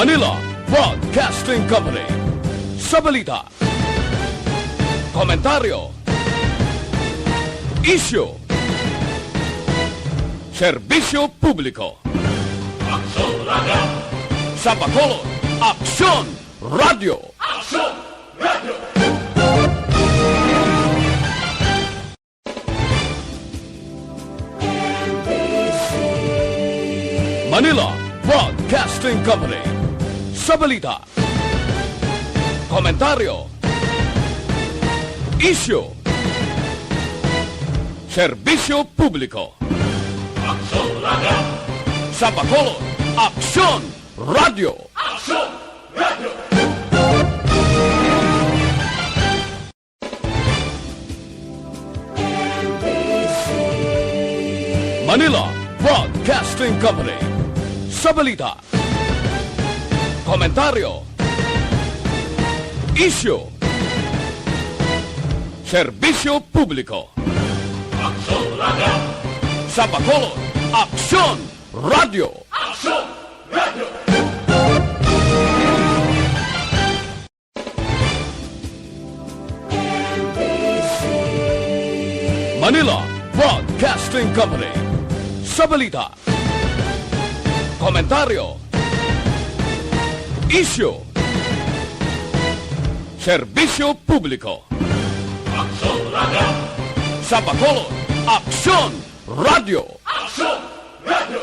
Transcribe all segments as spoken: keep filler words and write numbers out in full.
Manila Broadcasting Company. Sa balita, komentaryo, isyu, serbisyo publiko. Aksyon Radio! Sa Bacolod, Aksyon Radio! Aksyon Radio! Manila Broadcasting Company. Sa balita, komentaryo, isyu, serbisyo publiko. Aksyon Radio! Sa Bacolod, Aksyon Radio! Aksyon Radio! Manila Broadcasting Company. Sa balita, komentaryo, isyu, serbisyo publiko. Aksyon Radio! Sa Bacolod, Aksyon Radio! Aksyon Radio! Manila Broadcasting Company. Sa balita, komentaryo, isyu, serbisyo publiko. Aksyon Radio! Sa Bacolod, Aksyon Radio! Aksyon Radio!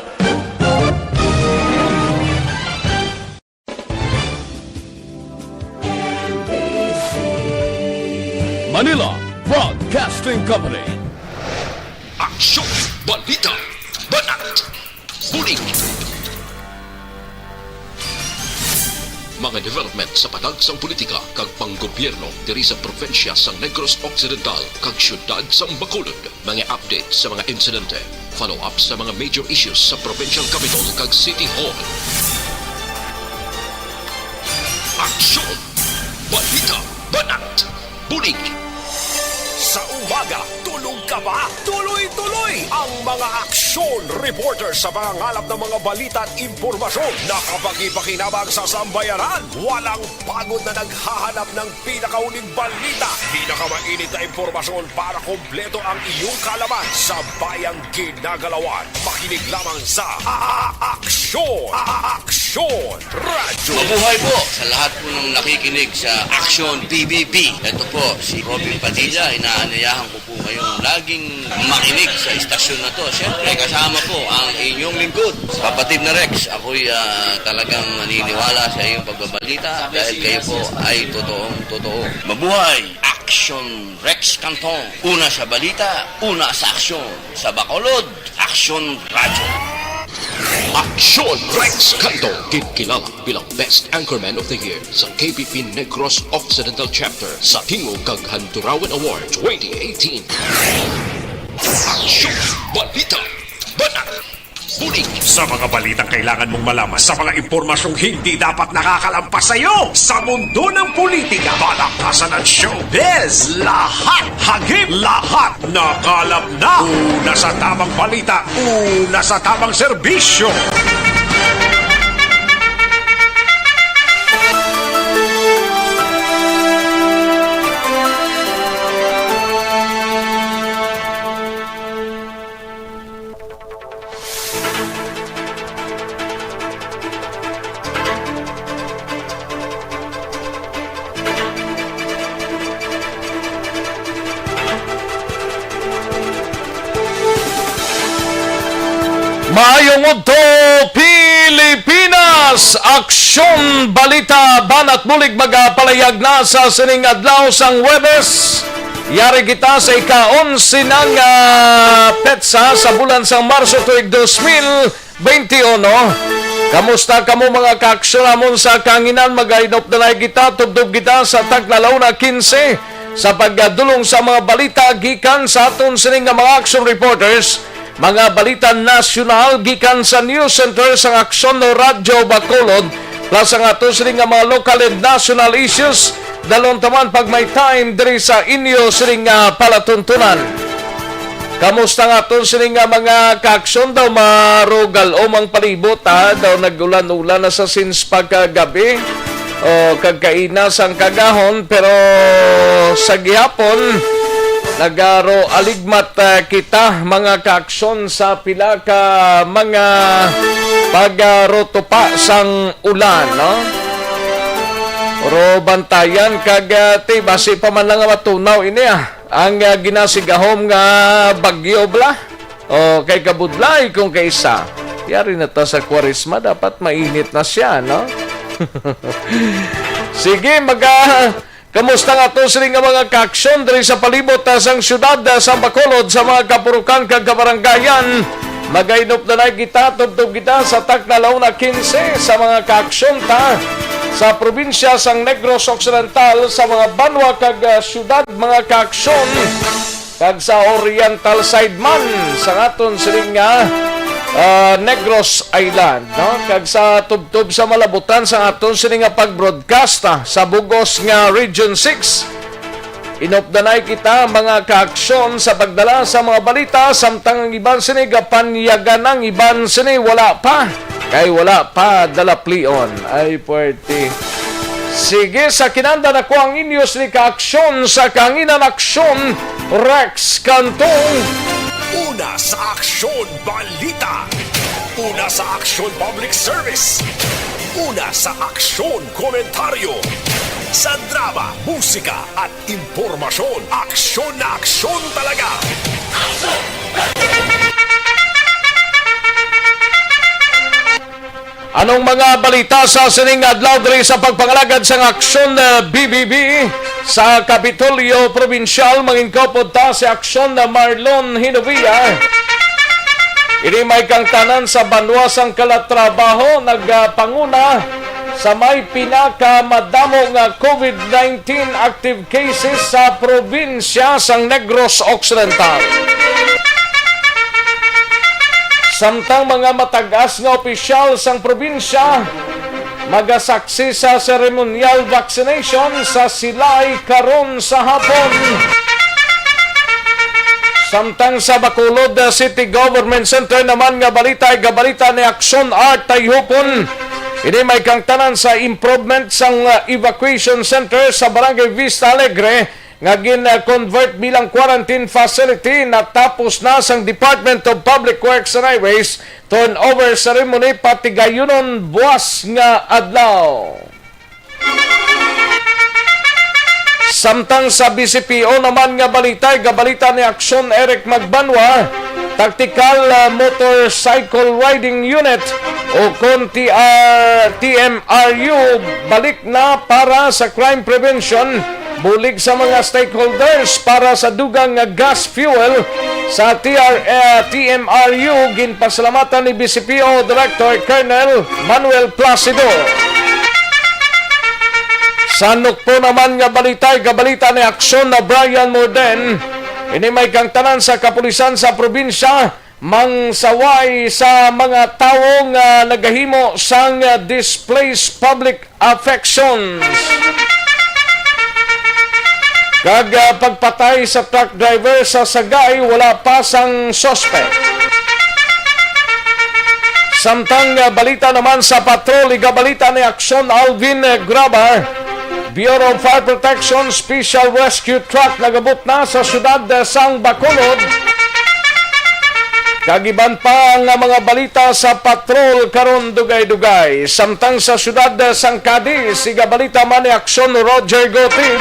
Manila Broadcasting Company. Aksyon, balita, banat, bulig. Mga development sa padagsang politika kag panggobyerno diri sa probinsya sang Negros Occidental kag siyudad sang Bacolod. Mga update sa mga insidente, follow-up sa mga major issues sa provincial capital kag city hall. Aksyon! Balita! Banat! Bulig! Sa umaga, tulog ka ba? Tuloy-tuloy ang mga aksyon reporter sa pangangalap ng mga balita at impormasyon. Nakapagpakinabang sa sambayanan. Walang pagod na naghahanap ng pinakahuling balita, pinakamainit na impormasyon para kompleto ang iyong kaalaman sa bayang ginagalawan. Makinig lamang sa A-, A-, Aksyon, A-, A-, Aksyon Radyo. Mabuhay po sa lahat po ng nakikinig sa Aksyon P B B. Ito po si Robin Padilla, inaanyayahan ko po kayong laging makinig sa istasyon na to. Siyempre, kasama po ang inyong lingkod, kapatid na Rex. Ako'y, ah, talagang naniniwala sa iyong pagbabalita dahil kayo po ay totoong totoo. Mabuhay! Aksyon Rex Canton. Una sa balita, una sa aksyon. Sa Bacolod, Aksyon Radyo. Aksyon Rex Canton, ginkilala bilang Best Anchorman of the Year sa K P P Negros Occidental Chapter sa tingog kag Handurawan Award twenty eighteen. Aksyon! Balita! Banat! Bulig! Sa mga balitang kailangan mong malaman, sa mga impormasyong hindi dapat nakakalampas sa iyo, sa mundo ng politika, balakasan at showbiz, lahat, hagip, lahat, nakalap na. Una sa tamang balita, una sa tamang serbisyo. Maayong udto, Pilipinas! Aksyon, balita, banat bulig magapalayag na sa sining adlaw sang Huwebes. Yari kita sa ika-onse na nga petsa sa bulan sang Marso tuig dos mil twenty-one. Kamusta kamo, mga kaaksyon namon sa kahanginan? Magahinop na kita, tubtob kita sa tagna la una quince sa pagdulong sa mga balita gikan sa aton sini nga mga action reporters. Mga balita nasyonal gikan sa News Center sang Aksyon Radyo Bacolod, plus ang aton sini nga mga local and national issues. Dalon ta man pag may time diri sa inyo sini nga palatuntunan. Kamusta nga aton sini nga mga kaaksyon? Daw marugal-om ang palibot, ha? Daw nag-ulan-ulan na sa since pagkagabi o kagkaina sang kagahon, pero sa gihapon nagaro aligmat, ah, kita mga kaaksyon sa pila ka mga pagarutupa sang ulan, no? Pero bantayan kag, ah, ti, basi pa man lang nga matunaw ini, ah, ang, ah, ginasigahom nga bagyo bala. O, kay kabudlay kung kaisa. Yari na ta sa Kwaresma, dapat mainit na siya, no? Sige, maga-, kamusta nga to sini nga mga kaaksyon diri sa palibot, ah, sang siyudad, ah, sa Bacolod, sa mga kapurukan kag kabarangayan? Magainop na lang kita, tubtob kita sa Tacna, Launa, quince, sa mga kaaksyon ta sa probinsya sang Negros Occidental, sa mga banwa kag, ah, siyudad, mga kaaksyon, kag sa oriental side man sa aton sini nga, ah, Negros Island, no? Kag sa tubtob sa malabutan sa aton sini nga pag-broadcast, ah, sa bugos nga Region six. Inupdanay kita, mga kaaksyon, sa pagdala sa mga balita, samtang ang iban sini gapanyagan, ang iban sini wala pa. Kay wala pa dalaplion. Ay, puwerte. Sige, sa kinanda na ko ang inyo sini kaaksyon sa Kahanginan Aksyon, Rex Cantong. Una sa aksyon, balita. Una sa aksyon, public service. Una sa aksyon, komentaryo. Sa drama, musika, at impormasyon, aksyon na aksyon talaga. Anong mga balita sa sining adlaw diri sa pagpangalagad sang Aksyon, eh, B B B? Sa Kapitolyo Probinsyal, mangin-upod ta si Aksyon na Marlon Hinovia. Ini may kangtanan sa banwa sang Calatrava, nagapanguna sa may pinakamadamo nga COVID nineteen active cases sa probinsya sang Negros Occidental. Samtang mga matag-as nga opisyal sang probinsya magasaksi sa seremonyal vaccination sa Silay karon sa hapon. Samtang sa Bacolod, uh, City Government Center naman nga balita, igabalita ni Aksyon Art Tayhupon. Ini may kangtanan sa improvement sang, uh, evacuation center sa Barangay Vista Alegre nga gin-convert bilang quarantine facility, natapos na sang Department of Public Works and Highways turnover ceremony, patigayunon buwas nga adlaw. Samtang sa B C P O naman nga balita, igabalita ni Aksyon Eric Magbanwa, Tactical, ah, Motorcycle Riding Unit o kon T R, T M R U, balik na para sa crime prevention. Bulig sa mga stakeholders para sa dugang nga gas fuel sa T R, eh, T M R U, ginpasalamatan ni B C P O Director Colonel Manuel Placido. Sa nukpo naman nga balita, igabalita ni Aksyon na Brian Morden. Ini may kangtanan sa kapulisan sa probinsya mangsaway sa mga tawo nga nagahimo sang displace public affections. Kag, ah, pagpatay sa truck driver sa Sagay, wala pa sang suspect. Samtang, ah, balita naman sa patrol, igabalita ni Aksyon Alvin, eh, Grabar, Bureau of Fire Protection Special Rescue Truck nagabot na sa siyudad, eh, sang Bacolod. Kag iban pa nga mga balita sa patrol karon dugay-dugay. Samtang sa siyudad, eh, sang Cadiz, igabalita man ni Aksyon Roger Gotib.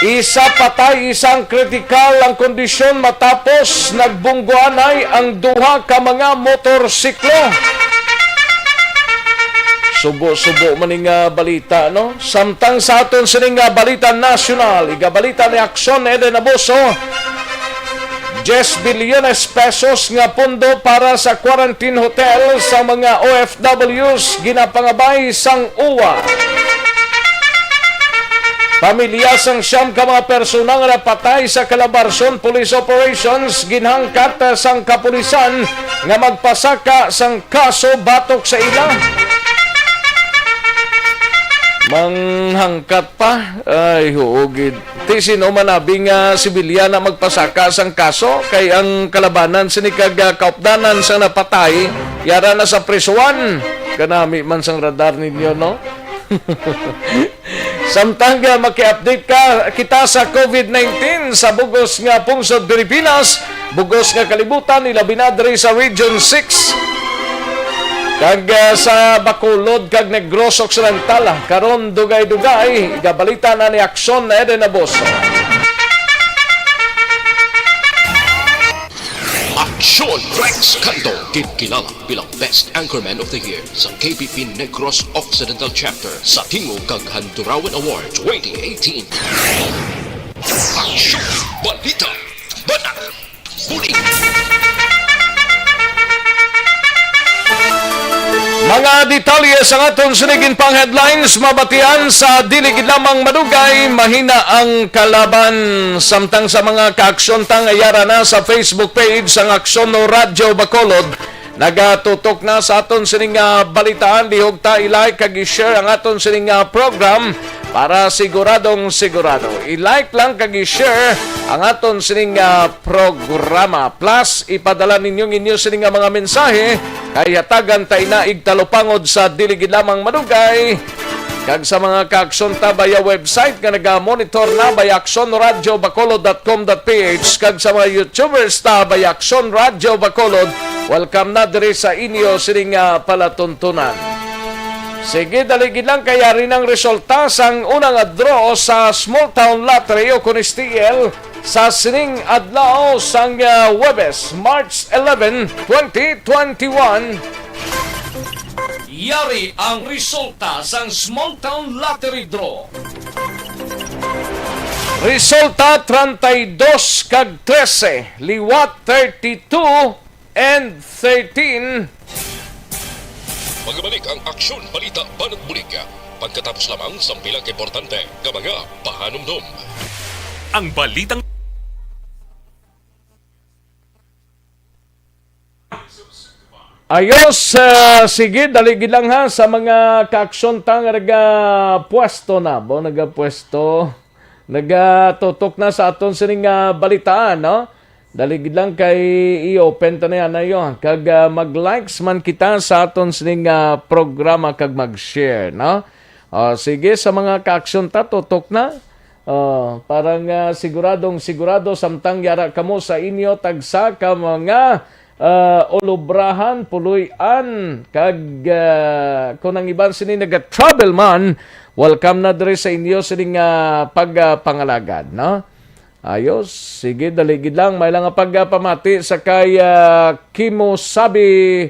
Isa patay, isang kritikal ang kondisyon matapos nagbungguanay ang duha ka mga motorsiklo. Subo-subo man ni nga balita, no? Samtang sa aton sini nga balita nasyonal, igabalita ni Aksyon Eden Abuso, diyes bilyones pesos nga pondo para sa quarantine hotel sa mga O F Ws ginapangabay sang uwa. Pamilya sang siyam ka mga persona nga napatay sa Calabarzon Police Operations ginhangkat sang kapulisan nga magpasaka sang kaso batok sa ila. Manghangkat pa? Ay, huo gid. Ti sino man abi nga sibilyan na magpasaka sang kaso, kay ang kalabanan sini kag, ah, kaupdanan sang napatay, yara na sa prisuan. Kanami man sang radar ninyo, no? Samtang, ah, maki-update ka, kita sa COVID nineteen sa bugos nga pungsod Pilipinas, bugos nga kalibutan, ilabi na diri sa Region six. Kag, ah, sa Bacolod kag Negros Occidental, karon dugay-dugay, igabalita na ni Aksyon na Eden Aboso. Aksyon Rex Cando, ginkilala bilang Best Anchorman of the Year sa K P P Negros Occidental Chapter sa Tingog kag Handurawan Award twenty eighteen. Aksyon! Balita! Banat! Bulig! Mga detalye sa aton sining pang headlines, mabatian sa dili gid lamang madugay, mahina ang kalaban. Samtang sa mga kaaksyon ta nga yara na sa Facebook page sang Aksyon Radyo Bacolod, nagatutok na sa aton sining nga balitaan. Lihog ta i-like kag i-share ang aton sining nga program para siguradong sigurado. I-like lang kag i-share ang aton sining nga programa. Plus, ipadala ninyo ang inyo sining nga mga mensahe kay hatagan ta ina igtalupangod sa dili gid lamang madugay. Kag sa mga kaaksyon ta via website nga naga-monitor na by aksyon radio bacolod dot com dot p h, kag sa mga YouTubers ta by Aksyon Radio Bacolod, welcome na diri sa inyo sining, ah, palatuntunan. Sige, dali gid lang kay ari nang resulta sang una nga draw sa Small Town Lottery o kon S T L sa sining adlaw sang, ah, Huwebes, March eleven, twenty twenty-one. Yari ang resulta sang Small Town Lottery Draw. Resulta, treinta y dos kag trese, liwat thirty-two and thirteen. Magabalik ang Aksyon Balita Banat Bulig pagkatapos lamang sang pila ka importante nga mga pahanumdom. Ang balitang Ayos, ah, sige, dali gid lang ha sa mga kaaksyon ta nga nagapwesto na, bo, nagapwesto, nagatutok na sa aton sining, ah, balitaan, no? Dali gid lang kay i-open ta na yan, ayo. Kag, ah, mag-likes man kita sa aton sining, ah, programa kag mag-share, no? Ah, sige, sa mga kaaksyon ta, tutok na. Ah, para nga siguradong sigurado, samtang yara kamo sa inyo tagsa ka mga, ah, ulubrahan, puloy-an, kag, ah, kung ang iban sini naga-travel man, welcome na diri sa inyo sini nga pagpangalagad, no? Ayos. Sige, dali gid lang. May lang nga pagpamati sa kay, ah, Kimo Sabi,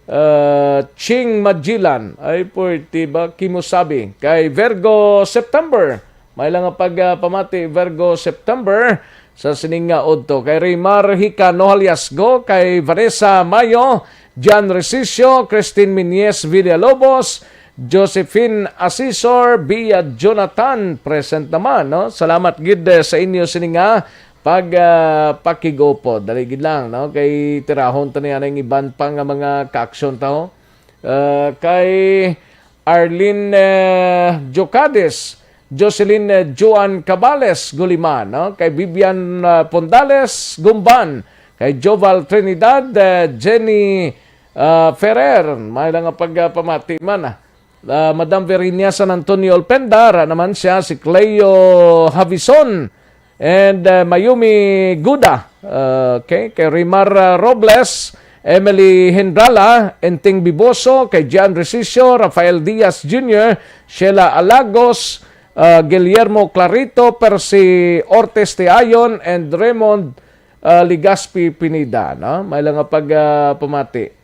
ah, Ching Majilan. Ay, puwerte ba? Kimo Sabi. Kay Virgo September. May lang nga pagpamati, Virgo September, sa sining nga udto. Kay Rimar Hicano Haliasgo, kay Vanessa Mayo, Jan Resicio, Christine Miñez Villalobos, Josephine Asisor, Bia Jonathan, present naman, no? Salamat gid, eh, sa inyo sini nga pag, ah, pakig-upod. Dali gid lang, no? Kay tirahon ta niya ang iban pa nga mga kaaksyon ta, ho. Ah, kay Arlene, eh, Jocades, Jocelyn, eh, Joan Cabales Guliman, no? Kay Vivian, ah, Pondales Gumban, kay Joval Trinidad, eh, Jenny, ah, Ferrer, may lang nga pagpamati man, ah. Ah, Madam Verinia San Antonio Olpenda, ara naman siya, si Cleo Havison, and, ah, Mayumi Guda, ah, okay, kay Rimar, ah, Robles, Emily Hendrala, Enteng Biboso, kay Gian Resicio, Rafael Diaz Junior, Sheila Alagos, ah, Guillermo Clarito, Percy Ortiz Tiayon, and Raymond, ah, Legaspi Pineda, no? May lang nga pag, ah, pamati.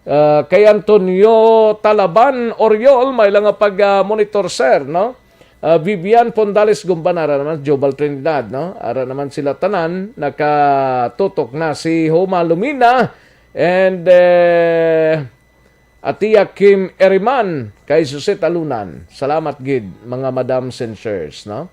Ah, kay Antonio Talaban Oriol, may lang nga pag, ah, monitor, sir, no? Ah, Vivian Pondales Gumban, ara naman, Jobal Trinidad, no? Ara naman sila tanan, nakatutok na si Homa Lumina and, eh, Atia Kim Eriman, kay Suset Alunan. Salamat gid, mga madam and sirs, no?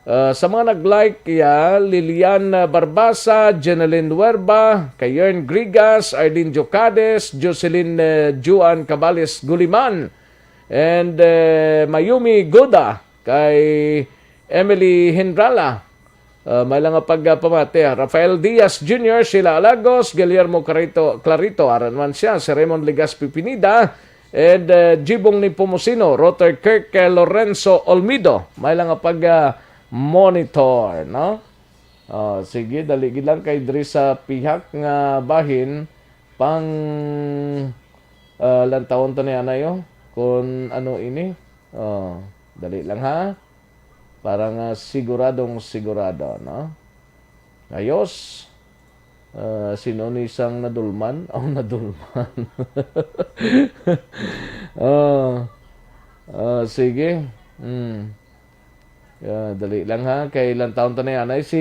Ah, sa mga nag-like, iya, Lilian, ah, Barbasa, Jeneline Huerba, kay Yern Grigas, Arlene Jocades, Jocelyn, eh, Juan Cabales Guliman, And, eh, Mayumi Goda, kay Emily Hindrala. Ah, may lang nga pagpamati, ah. Rafael Diaz Junior, Sheila Alagos, Guillermo Clarito, Clarito, ara naman siya, si Raymond Legaspi Pineda, and, eh, Jibong Nepomuceno, Roter Kirk, eh, Lorenzo Olmido. May lang nga pag, ah, monitor, no? Ah, sige, dali gid lang kay diri sa pihak nga bahin pang, ah, lantawon to ni anay, oh, kung ano ini. Oh, dali lang ha. Para nga siguradong sigurado, no? Ayos. Ah, sino ni sang nadulman? Oh, nadulman. Ah, ah, sige. Hmm. Ah, dali lang ha. Kay lantawon ta na yan. Ay, si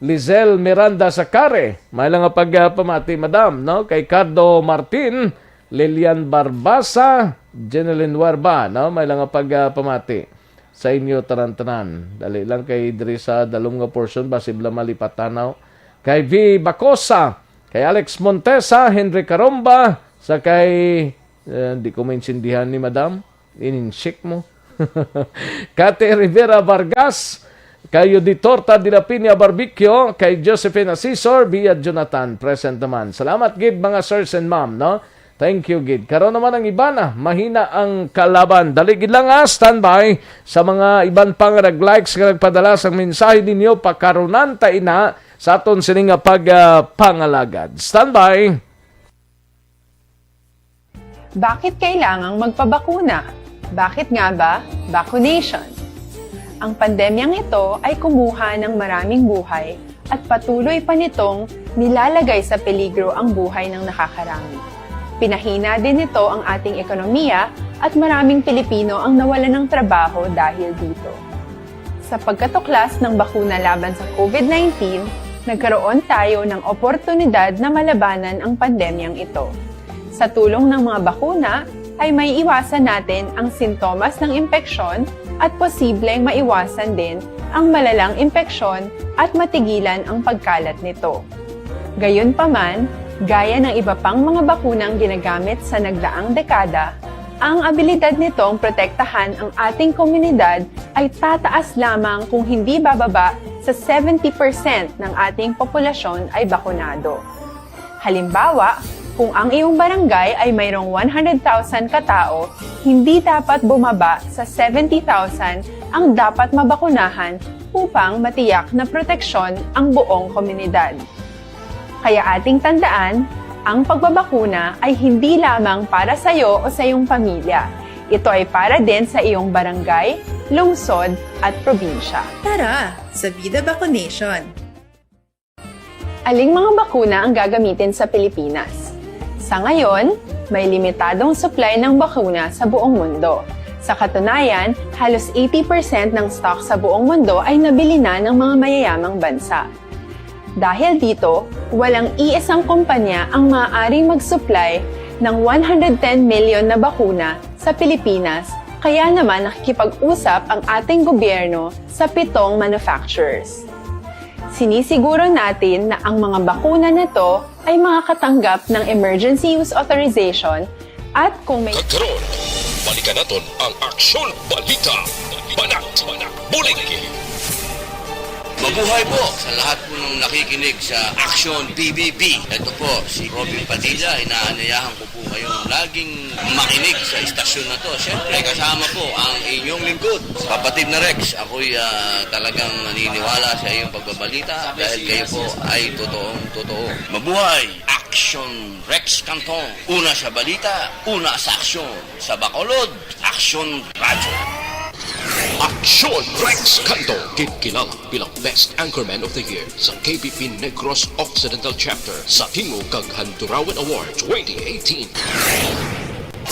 Lizelle Miranda Sacare. May lang nga pagpamati, madam, no? Kay Cardo Martin, Lilian Barbasa, Jeneline Huerba, no? May lang nga pagpamati sa inyo tanan-tanan. Dali lang kay diri sa dalom nga portion, basi bala malipat tanaw. Kay V Bacosa, kay Alex Montesa, Henry Caromba, sa kay, eh, di ko maintindihan ni madam. Ininsik mo. Kate Rivera Vargas, kay Auditor Tad de la Piña Barbecue, kay Josephine Asisor, Bia Jonathan, present naman. Salamat gid, mga sirs and ma'am, no? Thank you gid. Karon naman ang iba na, mahina ang kalaban. Dali gid lang, ah, standby sa mga iban pa nga nag-likes nga nagpadala sang mensahe ninyo, pakarunan ta ina sa aton sini nga pag, ah, pangalagad. Standby. Bakit kailangang magpabakuna? Bakit nga ba vaccination? Ang pandemyang ito ay kumuha ng maraming buhay at patuloy pa nitong nilalagay sa peligro ang buhay ng nakakarami. Pinahina din nito ang ating ekonomiya at maraming Pilipino ang nawalan ng trabaho dahil dito. Sa pagkatuklas ng bakuna laban sa COVID nineteen, nagkaroon tayo ng oportunidad na malabanan ang pandemyang ito. Sa tulong ng mga bakuna, ay maiiwasan natin ang sintomas ng impeksyon at posibleng maiwasan din ang malalang impeksyon at matigilan ang pagkalat nito. Gayunpaman, gaya ng iba pang mga bakunang ginagamit sa nagdaang dekada, ang abilidad nitong protektahan ang ating komunidad ay tataas lamang kung hindi bababa sa seventy percent ng ating populasyon ay bakunado. Halimbawa, kung ang iyong barangay ay mayroong one hundred thousand katao, hindi dapat bumaba sa seventy thousand ang dapat mabakunahan upang matiyak na proteksyon ang buong komunidad. Kaya ating tandaan, ang pagbabakuna ay hindi lamang para sa iyo o sa iyong pamilya. Ito ay para din sa iyong barangay, lungsod, at probinsya. Tara, sa Vida Vaccination! Aling mga bakuna ang gagamitin sa Pilipinas? Sa ngayon, may limitadong supply ng bakuna sa buong mundo. Sa katunayan, halos eighty percent ng stock sa buong mundo ay nabili na ng mga mayayamang bansa. Dahil dito, walang iisang kumpanya ang maaaring mag-supply ng one hundred ten million na bakuna sa Pilipinas, kaya naman nakikipag-usap ang ating gobyerno sa pitong manufacturers. Sinisiguro natin na ang mga bakuna na to ay makakatanggap ng emergency use authorization at kung may Kag karon, balikan naton ang Aksyon Balita. Banat, banat, bulig. Mabuhay po sa lahat po ng nakikinig sa Action P B B. Ito po si Robin Padilla. Inaanyayahan ko po kayong laging makinig sa istasyon na to. Siyempre, kasama po ang inyong lingkod, Kapatid na Rex. Ako'y, ah, talagang naniniwala sa iyong pagbabalita dahil kayo po ay totoong totoo. Mabuhay! Action Rex Canton. Una sa balita, una sa aksyon. Sa Bacolod, Aksyon Radyo. Aksyon Rex Canton, ginkilala bilang Best Anchorman of the Year sa K B P Negros Occidental Chapter sa Tingog kag Handurawan Award twenty eighteen.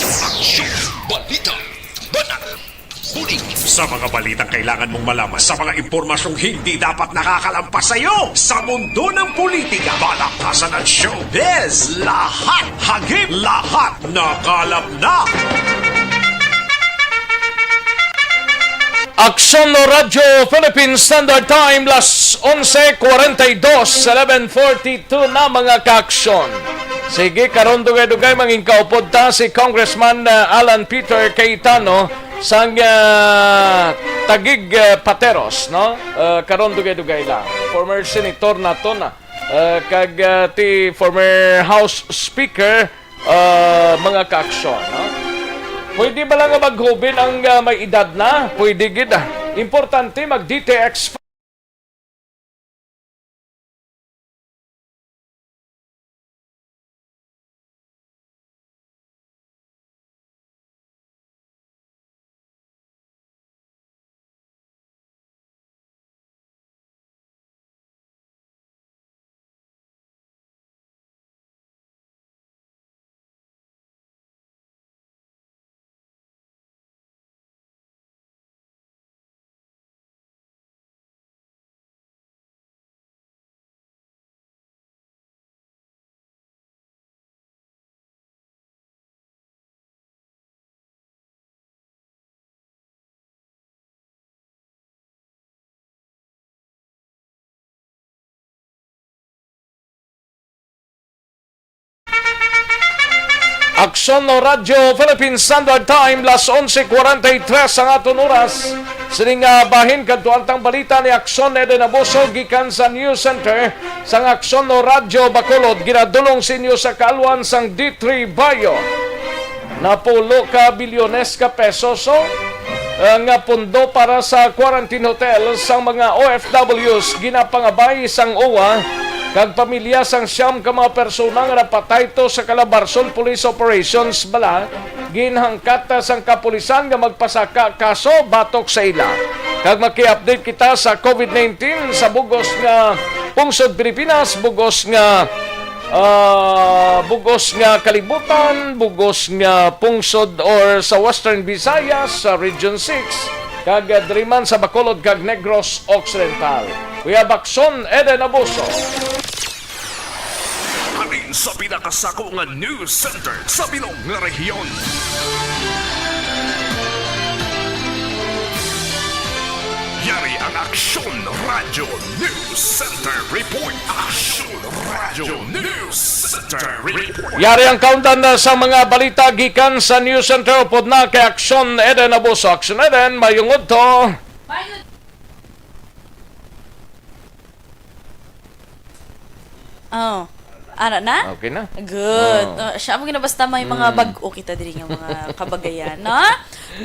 Aksyon Balita. Banat. Bulig. Sa mga balitang kailangan mong malaman, sa mga impormasyong hindi dapat nakakalampas sa iyo, sa mundo ng politika, balaktasan at showbiz, lahat hagip, lahat nakalap na. Aksyon Radyo Philippine Standard Time, las onse cuarenta y dos, eleven forty-two na, mga kaaksyon. Sige, karon dugay-dugay mangin kaupod ta si Congressman, ah, Alan Peter Cayetano sang, ah, Taguig, ah, Pateros, no? Ah, karon dugay-dugay lang. Former senator nato na, ah, kag, ah, ti former House Speaker, ah, mga kaaksyon, no? Pwede ba lang nga maghubin ang, ah, may edad na? Pwede gid, ah. Importante mag-D T X Aksyon no Radyo Philippine Standard Time, las onse cuarenta y tres ang aton oras. Sini nga bahin kadto ang tang balita ni Aksyon Eden Abuso gikan sa News Center sang Aksyon no Radyo Bacolod, ginadulong sa inyo sa kaalwan sang D three Bio. Napulo ka bilyones ka pesos, oh, ah, nga pondo para sa quarantine hotel sang mga O F Ws ginapangabay sang owa kag pamilya sang siyam ka mga persona nga napatay to sa Calabarzon Police Operations bala ginhangkat sang kapulisan nga magpasaka kaso batok sa ila. Kag maki-update kita sa COVID nineteen sa bugos nga pungsod Pilipinas, bugos nga ah, bugos nga kalibutan, bugos nga pungsod or sa Western Visayas, sa Region six, kag, ah, diri man sa Bacolod kag Negros Occidental. Kuya Bakson Eden Abuso. Halin sa pinakasako nga news center sa bilog nga rehiyon. Yari ang Aksyon Radyo News Center Report. Aksyon Radyo News Center Report. Yari ang kaundan na sa mga balita gikan sa News Center upod na kay Aksyon Eden Abuso. Aksyon Eden, mayong udto. Oh. Ana na? Okay na. Good. Oh. Uh, siya, amo gina basta may mga Mm. bag-o kita diri nga mga kabagayan, no?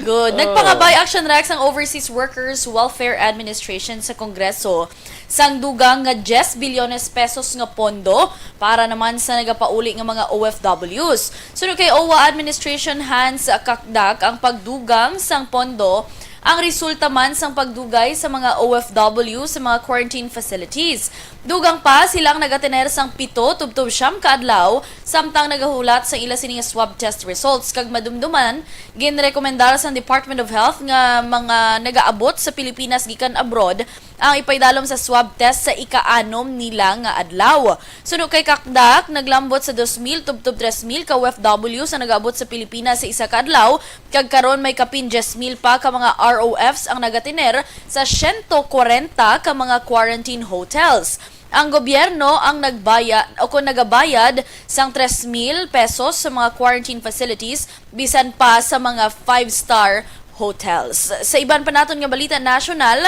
Good. Oh. Nagpangabay, Action Rex, ang Overseas Workers Welfare Administration sa Kongreso sang dugang nga diyes bilyones pesos nga pondo para naman sa nagapauli nga mga O F Ws. Suno kay O W A Administration Hans Cacdac, ang pagdugang sang pondo ang resulta man sang pagdugay sa mga O F W sa mga quarantine facilities. Dugang pa, sila ang nagatener sang pito tubtob siyam ka adlaw, samtang nagahulat sang ila sini nga swab test results, kag madumduman, ginrekomendar sang Department of Health nga mga nagaabot sa Pilipinas gikan abroad ang ipaidalom sa swab test sa ika-anom nila nga adlaw. Suno kay Cacdac, naglambot sa dos mil tubtob tres mil ka O F W sa nagaabot sa Pilipinas sa isa ka adlaw, kag karon may kapin diyes mil pa ka mga R O Fs ang nagatener sa siyento kwarenta ka mga quarantine hotels. Ang gobyerno ang nagbaya-, o kung nagabayad sang tres mil pesos sa mga quarantine facilities, bisan pa sa mga five-star hotels. Sa iban pa naton nga balita nasyonal,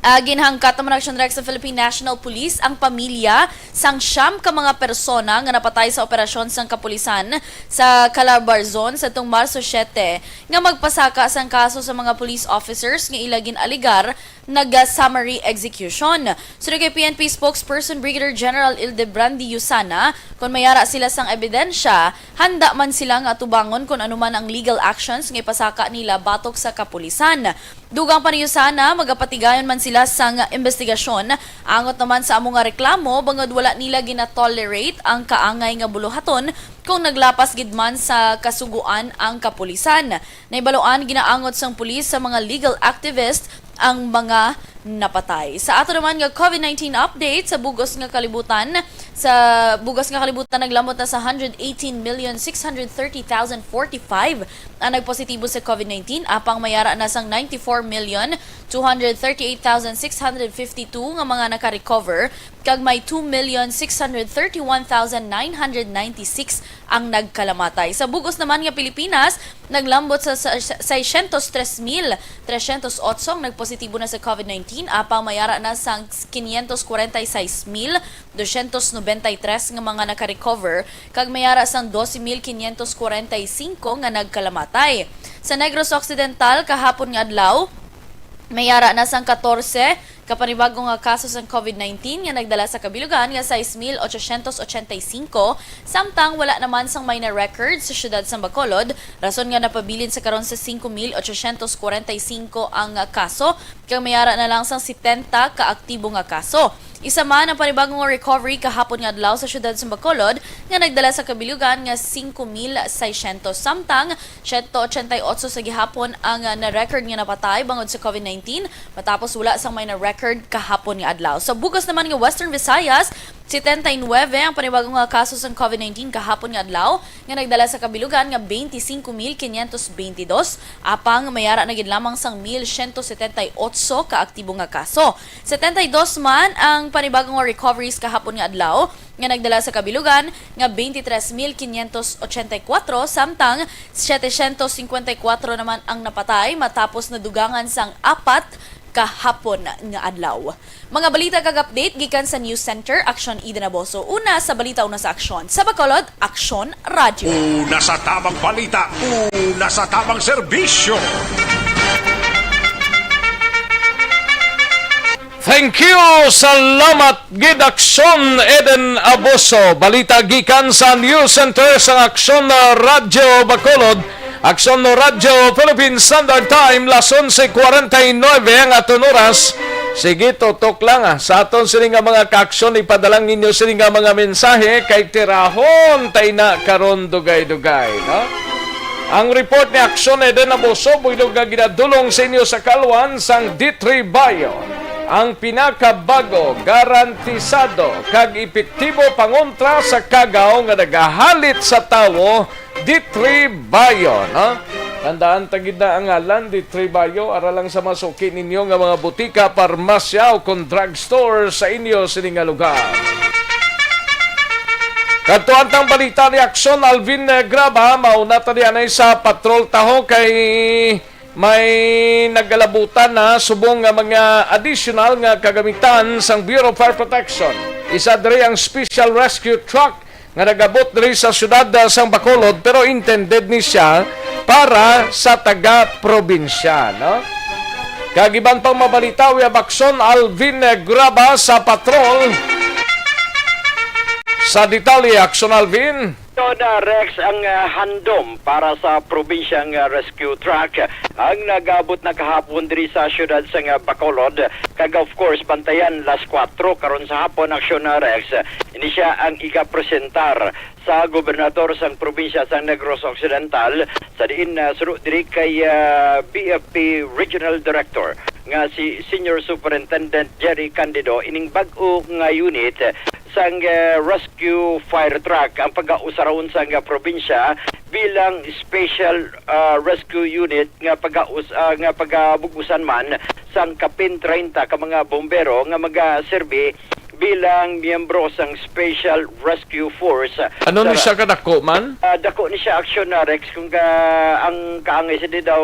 ah, ginhangkat naman, Action Rex, sa Philippine National Police ang pamilya sang siyam ka mga persona nga napatay sa operasyon sang kapulisan sa Calabarzon sa tong Marso siete nga magpasaka sang kaso sa mga police officers nga ila gin-alegar naga-summary execution. Suno kay P N P spokesperson Brigadier General Ildebrandi Yusana, kon may ara sila sang ebidensya, handa man sila nga atubangon kon ano man ang legal actions nga ipasaka nila batok sa kapulisan. Dugang pa ni Yusana, magapatigayon man sila sang imbestigasyon. Angot naman sa amo nga reklamo, bangod wala nila ginatolerate ang kaangay nga buluhaton kung naglapas gid man sa kasugoan ang kapulisan. Nahibaluan, ginaangot sang pulis sa mga legal activist ang mga napatay. Sa ato naman nga COVID nineteen update, sa bugos nga kalibutan, sa bugos nga kalibutan naglambot na sa hundred eighteen million six hundred thirty thousand forty-five ang nagpositibo sa COVID nineteen, apang may ara na sang ninety-four million two hundred thirty-eight thousand six hundred fifty-two nga mga naka-recover, kag may two million six hundred thirty-one thousand nine hundred ninety-six ang nagkalamatay. Sa bugos naman nga Pilipinas, naglambot sa, sa, sa seiscientos tres mil trescientos otso ang nagpositibo na sa COVID nineteen, apang may ara na sang quinientos kwarenta y seis mil doscientos noventa y tres nga mga naka-recover, kag may ara sang doce mil quinientos kwarenta y cinco nga nagkalamatay. Sa Negros Occidental, kahapon nga adlaw, may ara na sang katorse ka panibago nga kaso sang COVID nineteen nga nagdala sa kabilugan nga sais mil ochocientos ochenta y singko, samtang wala naman sang may na-record sa siyudad sang Bacolod, rason nga napabilin sa karon sa singko mil ochocientos kwarenta y singko ang kaso, kag may ara na lang sang setenta ka aktibo nga kaso. Isa man ang panibago nga recovery kahapon nga adlaw sa siyudad sang Bacolod nga nagdala sa kabilugan nga singko mil seiscientos, samtang siyento ochenta y otso sa gihapon ang, ah, na-record nga napatay bangod sa COVID nineteen, matapos wala sang may na-record kahapon nga adlaw. Sa bugos naman nga Western Visayas, setenta y nuebe ang panibago nga kaso sang COVID nineteen kahapon nga adlaw, nga nagdala sa kabilugan nga twenty-five mil quinientos twenty-dos, apang may ara na gid lamang sang mil siyento setenta y otso ka aktibo nga kaso. Setenta y dos man ang panibago nga recoveries kahapon nga adlaw, nga nagdala sa kabilugan nga twenty-three mil quinientos ochenta y cuatro, samtang setecientos cincuenta y cuatro naman ang napatay matapos nadugangan sang apat kahapon nga adlaw. Mga balita kag update gikan sa News Center, Aksyon Eden Aboso. Una sa balita, una sa aksyon. Sa Bacolod, Aksyon Radyo. Una sa tamang balita, una sa tamang serbisyo. Thank you. Salamat gid, Aksyon Eden Aboso. Balita gikan sa News Center sang Aksyon, ah, Radyo Bacolod. Aksyon Radyo Philippine Standard Time, las onse cuarenta y nueve ang aton oras. Sige, tutok lang, ah, sa aton sini nga mga kaaksyon, ipadala ninyo sini nga mga mensahe kay tirahon tay na karon dugay-dugay, no? Ang report ni Aksyon Eden Aboso, buylog nga ginadulong sa inyo sa kalwan sang D three Bio, ang pinakabago, garantisado, kag epektibo pangontra sa kagaw nga nagahalit sa tawo, D three Bio, no? Tandaan ta gid na ang ngalan, D three Bio, ara lang sa masuki ninyo nga mga butika, parmasya, o kon drugstore sa inyo sini nga lugar. Kadto ang tang balita ni Aksyon Alvin, eh, Graba, mauna ta diyan ay sa patrol taho kay may nagalabutan na subong nga mga additional nga kagamitan sang Bureau of Fire Protection. Isa diri ang special rescue truck nga nagabot diri sa siyudad, ah, sang Bacolod, pero intended ni siya para sa taga-probinsya, no? Kag iban pang mabalita, we have Aksyon Alvin, eh, Graba sa patrol sa detalye. Aksyon Alvin. Ito na, Rex, ang, ah, handom para sa probinsyang, ah, rescue truck ang nag-abot na kahapon diri sa siyudad sang, ah, Bacolod. Kag, of course, bantayan, las kuwatro karon sa hapon, Aksyon, ah, Rex. Ini siya ang igapresentar sa gobernador sang probinsya sang Negros Occidental, sa diin, ah, suno diri kay, ah, B F P Regional Director nga si Senior Superintendent Jerry Candido, ining bag-o nga unit sang, eh, rescue fire truck ang pag-ausaron sang, eh, probinsya bilang special, ah, rescue unit nga pag-aus-, ah, nga pagabug-usan man sang kapin treinta ka mga bombero nga magaserbi bilang miyembro sang Special Rescue Force. Ano ni Sa siya kadako man? Ah, dako ni siya, Aksyon, ah, Rex, kung ka-, ang kaangay sa di daw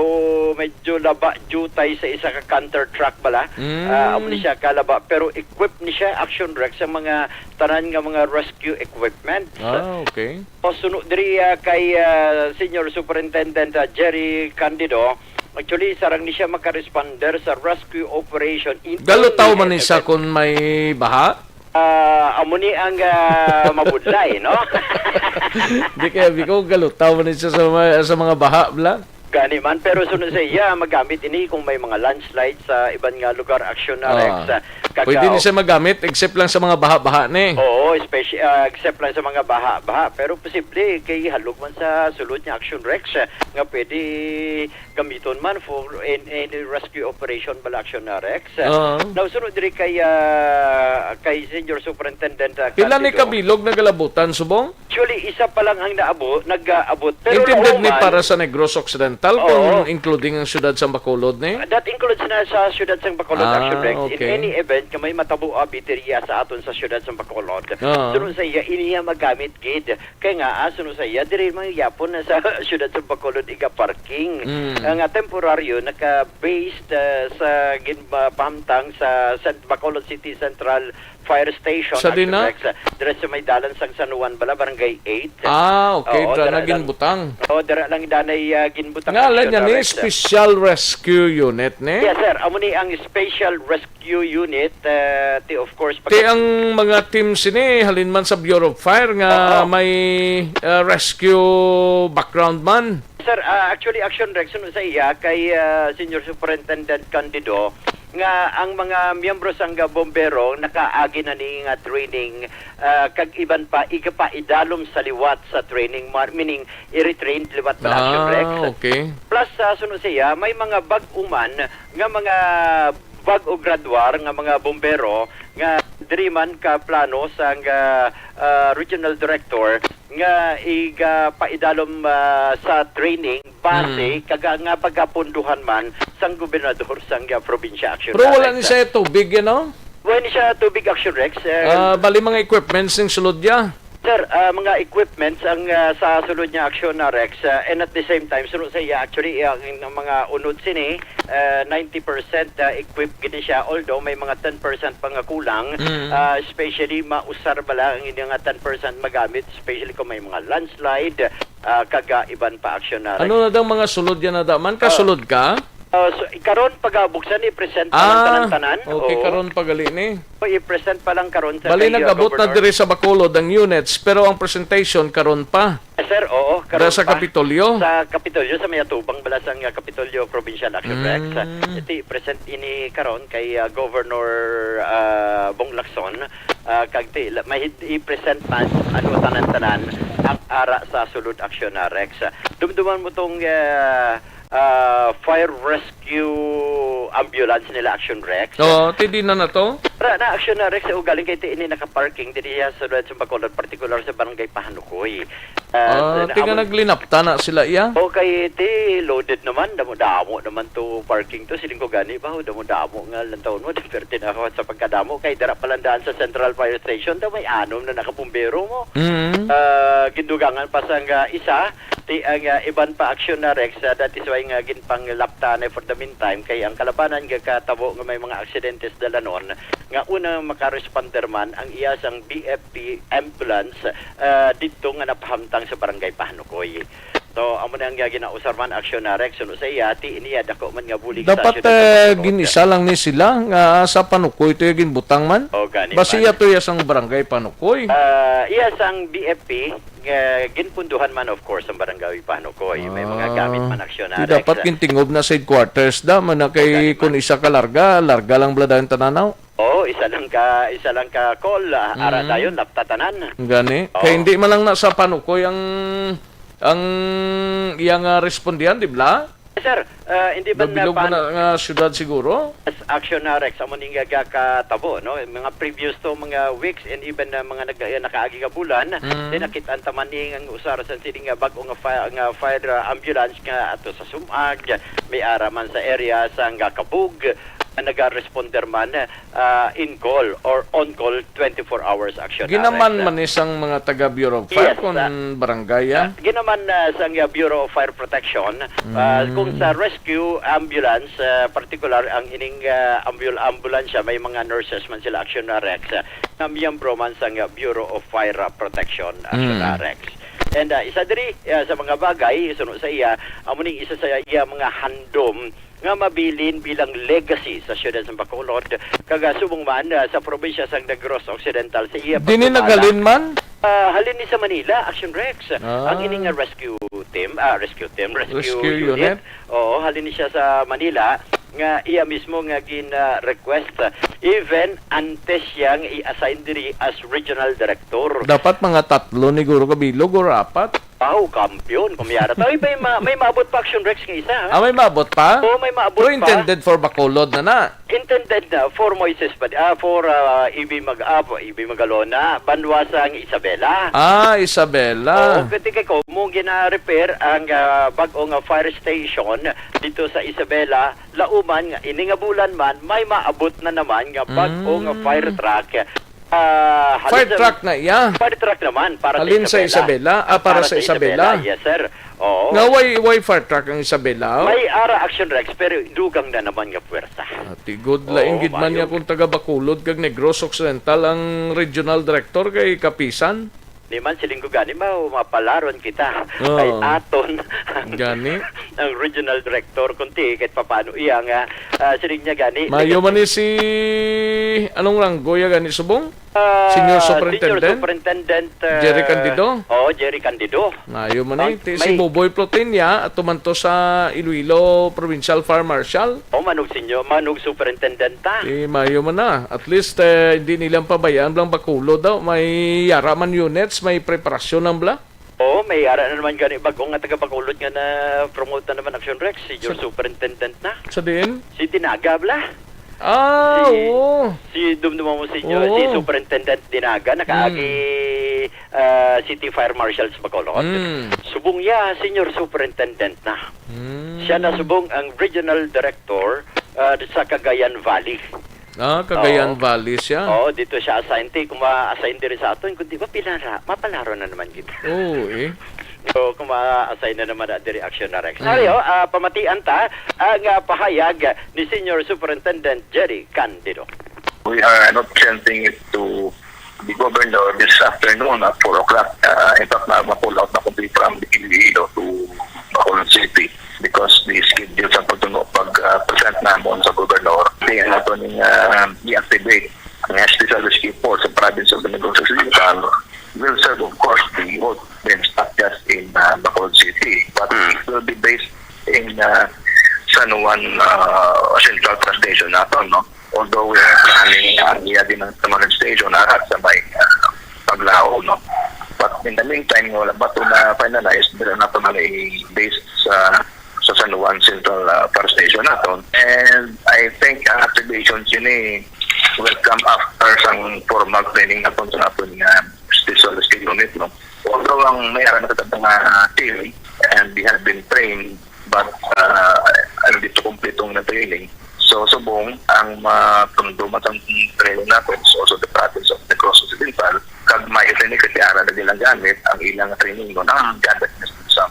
medyo laba jutay sa isa ka canter truck bala. Mm. Ah, amo ni siya kalaba, pero equipped ni siya, Aksyon, Rex, sa mga tanan nga mga rescue equipment. Ah, okay. Pasuno diri, ah, kay, ah, Senior Superintendent, ah, Jerry Candido, actually, sarang ni siya makaresponder sa rescue operation in Galutaw only man ni siya heaven. Kung may baha? Ah, amo ni ang, ah, mabudlay, no? Di kaya, biko, galutaw man ni siya sa mga, sa mga baha, bla? Gani man, pero sunod sa iya, magamit ini kung may mga landslide sa iban nga lugar, Aksyon na, Ah. Rex. Ah, kag, Pwede ni ah, siya magamit, except lang sa mga baha-baha ni. Oo, especially, ah, except lang sa mga baha-baha. Pero posible, kay halog man sa sulod niya, Aksyon Rex, ah, nga pwede gamiton man for an-, any rescue operation bala, Aksyon na, Rex. Oo. Now, sunod diri kay, ah, kay Senior Superintendent, ah, Pila ni Candido. Kabilog nagalabutan, subong? Actually, isa pa lang ang naabo, nag-aabot. Pero Intended ni lauman, para sa Negros Occidental, Oo. kung including ang siyudad sang Bacolod ni? That includes na sa siyudad sang Bacolod, Ah, Action Rex. In okay. any event nga may matabo, ah, biteriya sa aton sa siyudad sang Bacolod, Oo. sunod sa iya, iniya magamit gid. Kaya nga, ah, sunod sa iya, diri man yapon na sa siyudad sang Bacolod iga parking. Mm. Ah, nga temporaryo, naka-based, ah, sa gin-, ah, pahamtang sa Cent-, Bacolod City Central Fire Station, Sa Action dina? Rex, ah, dira sa may dalan sang San Juan bala, Barangay eight. Ah, okay. Oo, Dira na dira lang. ginbutang. Oo, dira lang danay, ah, ginbutang, Nga, Action yan ni, Rex. Special Rescue Unit ni? Yes, sir. Amo ni ang Special Rescue Unit, ah, ti, of course, Ti pag- ang mga team sini, halin man sa Bureau of Fire nga Oo. may, ah, rescue background man. Sir, ah, actually, Action Rex, sunod sa iya kay, ah, Senior Superintendent Candido, nga ang mga miyembro sang bombero nakaagi na ni nga training, ah, kag iban pa, igapaidalom sa liwat sa training, mar-, meaning i-retrain liwat sa Action Rex. Ah, okay. Plus, sa sunod siya, may mga bag-o man nga mga bag-o graduar nga mga bombero nga diri man ka plano sang, ah, ah, regional director nga igapaidalom, ah, sa training base Mm. kaga nga pagapunduhan man sang gobernador sang, ah, probinsya, Action Pero wala Rex. ni siya tubig, you know? Wala ni siya tubig, Action Rex. Eh, Ah, bali mga equipments ning sulod niya. Sir, ah, mga equipments ang, ah, sa sulod niya, Action na, Rex. Ah, and at the same time, sulod sa iya, actually, ang, ang mga unod sini, ah, ninety percent, ah, equipped gid siya, although may mga ten percent pa nga kulang, Mm. ah, especially mausar bala ang inyong nga ten percent magamit, especially kung may mga landslide, ah, kag, ah, iban pa, Action na, Rex. Ano na daw mga sulod yan na daw? Man, Ah. kasulod ka? Ah, so, karon, pagabuksan, i-present pa lang Ah, tanan-tanan. okay, Oo. karon pa gali ni. O, i-present pa lang karon sa Bali, kay, uh, nag-abot na Governor. Diri sa Bacolod ang units, pero ang presentation karon pa. Eh, sir, oo, karon Dira sa pa. Kapitolyo? Sa Kapitolyo, sa may atubang bala sang, uh, Kapitolyo Provincial Action Mm. Rex. Iti present ini karon kay, uh, Governor, uh, Bong Lacson, uh, kag ti, la-, may hid-, i-present man ano tanan-tanan ang ara sa sulod, Action na, Rex. Dumduman mo tong, uh, ah, fire rescue ambulance nila, Action Rex. Oo, ti di na na to? Ra na, Action na, Rex, ugaling kay ti ini nakaparking diri sa sulod sa Bacolod, partikular sa Barangay Pahanukoy. Ah, Ah, sa, ti nga amo naglinapta na sila, iya? O, kay ti loaded naman, damo-damo naman to parking to. Siling ko gani ba, o, damo-damo nga lantawon mo, di perti na ako sa pagkadamo. Kay dira pa lang daan sa Central Fire Station, daw may anom na nakabumbero mo. Mm. Ah, gindugangan pa sang, ah, isa, Ti ang, ah, iban pa, Action na, Rex, ah, that is why nga ginpanglapta na for the meantime, kay ang kalabanan nga katabo nga may mga aksidente sa dalanon, nga una makaresponder man ang iya sang B F P ambulance, ah, didto nga napahamtang sa Barangay Pahanukoy. So, amo na ang, ah, ginausar man, Action na, Rex, suno sa iya, ti iniya dako man nga bulig sa Dapat, siyudad sa eh, Bacolod. Gin-isa lang ni sila nga sa Panukoy to yung ginbutang man? O, gani Basi man. Iya to iya sang Barangay Panukoy. Ah, iya sang B F P, nga ginpunduhan man, of course, ang Barangay Panukoy. May mga Ah, gamit man, Action na, di Rex. Dapat gintingob na sa headquarters da, man na kay Gani man. Kung isa ka larga, larga lang bala dayon tananaw. Oo, isa lang ka, isa lang ka call, ah, ara Mm. dayon, lapta tanan. Gani. Oo. Kay hindi man lang na sa Panukoy ang, ang iyang, ah, respondihan, di bala? Sir, ah, hindi ba Nabilog na mo pan- na nga syudad siguro? Yes, Action na, Rex, amo ning gagakatabo, no? Mga previous to, mga weeks and even na mga nag-, eh, nakaagi nga bulan, Mm. then nakit-an ta man ni ang usar sa sini nga bag-o nga fi-, nga fire, ah, ambulance nga ato sa Sumag, may ara man sa area sa nga Kabug, nga naga-responder man, ah, in call or on call twenty-four hours, Action na, Ginaman Rex. Man ni sang mga taga Bureau of Fire Yes, kung ah, barangay, ah? Ah, ginaman, ah, sang, ah, Bureau of Fire Protection, ah, Mm. kung sa rescue ambulance, ah, particular ang ining, ah, ambul-, ambulansya, may mga nurses man sila, Action na, Rex, ah, na miyembro man sang, ah, Bureau of Fire, ah, Protection, Action na, Mm. Rex. And, ah, isa diri, ah, sa mga bagay, suno sa iya, amo ning isa sa iya mga handom nga mabilin bilang legacy sa siyudad sa Bacolod, kag, ah, subong man, ah, sa probinsya sa Negros Occidental sa iya Dini pagtumala. Naghalin man? Ah, halin ni sa Manila, Action Rex. Ah. Ang ini nga rescue team, ah, rescue team, rescue Rescue unit. unit? Oo, halin ni siya sa Manila nga iya mismo nga gin-request, ah, even antes siya nga i-assign diri as regional director. Dapat mga tatlo ni Guro Kabilog or apat. Wow, kampiyon. Kumiyara ta. Ay, may, ma- may maabot pa, Action Rex, nga isa, ha? Ah, may maabot pa? Oo, may maabot Pero pa. Intended for Bacolod na na. Intended na for Moises Pad-, ah, for, ah, E B Mag-, ah, for E B Magalona, banwa sang Isabela. Ah, Isabela. Oo, kati kay ko, mo gina-repair ang, ah, bag-o nga fire station dito sa Isabela, lauman nga ini nga bulan man, may maabot na naman nga bag-o nga Mm. fire truck. Ah, Fire halin sa truck na iya? Fire truck naman, para Halin sa sa Isabela. Isabela? Ah, para Para sa sa Isabela. Isabela, yes, sir. Oo. Nga, why, why fire truck ang Isabela? May ara, Action Rex, pero dugang na naman nga puwersa. Ah, tigod, Oo, lain gid man maayo. Niya kung taga Bacolod kag Negros Occidental ang regional director kay kapisan. Di man, siling ko gani, ma-, mapalaron kita. Oo. Kay aton Gani. ang regional director, kunti, kahit papano iya nga, ah, siling niya gani, Mayo man ni si, anong ranggo ya gani subong? Ah, Senior Superintendent? Senior Superintendent, ah, Jerry Candido? Oo, Jerry Candido. Mayo man ni. Mount Ti-, si May- Boboy Plotenia, ato man to sa Iloilo Provincial Fire Marshal. O, manog senyor, manog superintendenta. Eh, mayo man na. At least, eh, hindi nilang pabayaan lang Bacolod daw. May yara man units, may preparasyon lang bla. Oo, may yara na naman gani bag-o nga taga Bacolod nga na-promote na naman, Action Rex, senior Sa- superintendent na. Sa diin? Si Dinaga bla. Ah, Si, oo. si Dumduma mo, senior, Oo. si Superintendent Dinaga, nakaagi, Hmm. ah, City Fire Marshal sa Bacolod. Hmm. Subong ya, senior superintendent na. Hmm. Siya na subong ang regional director, ah, sa Cagayan Valley. Ah, Cagayan Oo. Valley siya. Oo, dito siya assign. Ti, kung ma-assign diri sa aton, kung di ba, pilara, mapalaro na naman kita. Oo, eh. So, kung ma-assign na naman na diri, Action na Rex. Mm. Ari, oh, ah, pamatian ta ang, ah, pahayag ni Senior Superintendent Jerry Candido. We are not sending it to the governor this afternoon at four o'clock. Uh, in fact, na ma-pull out na kami from the Iloilo to Bacolod City because the schedule sa pagtuno pag uh, present namon sa governor, di nato ning uh, i-activate ang special rescue force sa province of the Negros Occidental will serve, of course, the whole province, not just in uh, Bacolod City, but Mm. it will be based in uh, San Juan uh, Central Fire Station nato, no? Although we are planning ang iya din ang permanent station ara sa may uh, Paglao, no? But in the meantime, wala pa ito na-finalize, pero na ito na i-base sa sa San Juan Central uh, Fire Station naton. And I think ang activation sini will come after sang formal training naton sa aton nga special rescue unit, no? Although ang may ara na kita nga team and they have been trained, but uh, ano dito kompleto nga training. So, subong ang matumduman sang training natin is also the province of Negros Occidental, kag may training kasi ara na nilang gamit ang ilang training no, ang gamit na sa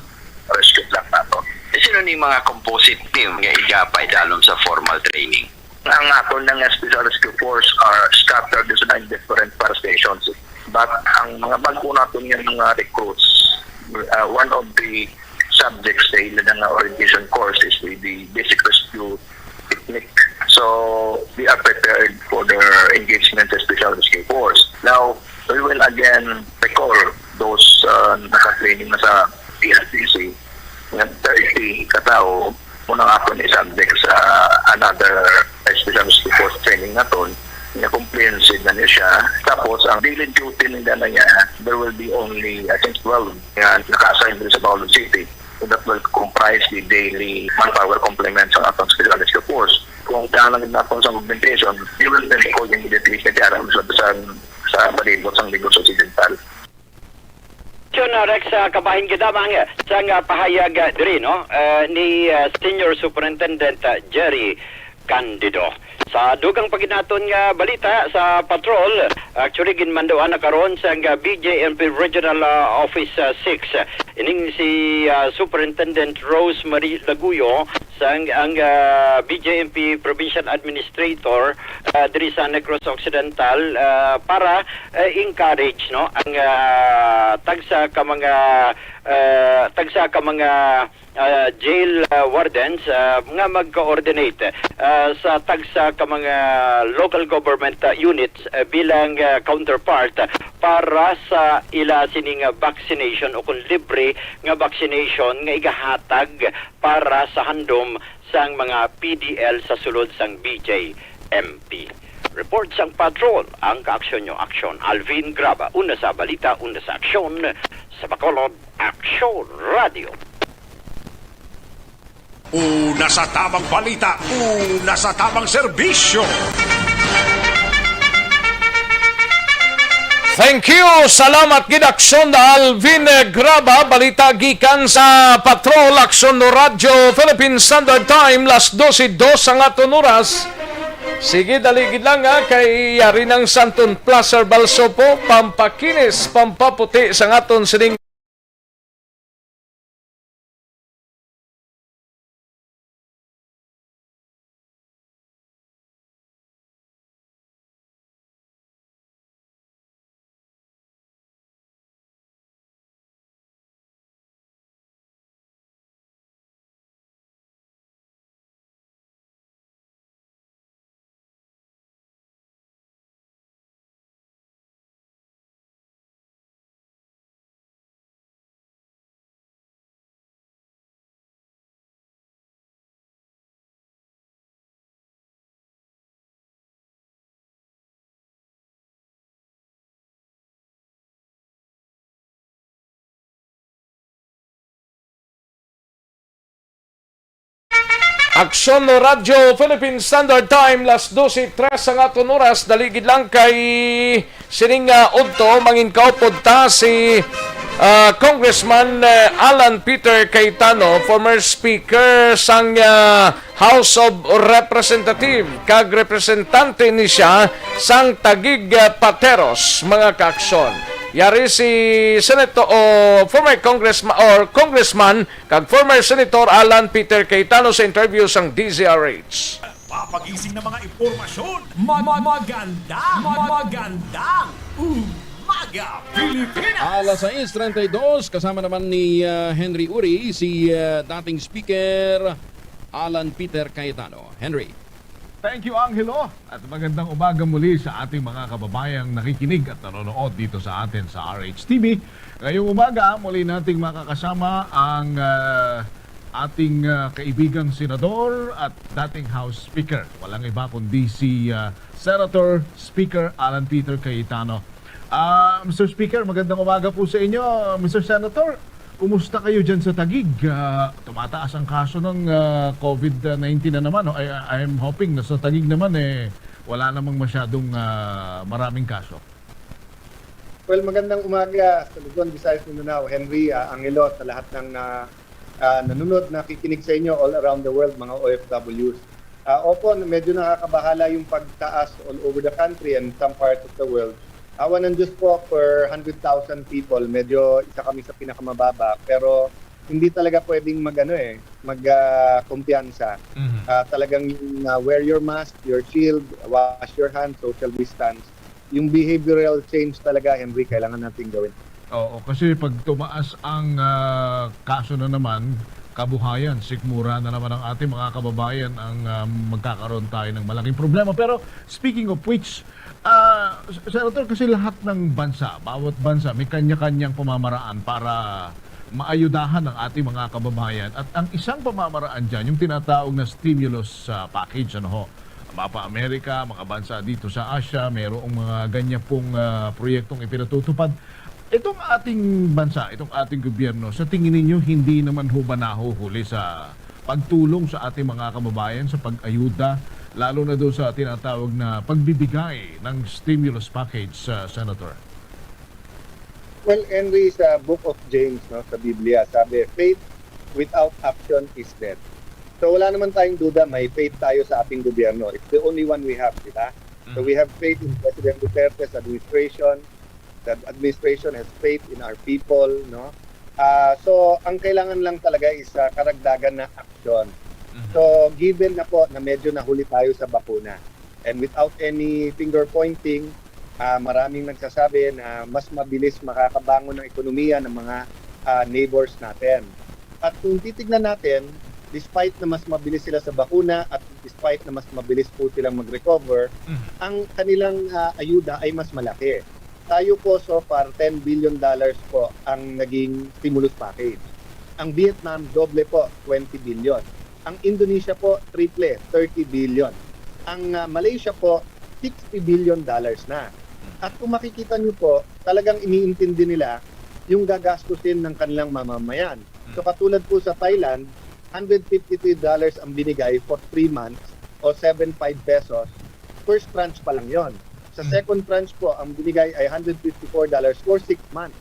rescue plan nato. Sino ni mga composite team nga igapay dalom sa formal training? Ang aton nga special rescue force are scattered sa nine different fire stations. But ang mga bago naton nga mga recruits, uh, one of the subjects sa ila nga orientation course is the, the basic rescue technique. So, they are prepared for their engagement sa special rescue force. Now, we will again recall those uh, naka-training na sa P R T C nga thirty ka tawo, muna nga ako ni subject sa another special rescue force training naton, nga comprehensive na niya siya. Tapos, ang daily duty nila na niya, there will be only, I think, twelve nga naka-assign dito sa Bacolod City. So that will comprise the daily manpower complement sa atong special rescue force. Kung kailangan natin sa augmentation, you will be recalled immediately sa, sa, sa palibot sa Negros Occidental. Yun, uh, Rex, uh, kabahin gid lamang, uh, sang, uh, pahayag, uh, diri, no? Uh, ni, uh, Senior Superintendent, uh, Jerry Candido. Sa dugang pa gid naton nga balita sa patrol, actually, ginmanduan na karon sang, uh, B J M P Regional, uh, Office, uh, six. Ining si, uh, Superintendent Rosemary Laguyo, sang ang, ah, B J M P Provincial Administrator, ah, diri sa Negros Occidental, ah, para, ah, encourage, no, ang, ah, tagsa ka mga, ah, tagsa ka mga, ah, jail, ah, wardens, ah, nga mag-coordinate, ah, sa tagsa ka mga local government, ah, units, ah, bilang, ah, counterpart para sa ila sining, ah, vaccination o kung libre nga vaccination nga igahatag para sa handom sang mga P D L sa sulod sang B J M P. Report sang Patrol, ang kaaksyon nyo aksyon. Alvin Graba, una sa balita, una sa aksyon, sa Bacolod, Aksyon Radio. Una sa tamang balita, una sa tamang serbisyo. Thank you. Salamat gid, Aksyon Alvin Graba. Balita gikan sa Patrol, Aksyon Radyo Philippine Standard Time, las dose dos ang aton oras. Sige, dali gid lang, ha, kay yari nang Santon Placer Balsopo, pampakinis, pampaputi sa aton sining Aksyon Radyo Philippine Standard Time, las dose tres ang aton oras. Dali gid lang kay sining, ah, udto, mangin kaupod ta si, ah, Congressman, eh, Alan Peter Cayetano, former speaker sang, ah, House of Representative, kag representante ni siya sang Taguig, ah, Pateros, mga kaaksyon. Yari si Senator o former congressman or congressman kag former Senator Alan Peter Cayetano sa interview sang D Z R H. Papagising na mga impormasyon. Ma-, ma-, maganda, ma-, magandang umaga, Pilipinas! Alas sais treinta y dos, kasama naman ni, ah, Henry Uri, si, ah, dating Speaker Alan Peter Cayetano. Henry. Thank you, Angelo. At magandang umaga muli sa ating mga kababayang nakikinig at nanonood dito sa atin sa R H T V. Ngayong umaga, muli nating makakasama ang, ah, ating, ah, kaibigang senador at dating House Speaker. Walang iba kundi si, ah, Senator Speaker Alan Peter Cayetano. Ah, Mister Speaker, magandang umaga po sa inyo. Mister Senator, kumusta kayo dyan sa Taguig? Ah, tumataas ang kaso ng, ah, covid nineteen na naman, no? I, I'm hoping na sa Taguig naman, eh, wala namang masyadong, ah, maraming kaso. Well, magandang umaga sa Luzon, Visayas, Mindanao, Henry, ah, Angelo, sa lahat ng, ah, ah, nanonood, nakikinig sa inyo all around the world, mga O F Ws. Ah, opo, medyo nakakabahala yung pagtaas all over the country and some parts of the world. Awa ng Diyos po, per hundred thousand people, medyo isa kami sa pinakamababa. Pero hindi talaga pwedeng mag, ano, eh, mag, ah, kumpiyansa. Mhm. Ah, talagang yung, ah, wear your mask, your shield, wash your hands, social distance. Yung behavioral change talaga, Henry, kailangan natin gawin. Oo, kasi pag tumaas ang, ah, kaso na naman, kabuhayan, sikmura na naman ang ating mga kababayan ang, ah, magkakaroon tayo ng malaking problema. Pero speaking of which, ah, S-, Senator, kasi lahat ng bansa, bawat bansa, may kanya-kanyang pamamaraan para maayudahan ang ating mga kababayan. At ang isang pamamaraan dyan, yung tinatawag na stimulus, ah, package, ano ho. Mapa Amerika, mga bansa dito sa Asia, mayroong mga ganyan pong, ah, proyektong ipinatutupad. Itong ating bansa, itong ating gobyerno, sa tingin ninyo, hindi naman ho ba nahuhuli sa pagtulong sa ating mga kababayan, sa pag-ayuda, lalo na doon sa tinatawag na pagbibigay ng stimulus package, ah, Senator? Well, Henry, sa Book of James, no, sa Biblia, sabi, "Faith without action is dead." So, wala naman tayong duda, may faith tayo sa ating gobyerno. It's the only one we have, di ba? So, we have faith in President Duterte's administration. The administration has faith in our people, no? Ah, so, ang kailangan lang talaga is, ah, karagdagan na action. Mhm. So, given na po na medyo nahuli tayo sa bakuna, and without any finger pointing, ah, maraming nagsasabi na mas mabilis makakabangon ang ekonomiya ng mga ah, neighbors natin. At kung titignan natin, despite na mas mabilis sila sa bakuna at despite na mas mabilis po silang mag-recover, Mhm. ang kanilang, ah, ayuda ay mas malaki. Tayo po, so far, ten billion dollars po ang naging stimulus package. Ang Vietnam, doble po, twenty billion. Ang Indonesia po, triple, thirty billion. Ang, ah, Malaysia po, sixty billion dollars na. At kung makikita niyo po, talagang iniintindi nila yung gagastusin ng kanilang mamamayan. So, katulad po sa Thailand, hundred fifty-three dollars ang binigay for three months o seven five pesos. First tranche pa lang yon. Sa Mm. second tranche po, ang binigay ay hundred fifty-four dollars for six months.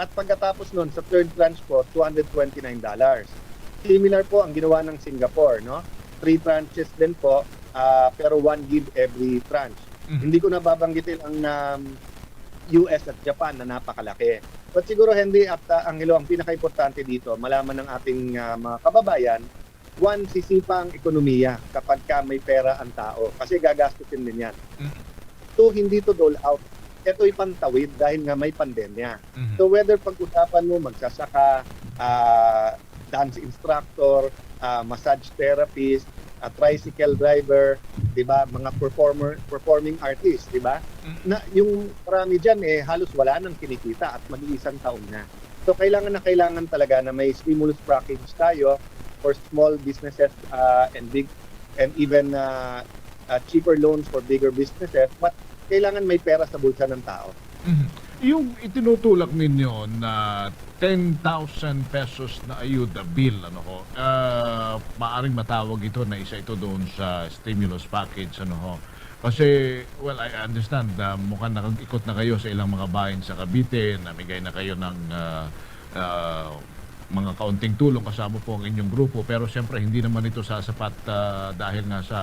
At pagkatapos nun, sa third tranche po, two hundred twenty-nine dollars. Similar po ang ginawa ng Singapore, no? Three tranches din po, ah, pero one give every tranche. Mhm. Hindi ko nababanggitin ang, um, U S at Japan na napakalaki. But siguro, Henry at, ah, Angelo, ang pinakaimportante dito, malaman ng ating, ah, mga kababayan, one, sisipa ang ekonomiya kapag ka may pera ang tao kasi gagastusin din yan. Mm. Two, hindi to dole out. Ito'y pantawid dahil nga may pandemya. Mhm. So whether pag-usapan mo magsasaka, ah, dance instructor, ah, massage therapist, ah, tricycle driver, 'di ba, mga performer, performing artist, 'di ba? Mm. Na yung marami diyan, eh, halos wala nang kinikita at mag-iisang taon na. So kailangan na kailangan talaga na may stimulus package tayo for small businesses, ah, and big and even, ah, ah, cheaper loans for bigger businesses, but kailangan may pera sa bulsa ng tao. Mhm. Yung itinutulak ninyo na ten thousand pesos na ayuda bill, ano ho, ah, maaring matawag ito na isa ito doon sa stimulus package, ano ho. Kasi, well, I understand, ah, mukhang nakag-ikot na kayo sa ilang mga bayan sa Cavite, namigay na kayo ng, ah, ah, mga kaunting tulong kasama po ang inyong grupo. Pero siyempre, hindi naman ito sasapat, ah, dahil nga sa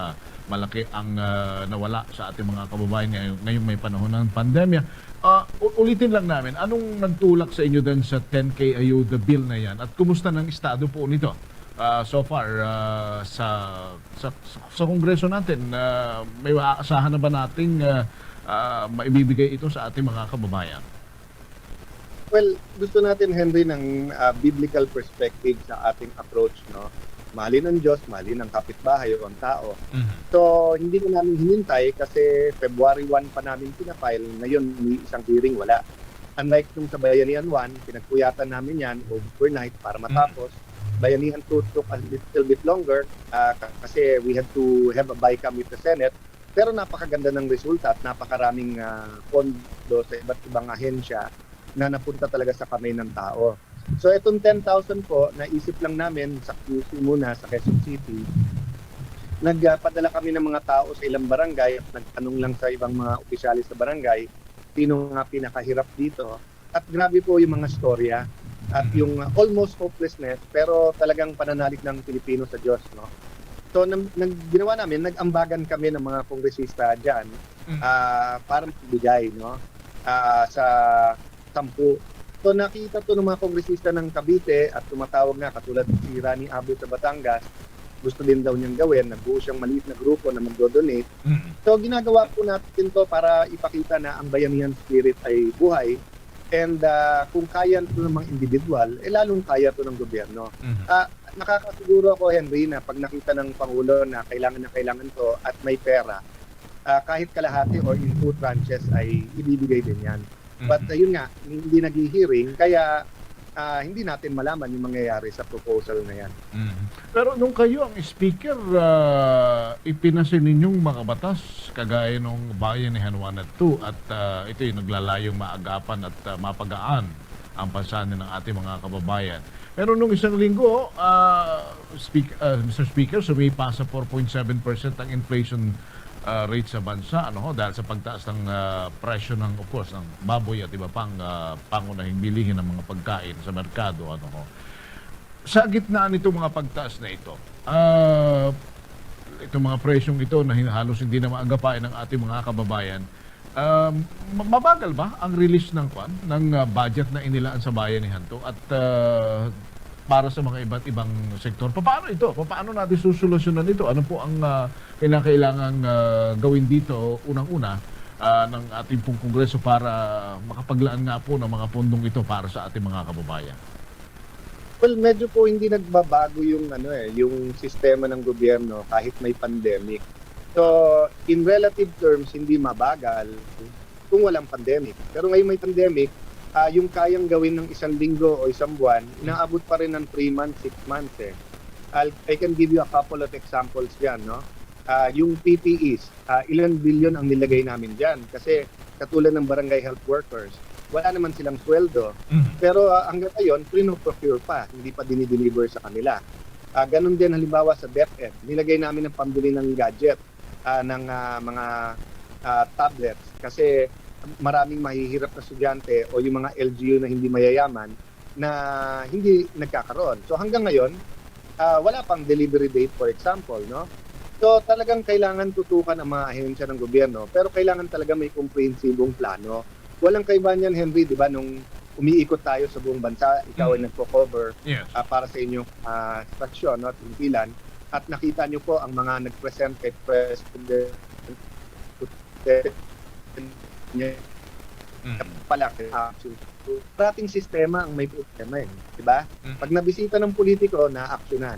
malaki ang, ah, nawala sa ating mga kababayan ngay-, ngayong may panahon ng pandemya. Ah, u-, ulitin lang namin, anong nagtulak sa inyo din sa ten K ayuda bill na yan? At kumusta ng estado po nito? Ah, so far, ah, sa, sa, sa Kongreso natin, ah, may maaasahan na ba nating, ah, ah, maibibigay ito sa ating mga kababayan? Well, gusto natin, Henry, ng, ah, biblical perspective sa ating approach, no? Mahalin ang Diyos, mahalin ang kapitbahay o ang tao. Mhm. So, hindi na namin hinintay kasi February one pa namin pinafile. Ngayon, may isang hearing, wala. Unlike nung sa Bayanihan one, pinagpuyatan namin yan overnight para Mhm. matapos. Bayanihan two took a little bit longer, ah, ka-, kasi we had to have a BICAM with the Senate. Pero napakaganda ng resulta at napakaraming, ah, pondo sa iba't ibang ahensya na napunta talaga sa kamay ng tao. So, itong ten thousand po, naisip lang namin sa Q C muna, sa Quezon City. Nagpadala kami ng mga tao sa ilang barangay at nagtanong lang sa ibang mga opisyales sa barangay, sino nga pinakahirap dito. At grabe po yung mga storya at Mhm. yung, uh, almost hopelessness, pero talagang pananalig ng Pilipino sa Diyos, no? So, nam-, nag-, ginawa namin, nag-ambagan kami ng mga kongresista dyan, Mhm. ah, para magbigay, no? Ah, sa sampu. So, nakita to ng mga kongresista ng Cavite at tumatawag nga, katulad si Rani Abu sa Batangas, gusto din daw niyang gawin, nagbuo siyang maliit na grupo na magdo-donate. Mhm. So, ginagawa po natin to para ipakita na ang bayanihan spirit ay buhay. And, ah, kung kaya ito ng mga individual, eh, lalong kaya ito ng gobyerno. Mhm. Ah, nakakasiguro ako, Henry, na pag nakita ng Pangulo na kailangan na kailangan to at may pera, ah, kahit kalahati or in two tranches ay ibibigay din yan. But, Mhm. ayun nga, hindi naghihiring, kaya, ah, hindi natin malaman yung mangyayari sa proposal na yan. Mhm. Pero nung kayo ang speaker, ah, ipinasi ninyong mga batas kagaya nung Bayanihan one at two at, ah, ito'y naglalayong maagapan at, ah, mapagaan ang pasanin ng ating mga kababayan. Pero nung isang linggo, ah, speak-, ah, Mister Speaker, sumipa sa four point seven percent ang inflation, ah, rate sa bansa, ano ho, dahil sa pagtaas ng, ah, presyo ng, of course, ng baboy at iba pang, ah, pangunahing bilihin ng mga pagkain sa merkado, ano ho. Sa gitna nitong mga pagtaas na ito, ah, itong mga presyong ito na hin-, halos hindi na maagapain ng ating mga kababayan, um, ma-, mabagal ba ang release ng kwan, ng, ah, budget na inilaan sa bayanihan to at, ah, para sa mga iba't ibang sektor? Papaano ito? Papaano natin susolusyonan ito? Ano po ang, ah, kinakailangang, ah, gawin dito, unang-una, ah, ng ating pong Kongreso para makapaglaan nga po ng mga pondong ito para sa ating mga kababayan? Well, medyo po hindi nagbabago yung ano, eh, yung sistema ng gobyerno kahit may pandemic. So, in relative terms, hindi mabagal kung walang pandemic. Pero ngayon may pandemic, ah, yung kayang gawin ng isang linggo o isang buwan, inaabot pa rin ng three months, six months, eh. I'll, I can give you a couple of examples diyan, no? Ah, yung P P Es, ah, ilang bilyon ang nilagay namin diyan kasi katulad ng barangay health workers, wala naman silang sweldo. Mhm. Pero, ah, hanggang ngayon, pino-procure pa, hindi pa dinideliver sa kanila. Ah, ganun din halimbawa sa DepEd, nilagay namin ang pambili ng gadget, ah, ng, ah, mga, ah, tablets kasi maraming mahihirap na estudyante o yung mga L G U na hindi mayayaman na hindi nagkakaroon. So hanggang ngayon, ah, wala pang delivery date, for example, no? So talagang kailangan tutukan ang mga ahensya ng gobyerno, pero kailangan talaga may komprehensibong plano. Walang kaiba niyan, Henry, di ba, nung umiikot tayo sa buong bansa, ikaw ay Mm. nagko-cover, Yes. ah, para sa inyong, ah, stasyon, no, at himpilan, at nakita niyo po ang mga nag-present kay President Duterte, Mm. pala, kay action. Parating sistema ang may problema, eh, di ba? Mm. Pag nabisita ng politiko, naaksyonan.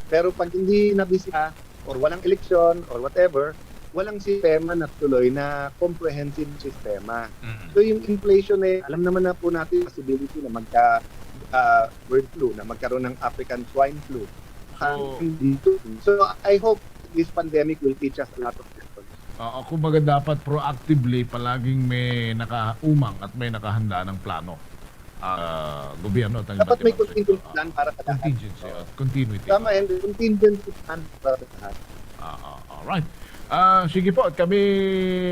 Pero pag hindi nabisita, or walang eleksyon, or whatever, walang sistema na tuloy na comprehensive sistema. Mm. So, yung inflation, eh, alam naman na po natin possibility na magka, ah, bird flu, na magkaroon ng African swine flu. So, Ang dito. So, I hope this pandemic will teach us a lot of lessons. Oo, kumbaga dapat proactively palaging may nakaumang at may nakahanda ng plano. Ah, gobyerno at ang Dapat iba't may ibang contingency sektor. plan para sa lahat. Contingency Oo. at continuity. Tama, and contingency plan para sa lahat. Ah, ah, alright. Ah, sige po, at kami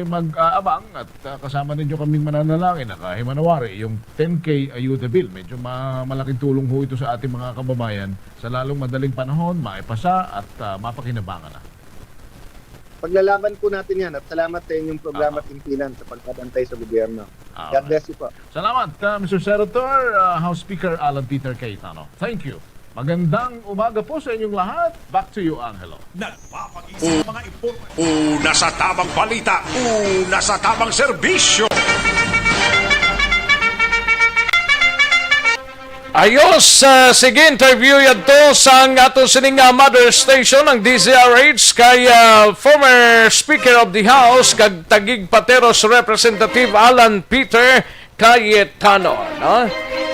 mag-aabang at, ah, kasama ninyo kaming mananalangin na kahimanawari yung ten K ayuda bill. Medyo ma-, malaking tulong ho ito sa ating mga kababayan sa lalong madaling panahon, maipasa at, ah, mapakinabangan na. Paglalaban po natin yan at salamat sa inyong programa Aha. at himpilan sa pagbabantay sa gobyerno. God Alright. bless you po. Salamat, ah, Mister Senator, ah, House Speaker Alan Peter Cayetano. Thank you. Magandang umaga po sa inyong lahat. Back to you, Angelo. Nagpapag-isa sa mga impormasyon. Una sa tamang balita, una sa tamang serbisyo. Ayos, ah, sige, interview yadto sang aton sining, ah, mother station, ang D Z R H, kay, ah, former Speaker of the House kag Taguig Pateros Representative Alan Peter Cayetano, no?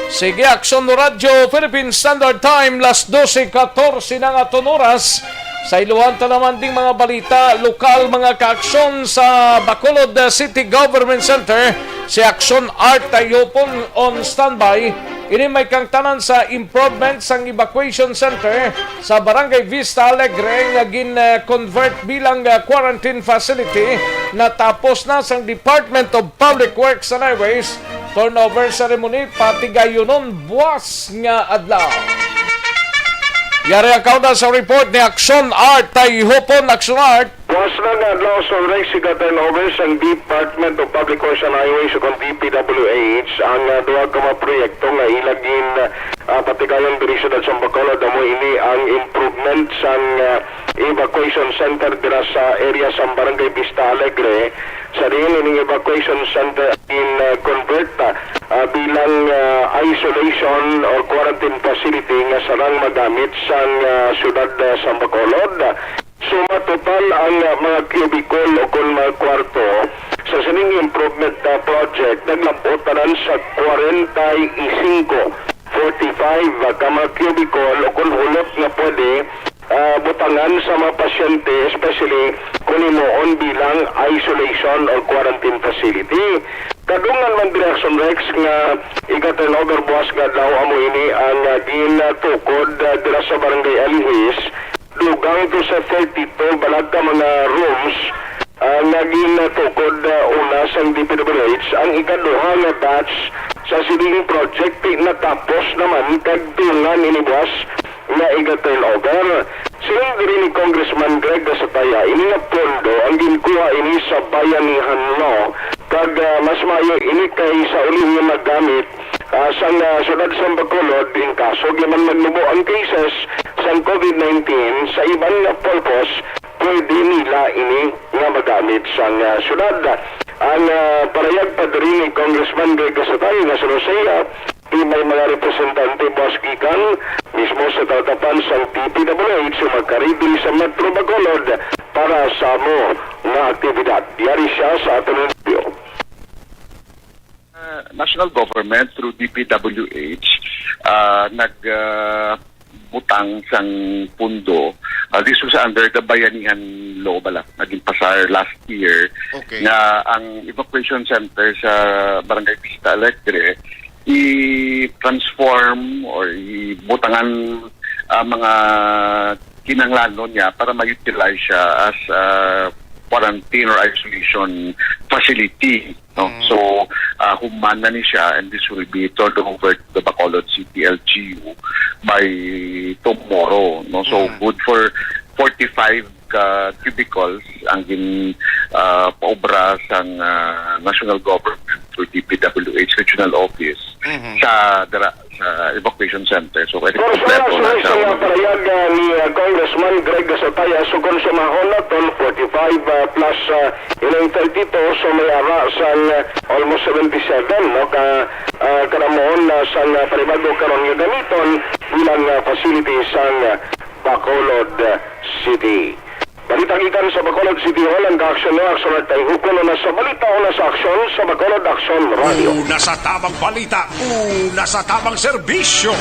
Sige, Aksyon Radyo Philippine Standard Time, las dose katorse na nga aton oras. Sa iluhan ta naman ding mga balita lokal, mga kaaksyon, sa Bacolod, uh, City Government Center, si Aksyon Art Tayopon on standby. Ini may kangtanan sa improvement sang evacuation center sa Barangay Vista Alegre nga gin, uh, convert bilang, uh, quarantine facility. Natapos na sang Department of Public Works and Highways turnover ceremony, patigayunon buwas nga adlaw. Yari ang kauna sa report ni Aksyon Art. Tayhupon, Aksyon Art. Buwas na nga adlaw, Sir Rex, iga-turnover sang Department of Public Works and Highways o kon D P W H ang, ah, duha ka mga proyekto nga ila gin, ah, patigayon diri sa syudad sang Bacolod. Amo ini ang improvement sang, ah, evacuation center dira sa area sa Barangay Vista Alegre, sa diin ining evacuation center in, uh, convert, uh, bilang, uh, isolation or quarantine facility nga sarang magamit sang, uh, siyudad, uh, sang Bacolod. Suma total ang, uh, mga cubicle o kon mga kwarto sa sining improvement, uh, project naglab-ot tanan sa kwarenta y singko, forty-five, uh, ka mga cubicle o kon hulot nga pwede ah, butangan sa mga pasyente, especially kon himuon bilang isolation or quarantine facility. Kadungan man diri, Aksyon Rex, nga iga-turnover buwas nga adlaw, amo ini ang, ah, gintukod, ah, dira sa Barangay Alihis, dugang to sa thirty-two balag ka mga rooms, ah, nga gintukod, ah, una sang D P W H. Ang ikaduha nga batch sa sining project natapos naman kag dungan ini buwas nga iga-turnover. Siling diri ni Congressman Greg Gasataya, ini nga pondo ang ginkuha ini sa bayanihan law, kag, ah, mas maayo ini kay sa uli nga magamit, ah, sang, ah, siyudad sang Bacolod, in kaso giman magnubo ang cases sang COVID nineteen sa iban nga purpose, pwede nila ini nga magamit sang, ah, siyudad. Ang, ah, parayag pa diri ni Congressman Greg Gasataya nga sa Lucia, May mga representante buas gikan mismo sa talatapan sang D P W H nga makaready sa Metro Bacolod para sa amo nga aktibidad. Yari siya sa aton interview. Uh, national government through D P W H uh, nag uh, butang sang pundo. Uh, this was under the Bayanihan Law bala, naging pasar last year, Okay. Nga ang evacuation center sa Barangay Vista Alegre i-transform or ibutangan ang mga kinahanglanon niya para ma-utilize siya as uh, quarantine or isolation facility. No? Mm. So, uh, human na ni siya, and this will be turned over to the Bacolod City L G U by tomorrow. No? So, Mm. good for forty-five ka cubicles ang gin uh, paubra sang uh, national government through D P W H regional office Mhm. sa dara, sa evacuation center. So, I think Pero sa kompleto na sunod siya. Sa pahayag uh, ni uh, Congressman Greg Gasataya, sugon sa mahon naton, forty-five uh, plus uh, ining thirty-two, so may ara sang uh, almost seventy-seven, no? Ka uh, kanamuon na sang uh, panibag-o karon nga gamiton bilang uh, facility sang uh, Bacolod uh, City. Balita gikan sa Bacolod City Hall, ang kaaksyon ni Aksyon at Tayhukon. Una sa balita, una sa aksyon sa Bacolod Aksyon Radio. Una sa tamang balita, una sa tamang serbisyo.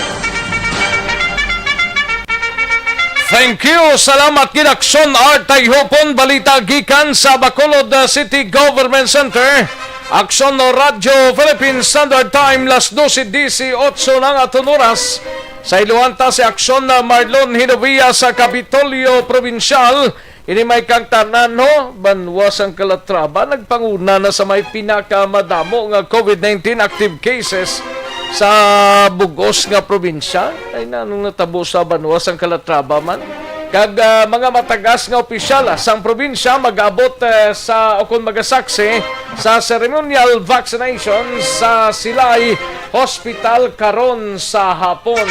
Thank you. Salamat gid, Aksyon Art Tayhupon. Balita gikan sa Bacolod uh, City Government Center. Aksyon Radyo Philippine Standard Time, las dose dieciocho na ang aton oras. Sa iluhan ta si Aksyon na Marlon Hinovia sa Kapitolyo Probinsyal. Ini may kang tanan, ho, banwa sang Calatrava nagpanguna na sa may pinakamadamo nga COVID nineteen active cases sa bugos nga probinsya. Ay, nanong natabo sa banwa sang Calatrava man? Kag ah, mga matagas nga opisyal ah, sang probinsya mag-abot eh, sa o kon magasaksi sa ceremonial vaccination sa Silay Hospital karon sa hapon.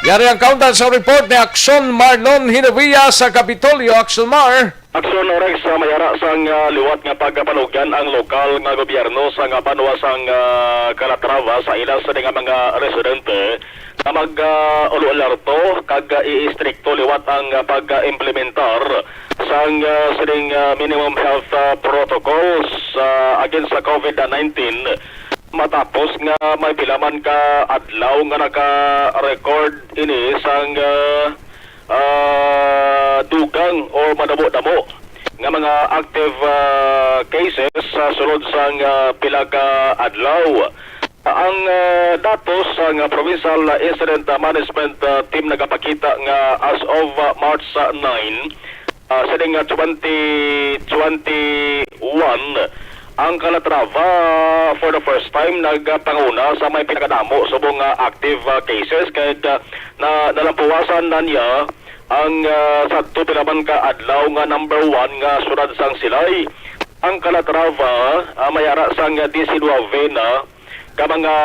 Yari ang kauntan sa report ni Aksyon Marlon Hinovia sa Kapitolyo. Aksyon Mar. Aksyon Rex, sa may ara sang ah, liwat nga pagpanugyan ang lokal nga gobyerno sa nga banwa sang ah, Calatrava sa ila sini nga mga residente nga mag ah, ulo alerto kag ah, iistrikto liwat ang ah, pag-implementar sang ah, sining ah, minimum health ah, protocols ah, against sa COVID nineteen. Matapos nga may pila man ka adlaw nga naka-record ini sang ah, ah, dugang or madamo-damo nga mga active ah, cases sa sulod sang ah, pila ka adlaw. Ang ah, datos sang ah, Provincial Incident Management ah, Team nagapakita nga as of ah, March ah, nine, ah, sining ah, twenty twenty-one, ang Calatrava for the first time nagpanguna sa may pinakadamo subong nga active ah, cases, kay ah, na nalampuwasan na niya ang ah, sadto pila man ka adlaw nga number one nga syudad sang Silay. Ang Calatrava ah, may ara sang ah, diecinuebe na ka mga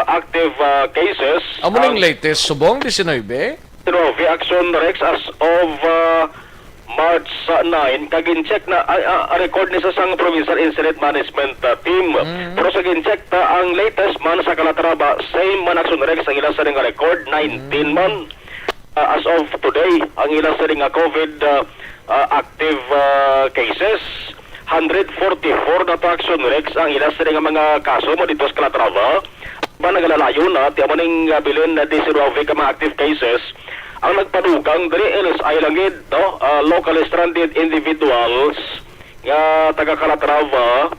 active ah, cases. Amo ning Ang latest subong, diecinuebe? Diecinuebe, Aksyon Rex, as of ah, March ah, nine, kag gin-check na, ay, ah, record ni sa sang Provincial Incident Management ah, Team. Mm. Pero sa gin-check ta, ang latest man sa Calatrava, same man, Aksyon Rex, ang ila sa nga record, nineteen man. Ah, as of today, ang ila sa nga COVID ah, ah, active ah, cases, hundred forty-four na to, Aksyon Rex, ang ila sa nga mga kaso mo dito sa Calatrava. Ba nagalalayo na, ti amo ning ah, bilin na diecinuebe ka mga active cases. Ang nagpadugang diri, L S I lang gid, no? Ah, locally stranded individuals nga taga Calatrava,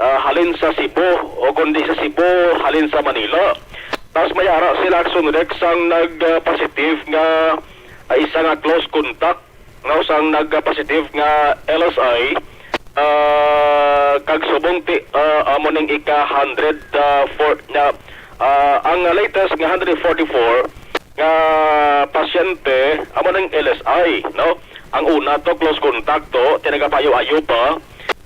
ah, halin sa Cebu, o kundi sa Cebu, halin sa Manila. Tapos may ara sila, Aksyon Rex, ang nag-positive nga ah, isa nga close contact nga usang nag-positive nga L S I, ah, kag subong ti ah, amo ning ika hundred ah, four na ah, ang latest nga hundred forty-four nga pasyente amo ning L S I, no? Ang una to close contact to, ti nagapayo-ayo pa.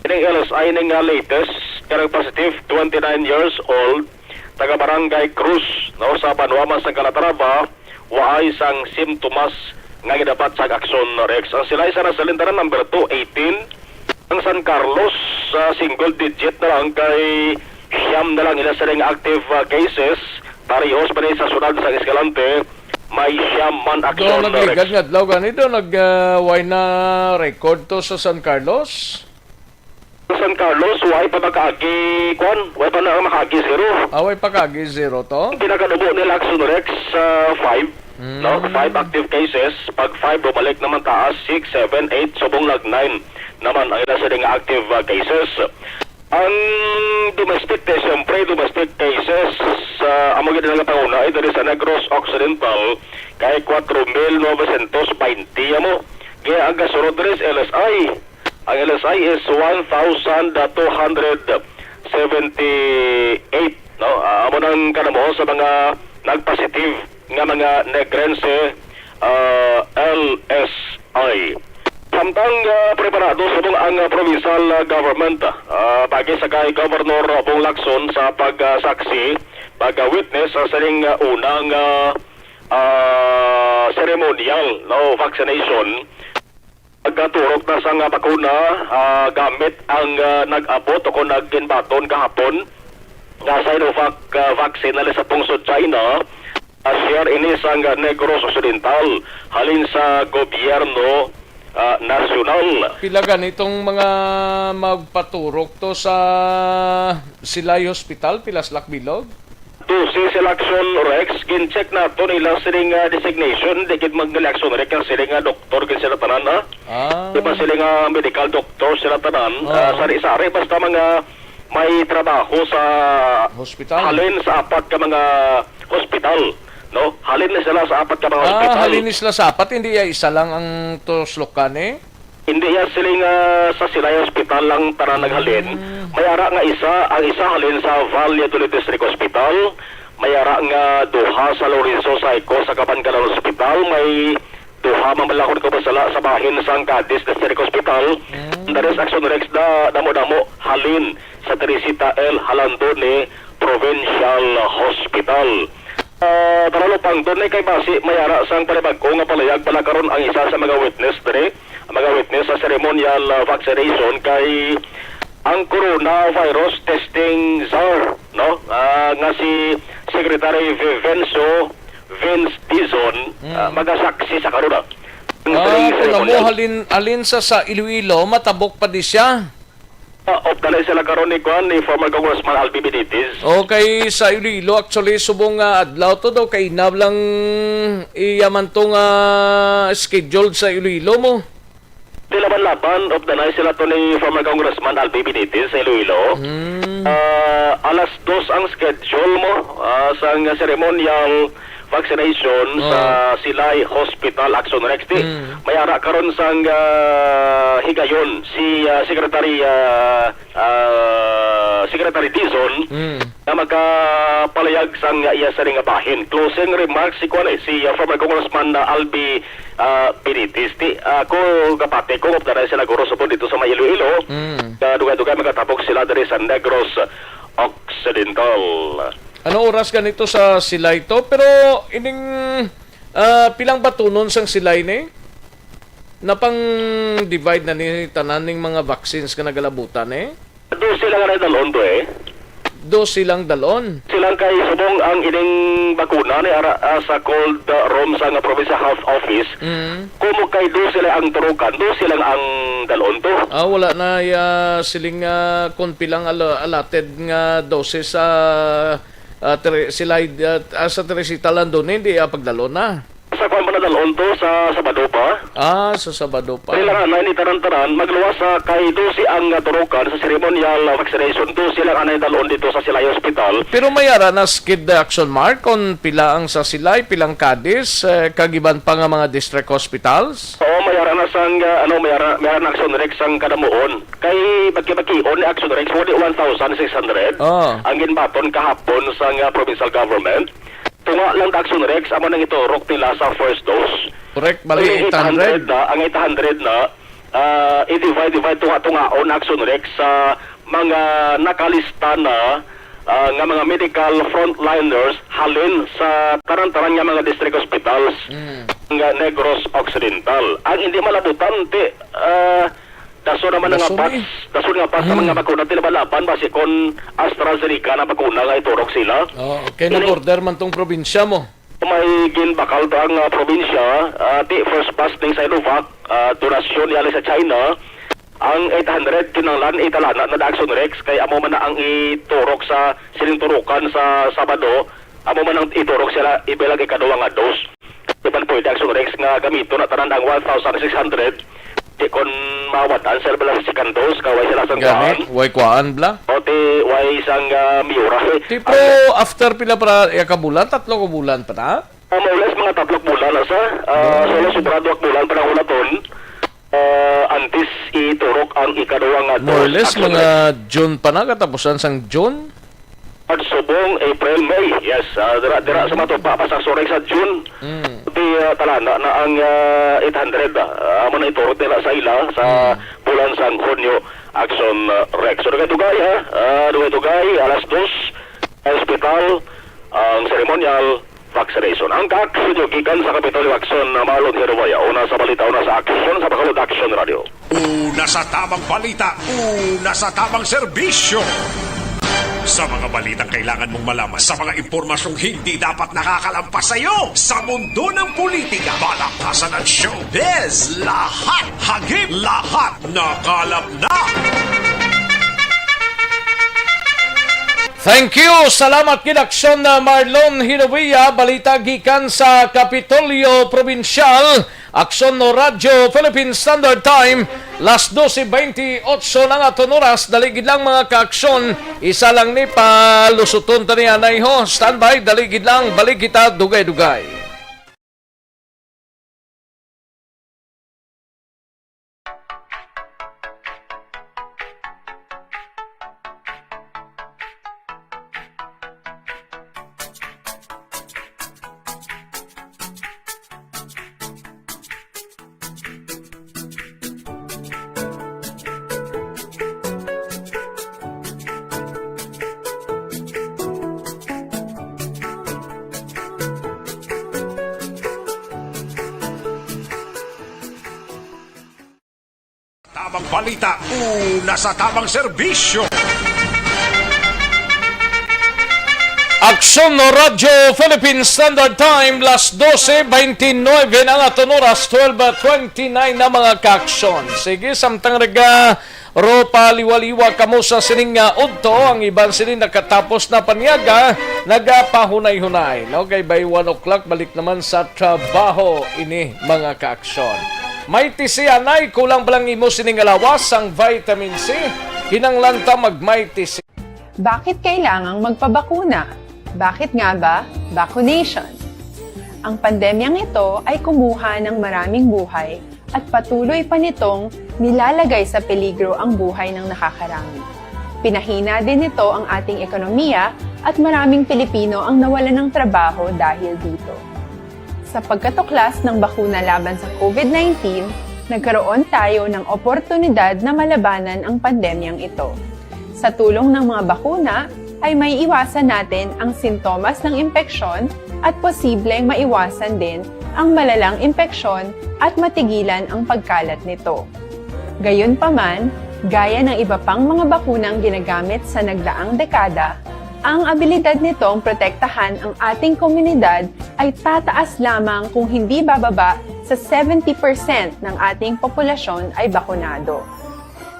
Ining L S I ning nga latest nga nag-positive, twenty-nine years old, taga Barangay Cruz, no, sa banwa man sa Calatrava, waay sang simptomas nga gidapat sa Aksyon Rex. Ang sila isa na sa lintanan number two, eighteen. Ang San Carlos, sa single digit na lang kay Siyam na lang ila sining active, ah, cases. Parehas pa ni sa syudad sang Escalante, may siyam man. Do aksyon, nagligad Rex. Nga adlaw gani do nag, ah, way na record to sa San Carlos? San Carlos, way pa makaagi, kwan, way pa na makaagi zero. Ah, way pa kaagi zero to? Pinakanubo nila aksyon, Rex, sa five, Mm. no? Five active cases. Pag five, bumalik naman taas, six, seven, eight, subong lag nine naman ang ila sining active, ah, cases. Ang domestic, te, siyempre, domestic cases, sa amo gid nga panguna, ay diri sa Negros Occidental, kay kwatro mil novecientos baynte amo. Kaya ang kasunod diri sa L S I, ang L S I is one thousand two hundred seventy-eight, no? Ah, amo nang kanamo sa mga nagpositive nga mga Negrense, ah, L S I. Samtang, ah, preparado subong ang, ah, provincial, ah, government, ah, pagi sa kay Governor Bong Lacson sa pagsaksi, pag-witness sa sining, ah, unang, ah, ah, ceremonial, no, vaccination. Pagkaturok na sang bakuna, ah, gamit ang, ah, nag-abot o kon nagginbaton kahapon nga Sinovac, ah, vaccine halin sa pungsod China. Ah, share ini sang Negros Occidental halin sa gobyerno, ah, nasyonal. Pila gani tong mga magpaturok to sa Silay Hospital? Pila sila kabilog? Dose sila, aksyon, Rex, gin-check nato nila sining, ah, designation, di gid mag-, nila, aksyon, Rex, ang siling nga doktor gid sila tanan, ha? Ah. Di ba siling nga medical doctor sila tanan, ah, Oo. sari-sari, basta mga may trabaho sa Hospital. halin sa apat ka mga hospital, no? Halin na sila sa apat ka mga Ah, hospital. halin ni sila sa apat, hindi ya isa lang ang tuslokan, eh? Hindi ya siling, ah, sa Silay Hospital lang tanan naghalin. Mm. May ara nga isa, ang isa halin sa Valladolid District Hospital, may ara nga duha sa Lorenzo Saico sa Kabankalan Hospital, may duha man bala, kon ko masala, sa bahin sang Cadiz District Hospital. Mm. Dari sa Action Rex na damo-damo halin sa Teresita L. Jalandone Provincial Hospital. Ah, Taralupang, dunay kay basi may ara sang panibag-o nga palayag bala karon ang isa sa mga witness diri, ang mga witness sa ceremonial, ah, vaccination kay ang coronavirus testing czar, no? Ah, nga si Secretary Vivencio Vince Dizon, Mm. ah, magasaksi sa karon, ah. Ang Ah, sining kung amo ceremonial. halin, halin sa, sa Iloilo, matabok pa di siya. Ah, opdanay sila karon ni, kuan, ni former Congressman Albi Benitez. Okay, sa Iloilo, actually, subong nga adlaw to daw, kainab lang iya man to nga scheduled sa Iloilo mo. Di laban-laban, opdanay sila to ni former Congressman Albi Benitez sa Iloilo. Hmm. Ah, alas dos ang schedule mo, ah, sang ceremonial vaccination sa Ah. Silay Hospital, Action Rex. Di, Mm. may ara karon sang, ah, higayon si, ah, Secretary, ah, ah, Secretary Dizon Mm. na magkapalayag sang iya sining nga bahin. Closing remarks si, kuan, eh, si, ah, former Congressman na Albi, ah, Benitez. Di, ah, ako gapati ko, kung tanan sila guro subong dito sa may Iloilo, Mm. ah, dugay-dugay makatabok sila diri sa Negros Occidental. Ano oras ganito sa Silay to? Pero ining, ah, pilang batunon sang Silay ni? Napang-divide na ni tanan ning mga vaccines nga nagalabutan, eh? Dose lang ang dalon to, eh. Dose lang dalon? Silang kay subong ang ining bakuna ni ara, ah, sa cold, ah, room sa nga Provincial Health Office. Mm. Kumo kay dose lang ang turukan, dose lang ang dalon to. Ah, wala na ya siling, ah, kung pilang al-, allotted nga doses sa, ah, Tre-, Silay, ah, ah, sa Teresita Landon, hindi, ah, pagdalo na. Sa kwan pa nadalon to, sa Sabado pa. Ah, sa Sabado pa. Kailangan na ini tanan-tanan, magluwas sa kay dose ang, ah, turukan sa ceremonial, ah, vaccination. Dose lang anay dalon dito sa Silay Hospital. Pero may ara na skid action mark kung pila ang sa Silay, pilang Cadiz, eh, kag iban pa nga mga district hospitals? Oo, may ara na sang, ah, ano, may ara, may ara na action rex ang kadamuon. Kay baki-bakion ni action rex, mo di one thousand six hundred. Oh. Ang ginbaton kahapon sa nga provincial government. Tunga lang, Action Rex, amo nang iturok nila sa first dose. Correct, bali, Ang eight hundred. eight hundred na, ang eight hundred na, ah, i-divide, divide, tunga-tungaon, Action Rex, sa mga nakalista na, ah, nga mga medical frontliners halin sa tanan-tanan nga mga district hospitals Mm. nga Negros Occidental. Ang hindi malabutan, ti, ah, Dason naman nga Dason, bats, eh. dason nga bats ang Hmm. mga bakuna, di na ba laban, basi kon AstraZeneca na bakuna nga iturok sila. Oh, okay, Ini- nag-order man tong probinsya mo. May ginbakal ta ang, ah, probinsya, ah, di first pass ning Sinovac, ah, donasyon yali sa China. Ang eight hundred kinahanglan italana na da Action Rex, kay amo man na ang iturok sa sining turukan sa Sabado, amo man ang iturok sila ibalag ikaduha nga dose. Di man pwede Action Rex nga gamiton na tanan ang one thousand six hundred. Di kon mawad-an sila bala sa second dose, kay way sila sang Gani, kuan. Way kuan, bla? O, ti, way sang, ah, Miura. Ti, Ang pero after pila para ya ka bulan? Tatlo ka bulan pa na? Ah, more or less, mga tatlo ka bulan na sa, ah, Oh. solo sobra duha ka bulan pa na hulaton. Ah, antes iturok ang ikaduha nga More or dose, less, actually. mga June pa na, katapusan sang June? At subong, April, May. Yes, ah, dira, dira sa Mm. matupa pa sa suray sa June. Mm. Di, ah, talana na ang, ah, eight hundred, ah. Ah, amo na iturok nila sa ila sa Mm. bulan sang Hunyo, Action, ah, Rex. So, dugay-dugay, ha? Ah, dugay-dugay, alas dos, sa ospital, ang seremonyal, vaccination. Ang kaaksyon nyo gikan sa Kapitolyo Aksyon na Marlon Herobaya. Una sa balita, una sa aksyon sa Bacolod Action Radio. Una sa tamang balita, una sa tamang serbisyo. Sa mga balitang kailangan mong malaman, sa mga impormasyong hindi dapat nakakalampas sa iyo, sa mundo ng politika, balaktasan at showbiz, lahat hagip, lahat nakalap na. Thank you. Salamat gid, Aksyon na Marlon Hinovia. Balita gikan sa Kapitolyo Probinsyal. Aksyon no Radyo Philippine Standard Time, las doce veintiocho na ang aton oras. Dali gid lang, mga kaaksyon. Isa lang ni palusuton ta ni anay ho. Standby, dali gid lang. Balik kita dugay-dugay. Tamang balita, una sa tamang serbisyo. Aksyon no Radyo Philippine Standard Time, las doce veintinueve na ang aton oras, twelve twenty-nine na, mga kaaksyon. Sige, samtang naga ro paliwaliwa kamo sa sining nga udto, ang iban sini nakatapos na paniaga, nagapahunay-hunay, no? Kay by one o'clock, balik naman sa trabaho ini, mga kaaksyon. Mighty C, anay, kulang pa lang imo sini nga lawas sang vitamin C. Kinahanglan ta mag Mighty C. Bakit kailangang magpabakuna? Bakit nga ba vaccination? Ang pandemyang ito ay kumuha ng maraming buhay at patuloy pa nitong nilalagay sa peligro ang buhay ng nakakarami. Pinahina din nito ang ating ekonomiya at maraming Pilipino ang nawalan ng trabaho dahil dito. Sa pagkatuklas ng bakuna laban sa COVID nineteen, nagkaroon tayo ng oportunidad na malabanan ang pandemyang ito. Sa tulong ng mga bakuna, ay maiiwasan natin ang sintomas ng impeksyon at posibleng maiwasan din ang malalang impeksyon at matigilan ang pagkalat nito. Gayunpaman, gaya ng iba pang mga bakunang ginagamit sa nagdaang dekada, ang abilidad nitong protektahan ang ating komunidad ay tataas lamang kung hindi bababa sa seventy percent ng ating populasyon ay bakunado.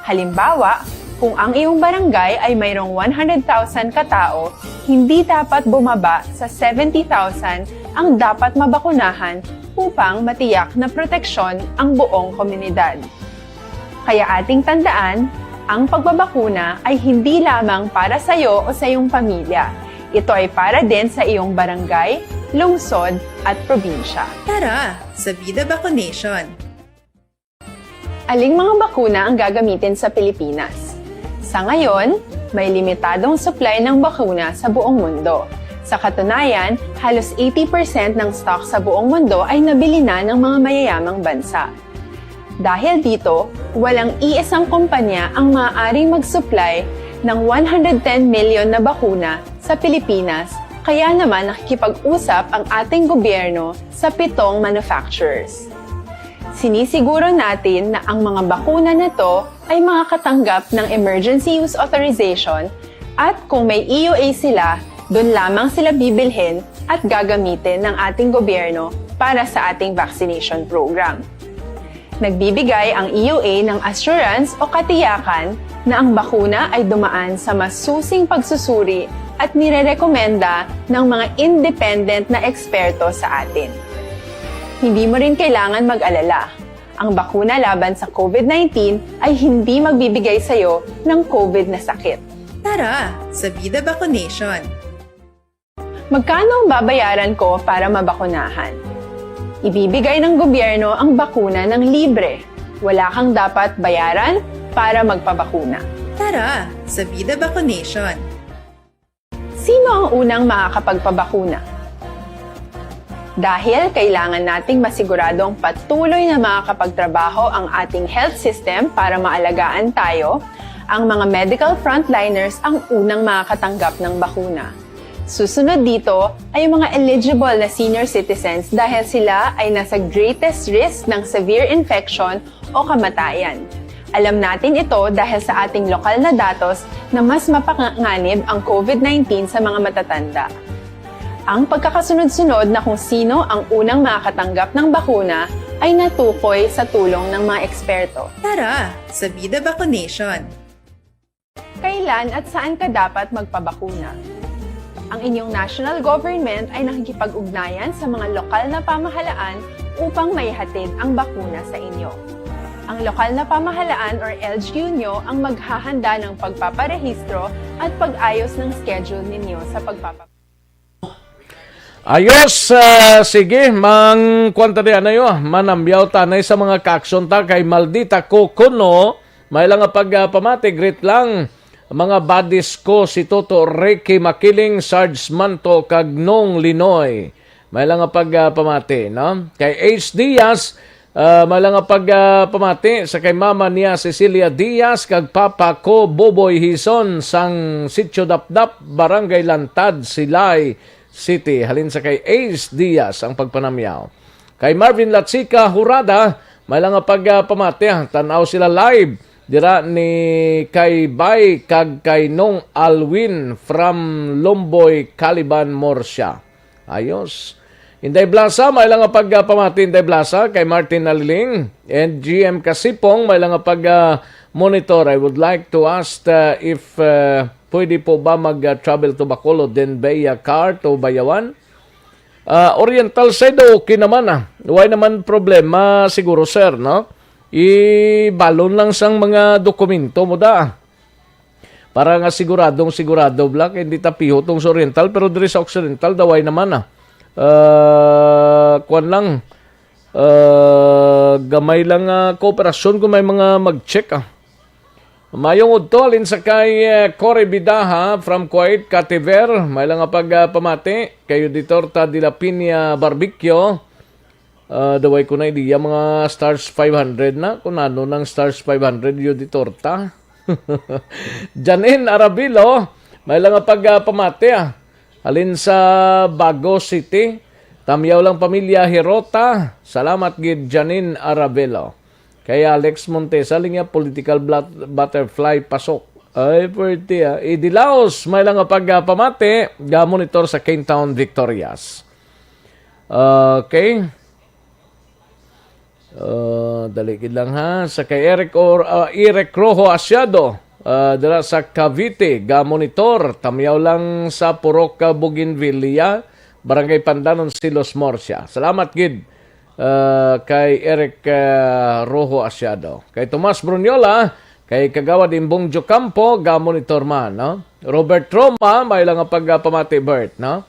Halimbawa, kung ang iyong barangay ay mayroong one hundred thousand katao, hindi dapat bumaba sa seventy thousand ang dapat mabakunahan upang matiyak na proteksyon ang buong komunidad. Kaya ating tandaan, ang pagbabakuna ay hindi lamang para sa iyo o sa iyong pamilya. Ito ay para din sa iyong barangay, lungsod, at probinsya. Tara, sa Vida Vaccination! Aling mga bakuna ang gagamitin sa Pilipinas? Sa ngayon, may limitadong supply ng bakuna sa buong mundo. Sa katunayan, halos eighty percent ng stock sa buong mundo ay nabili na ng mga mayayamang bansa. Dahil dito, walang iisang kumpanya ang maaaring mag-supply ng one hundred ten million na bakuna sa Pilipinas, kaya naman nakikipag-usap ang ating gobyerno sa pitong manufacturers. Sinisiguro natin na ang mga bakuna na to ay makakatanggap ng emergency use authorization at kung may E U A sila, doon lamang sila bibilhin at gagamitin ng ating gobyerno para sa ating vaccination program. Nagbibigay ang E U A ng assurance o katiyakan na ang bakuna ay dumaan sa masusing pagsusuri at nirerekomenda ng mga independent na eksperto sa atin. Hindi mo rin kailangan mag-alala. Ang bakuna laban sa COVID nineteen ay hindi magbibigay sa iyo ng COVID na sakit. Tara sa Bida Vaccination! Magkano ang babayaran ko para mabakunahan? Ibibigay ng gobyerno ang bakuna ng libre. Wala kang dapat bayaran para magpabakuna. Tara sa Bida Vaccination! Sino ang unang makakapagpabakuna? Dahil kailangan nating masiguradong patuloy na makakapagtrabaho ang ating health system para maalagaan tayo, ang mga medical frontliners ang unang makakatanggap ng bakuna. Susunod dito ay ang mga eligible na senior citizens dahil sila ay nasa greatest risk ng severe infection o kamatayan. Alam natin ito dahil sa ating lokal na datos na mas mapanganib ang COVID nineteen sa mga matatanda. Ang pagkakasunod-sunod na kung sino ang unang makakatanggap ng bakuna ay natukoy sa tulong ng mga eksperto. Tara sa Bida Vaccination! Kailan at saan ka dapat magpabakuna? Ang inyong national government ay nakikipag-ugnayan sa mga lokal na pamahalaan upang maihatid ang bakuna sa inyo. Ang lokal na pamahalaan or L G U nyo ang maghahanda ng pagpaparehistro at pag-ayos ng schedule ninyo sa pagpapa- Ayos, ah, sige, mang kuwan ta di, ano yo, manamyaw ta anay sa mga kaaksyon ta kay Maldita Ko Kuno, may lang nga pag, ah, pamati, greet lang. Mga buddies ko si Toto Ricky Makiling, Sarge Manto, kag Nong Linoy. May lang nga pag, ah, pamati, no? Kay Ace Diaz, ah, may lang nga pag, ah, pamati sa kay mama niya Cecilia Diaz kag papa ko Boboy Hison sang Sitio Dapdap, Barangay Lantad, Silay City. Halin sa kay Ace Diaz ang pagpanamyaw. Kay Marvin Latsica Hurada, may lang nga pag, ah, pamati, ah. Tan-aw sila live dira ni kay Bay kag kay Nong Alwin from Lomboy, Caliban, Murcia. Ayos. Inday Blasa, may lang nga pag, ah, pamati, Inday Blasa, kay Martin Naliling and G M Kasipong, may lang nga pag, ah, monitor. I would like to ask, ah, if, ah, pwede po ba mag, ah, travel to Bacolod, then via car to Bayawan? Ah, Oriental side, okay naman, ah. Why naman problema siguro, sir, no? Ibalon lang sang mga dokumento mo da. Para nga siguradong sigurado, Black, hindi ta piho tong sa Oriental, pero diri sa Occidental, daway naman, ah. Ah, kuwan lang, ah, gamay lang, ah, kooperasyon kung may mga mag-check, ah. Mayong udto, halin sa kay, eh, Cory Bidaha from Kuwait, Kativer. May lang nga pag, ah, pamati kay Auditor ta de la Piña Barbecue. Ah, daway ko na idea mga stars five hundred na, kung ano nang stars five hundred, Auditor ta. Janine Arabilo, may lang nga pag, ah, pamati, ah. Halin sa Bago City, Tamyaw lang pamilya Hirota. Salamat gid, Janine Arabelo. Kay Alex Montesa, linya political blat-, butterfly pasok. Ay, pwerte, ah. Idi Laos, may lang nga pagpamati, ga monitor sa Kingtown, Victorias. Okay. Ah, dali gid lang, ha. Sa kay Eric or, ah, Eric Rojo Asiado, ah, dira sa Cavite, ga monitor, tamyaw lang sa Purok, ah, Bougainvillea, Barangay Pandanon, Silos, Murcia. Salamat gid, ah, kay Eric, ah, Rojo Asiado. Kay Tomas Bruniola, kay Kagawad Imbong Jocampo, ga monitor man, no? Robert Roma, may lang nga pagpamati, Bert, no?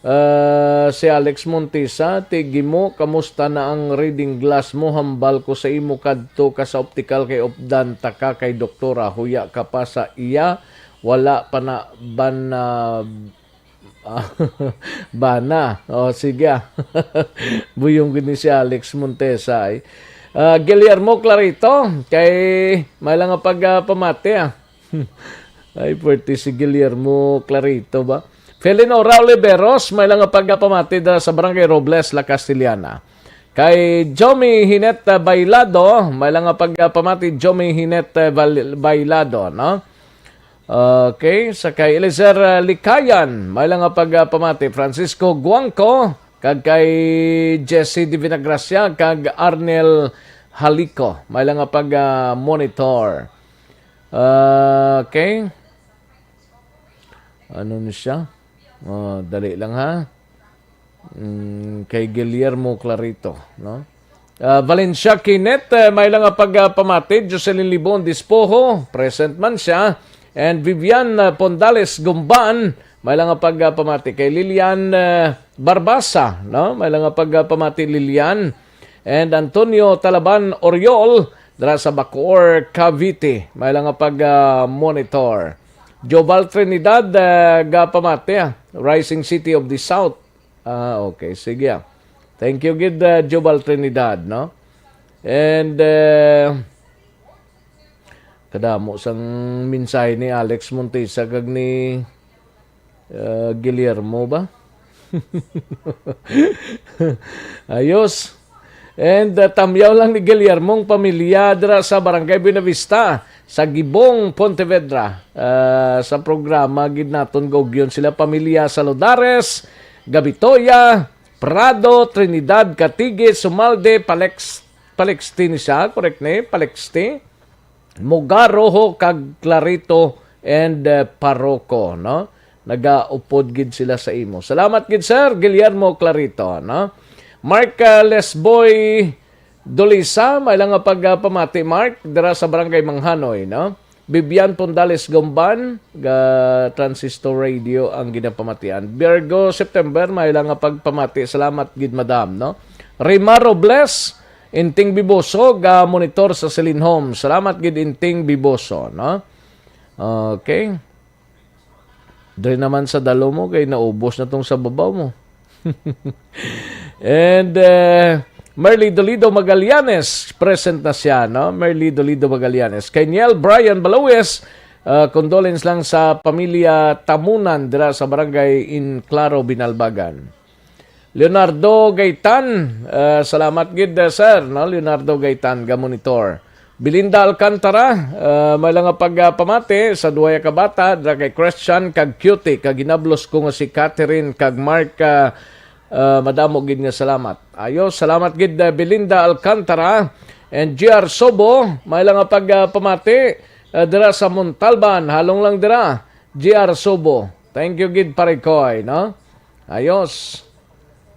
Ah, si Alex Montisa, ti Gimo, kamusta na ang reading glass mo? Hambal ko sa imo, kadto ka sa optical kay updan ta ka kay doktora. Huya ka pa sa iya, wala pa na ban-, ah, bana. O, sige, ah. Buyong gini si Alex Montesa, ay. Ah, Guillermo Clarito, kay may lang nga pagpamati, ah. Ay, pwerte si Guillermo Clarito ba? Felinora Oliveros, may lang nga pagpamati dira sa Barangay Robles, La Castellana. Kay Jomi Hinet, ah, Bailado, may lang nga pagpamati, Jomi Hinet, ah, Bal-, Bailado, no? Okay, sa kay Eliezer, ah, Likayan, may lang nga pagpamati, Francisco Guangco, kag kay Jesse Divinagracia, kag Arnel Halico, may lang nga pag, ah, monitor. Okay. Ano ni siya? Oh, dali lang, ha. Mm, kay Guillermo Clarito, no? Ah, Valencia Kinet, eh, may lang nga pagpamati. Jocelyn Libon Dispoho, present man siya. And Vivian, ah, Pondales Gumban, may lang nga pagpamati. Kay Lilian, eh, Barbasa, no? May lang nga pagpamati, Lilian. And Antonio Talaban Oriol, dira sa Bacoor, Cavite. May lang nga pag, ah, monitor. Joval Trinidad, ah, gapamati, ah, Rising City of the South. Ah, okay, sige, ah. Thank you gid, ah, Joval Trinidad, no? And, eh, kadamo sang mensahe ni Alex Montesa kag ni, ah, Guillermo ba? Ayos. And, uh, tamyaw lang ni Guillermo ang pamilya dira sa Barangay Buenavista, sa Gibong, Pontevedra. Uh, sa programa, gid naton gaugyon sila, pamilya Saludares, Gabitoya, Prado, Trinidad, Katigi, Sumalde, Palex-, Palexti ni siya, correct ni? Palexti? Mugaroho kag Clarito and, uh, Parroco, no? Nagaupod gid sila sa imo. Salamat gid, Sir Guillermo Clarito, no? Mark, uh, Lesboy Dolisa, may lang nga pagpamati, Mark, dira sa Barangay Manghanoy, no? Bibian Pondales Gomban, ga Transistor Radio ang ginapamatian. Virgo September, may lang nga pagpamati. Salamat gid, madam, no? Rima Robles, Inting Biboso, ga monitor sa Celine Home. Salamat gid, Inting Biboso, no? Okay. Diri naman sa dalo mo, kay naubos na tong sa babaw mo. And, eh, Merly Dolido Magallanes, present na siya, no? Merly Dolido Magallanes. Kay Niel Brian Balues, ah, condolence lang sa pamilya Tamunan dira sa Barangay Enclaro, Binalbagan. Leonardo Gaitan, ah, salamat gid, ah, sir, no? Leonardo Gaitan, ga monitor. Belinda Alcantara, ah, may lang nga pagpamati sa duha ka bata, dira kay Christian kag Cutie, kag ginablos ko nga si Catherine kag Mark, ah, ah, madamo gid nga salamat. Ayo, salamat gid, ah, Belinda Alcantara and G R Sobo, may lang nga pagpamati, ah, dira sa Montalban, halong lang dira, G R Sobo. Thank you gid, Pare Koy, no? Ayos.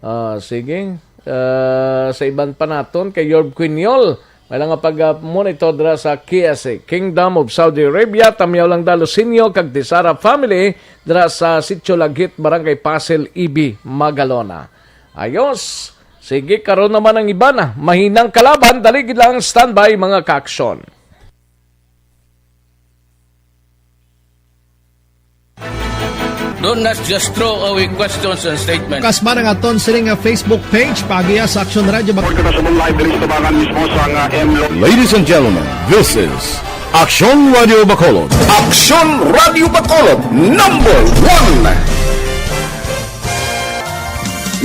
Ah, sige. Ah, sa iban pa naton, kay Yorb Quiñol, may lang nga pag, ah, monitor dira sa K S A, Kingdom of Saudi Arabia, Tamyaw lang Dalo Sinyo, kag Tisara family dira sa Sitio Lagit, Barangay Pasil, Ibi, Magalona. Ayos. Sige, karon naman ang iban na. Mahinang kalaban, dali gid lang, standby, mga kaaksyon. Don't not just throw away questions and statements. Kasman ang aton sini nga Facebook page, paagiha sa Aksyon Radio Bacolod. Order na sa live diri sa tabangan mismo sa nga M Lo- Ladies and gentlemen, this is Aksyon Radio Bacolod. Aksyon Radio Bacolod, number one.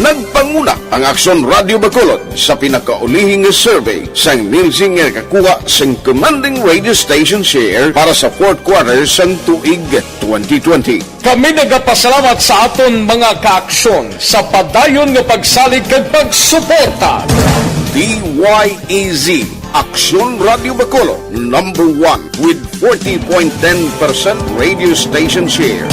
Nagpanguna ang Aksyon Radio Bacolod sa pinakaulihi nga survey sang Nielsen nga nakakuha sang commanding radio station share para sa fourth quarter sang tuig twenty twenty. Kami nagapasalamat sa aton mga kaaksyon sa padayon nga pagsalig kag pagsuporta. D Y E Z, Aksyon Radio Bacolod, number one with forty point ten percent radio station share.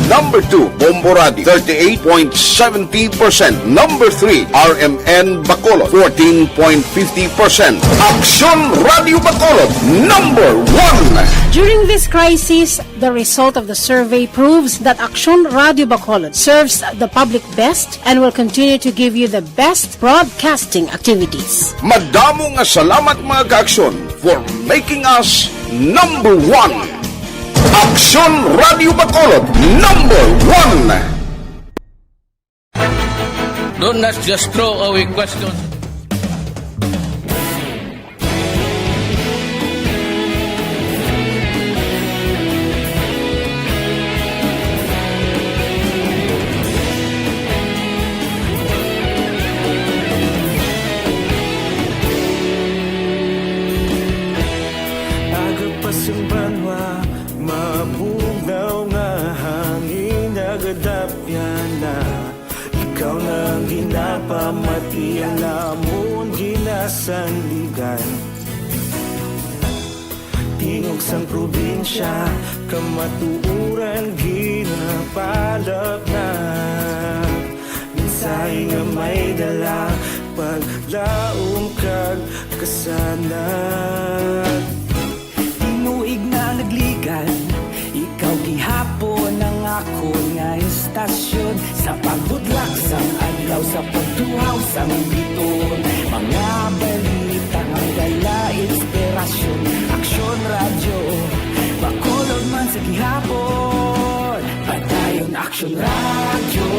Number two, Bombo Radio, thirty-eight point seventy percent. Number three, R M N Bacolod, fourteen point fifty percent. Aksyon Radio Bacolod, number one. During this crisis, the result of the survey proves that Aksyon Radio Bacolod serves the public best and will continue to give you the best broadcasting activities. Madamo nga salamat, mga kaaksyon, for making us number one. Aksyon Radio Bacolod, number one. Don't not just throw away questions. Dapyana, ikaw na ang ginapamatian, amon ginasandigan. Tingog sang probinsya, kamatuoran ginapalapnag. Mensahe nga may dala, paglaom kag kasanag. Tinuig na nagligan, ikaw gihapon ang akon nga istasyon. Sa pagbudlak sang adlaw, sa pagtuhaw sang biton, mga balita nga dala inspirasyon. Aksyon Radyo, Bacolod man sa gihapon. Padayon Aksyon Radyo,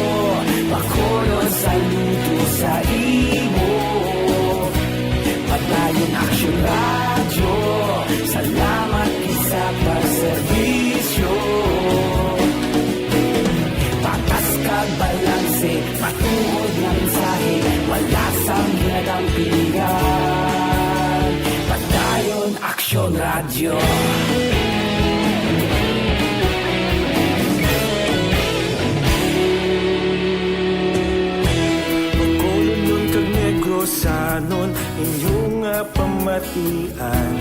Bacolod, saludo sa imo. Padayon Aksyon Radyo, salamat gid sa pagserbisyo. Patas kag balanse, matuod nga mensahe, wala sang ginadampigan. Padayon Aksyon Radyo. Bacolodnon kag Negrosanon, inyo nga pamatian.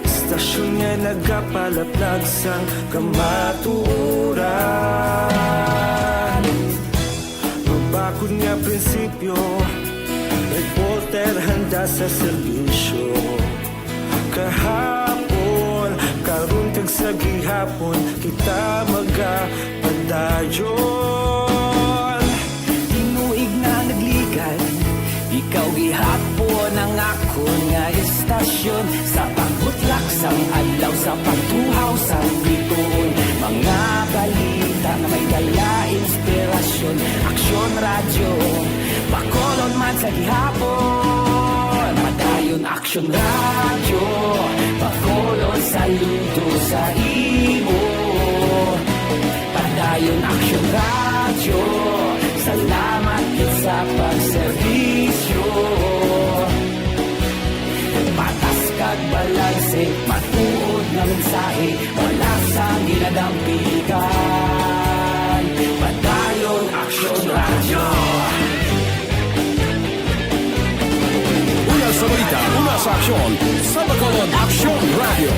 Istasyon nga nagapalaplag sang kamatuoran. Mabakod nga prinsipyo, reporter handa sa serbisyo. Kahapon, karon kag sa gihapon, kita magapadayon. Tinuig na nagligan, ikaw gihapon ang akon nga istasyon. Sa pagbutlak sang adlaw, sa pagtuhaw sang bituon, mga balita nga may dala inspirasyon. Aksyon Radyo, Bacolod man sa gihapon. Padayon Aksyon Radyo, Bacolod, saludo sa imo. Padayon Aksyon Radyo, salamat gid sa pagserbisyo. Patas kag balanse, matuod nga mensahe, wala sang ginadampigan. Padayon Aksyon Radyo. Una sa balita, una sa aksyon, sa Bacolod Aksyon Radyo.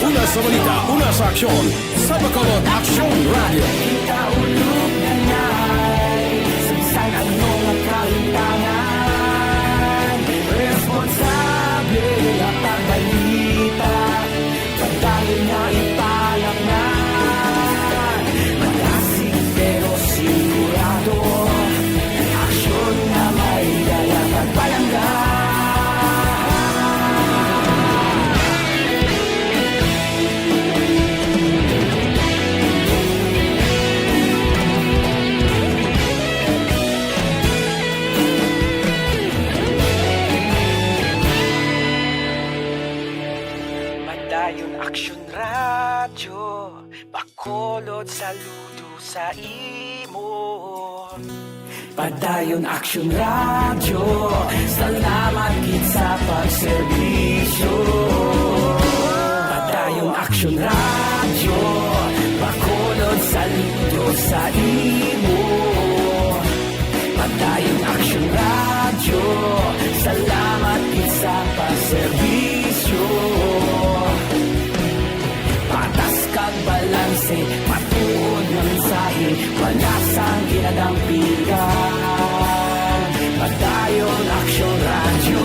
Una sa balita, una sa aksyon, sa Bacolod Aksyon Radyo. Kita ulog na nay, sa bisan ano nga kalimtangan, responsable nga pagbalita. Padayon nga ipalapngan, malasig pero sigurado. Aksyon nga may dala kag palangga. Padayon Aksyon Radyo, Bacolod, saludo sa imo. Padayon Aksyon Radyo, salamat gid sa pagserbisyo. Padayon Aksyon Radyo, Bacolod, saludo sa imo. Padayon Aksyon Radyo, salamat gid sa pagserbisyo. Patas kag balanse, matuod nga mensahe, wala sang ginadampigan. Padayon Aksyon Radyo.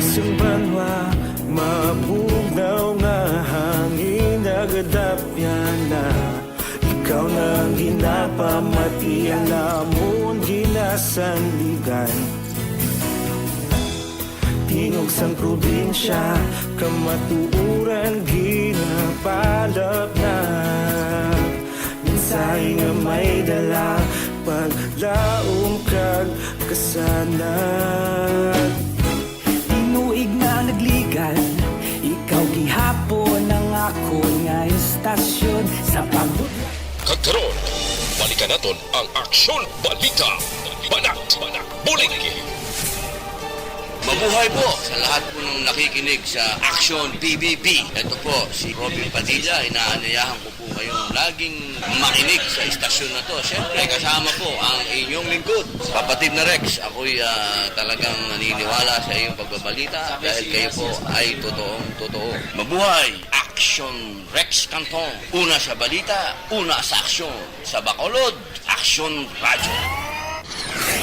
Sang banwa, mabugnaw nga hangin nagadapyana. Ikaw na ang ginapamati, alamon ginasandigan. Tingog sang probinsya, kamatuoran ginapalapnag. Mensahe nga may dala, paglaom kag kasanag. Tinuig nga nagligan, ikaw gihapon ang akon nga istasyon sa pagbu- Kag karon, balikan naton ang Aksyon Balita. Banat, Banat, Bulig. Mabuhay po sa lahat po ng nakikinig sa Action P B B. Ito po si Robin Padilla. Inaanyayahan ko po kayong laging makinig sa istasyon na to. Siyempre, kasama po ang inyong lingkod, kapatid na Rex. Ako'y ah, talagang naniniwala sa iyong pagbabalita dahil kayo po ay totoong totoo. Mabuhay! Action Rex Canton. Una sa balita, una sa aksyon. Sa Bacolod, Action Radyo.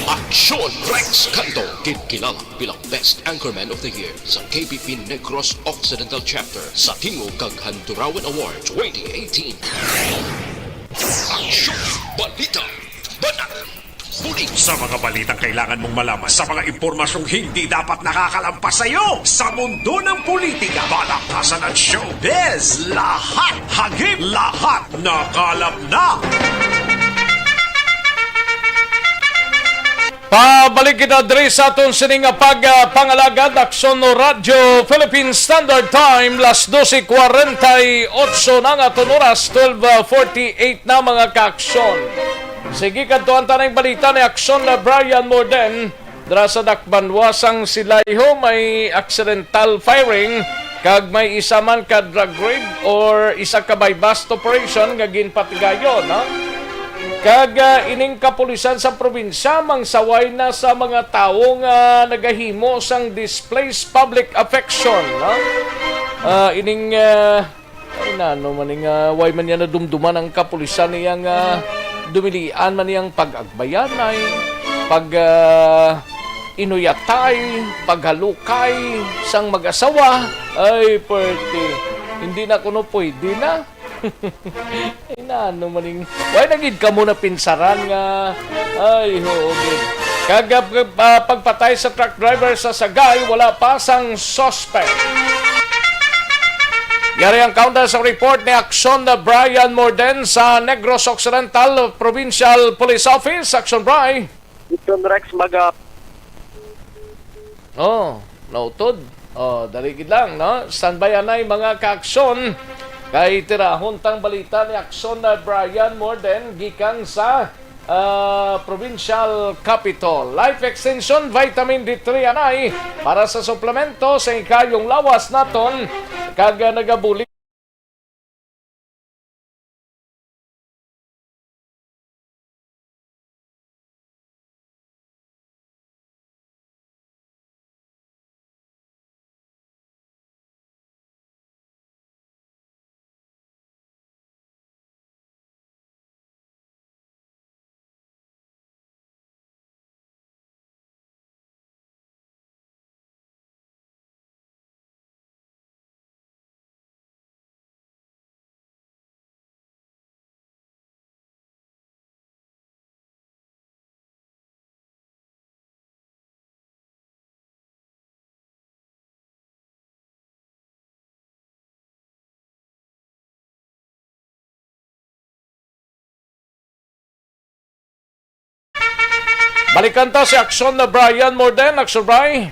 Action Rex Canto, kinkilala bilang Best Anchorman of the Year sa K P P Negros Occidental Chapter sa Tingog kag Handurawan Award twenty eighteen. Action Balita. Banat. Bulig. Sa mga balitang kailangan mong malaman, sa mga impormasyong hindi dapat nakakalampas sa iyo, sa mundo ng politika, balaktasan at showbiz, lahat hagip, lahat nakalap na. Pabalik kita diri sa aton sini nga pagpangalagad, Aksyon Radyo Philippine Standard Time, las doce cuarenta y ocho na nga aton oras, twelve forty-eight na, mga kaaksyon. Sige, kadtuan ta na ang balita ni Aksyon na Brian Morden. Dira sa Dakbanwa sang Silayho, may accidental firing kag may isa man ka drug raid or isa ka buy-bust operation nga ginpatigayon, no? Kag, ah, ining kapulisan sa probinsya mangsaway na sa mga tawo nga nagahimo sang displaced public affection, no? Ah, ining, ah, ay, nano man ni nga way man niya nadumduman ang kapulisan niya nga dumilian man niyang pag-agbayanay, pag, ah, inuyatay, paghalukay sang mag-asawa. Ay, perti. Hindi na kuno pwede na. Ay, nano man ning, why na gid kamo napinsaran nga, ay, oo, gid. Kag, ah, pag-, ah, pagpatay sa truck driver sa Sagay, wala pa sang suspect. Yari ang kaunda sa report ni Aksyon na Brian Morden sa Negros Occidental Provincial Police Office. Aksyon, Bri. Aksyon, Rex, maga- Oh, nautod. Oh, dali gid lang, no? Standby anay, mga kaaksyon. Kay tirahon tang balita ni Aksyon na Brian Morden gikan sa, ah, Provincial Capitol. Life Extension Vitamin D three anay para sa suplemento sa ikayong lawas naton kag, ah, nagabuli. Balikan ta si Aksyon na Brian Morden. Aksyon, Bri.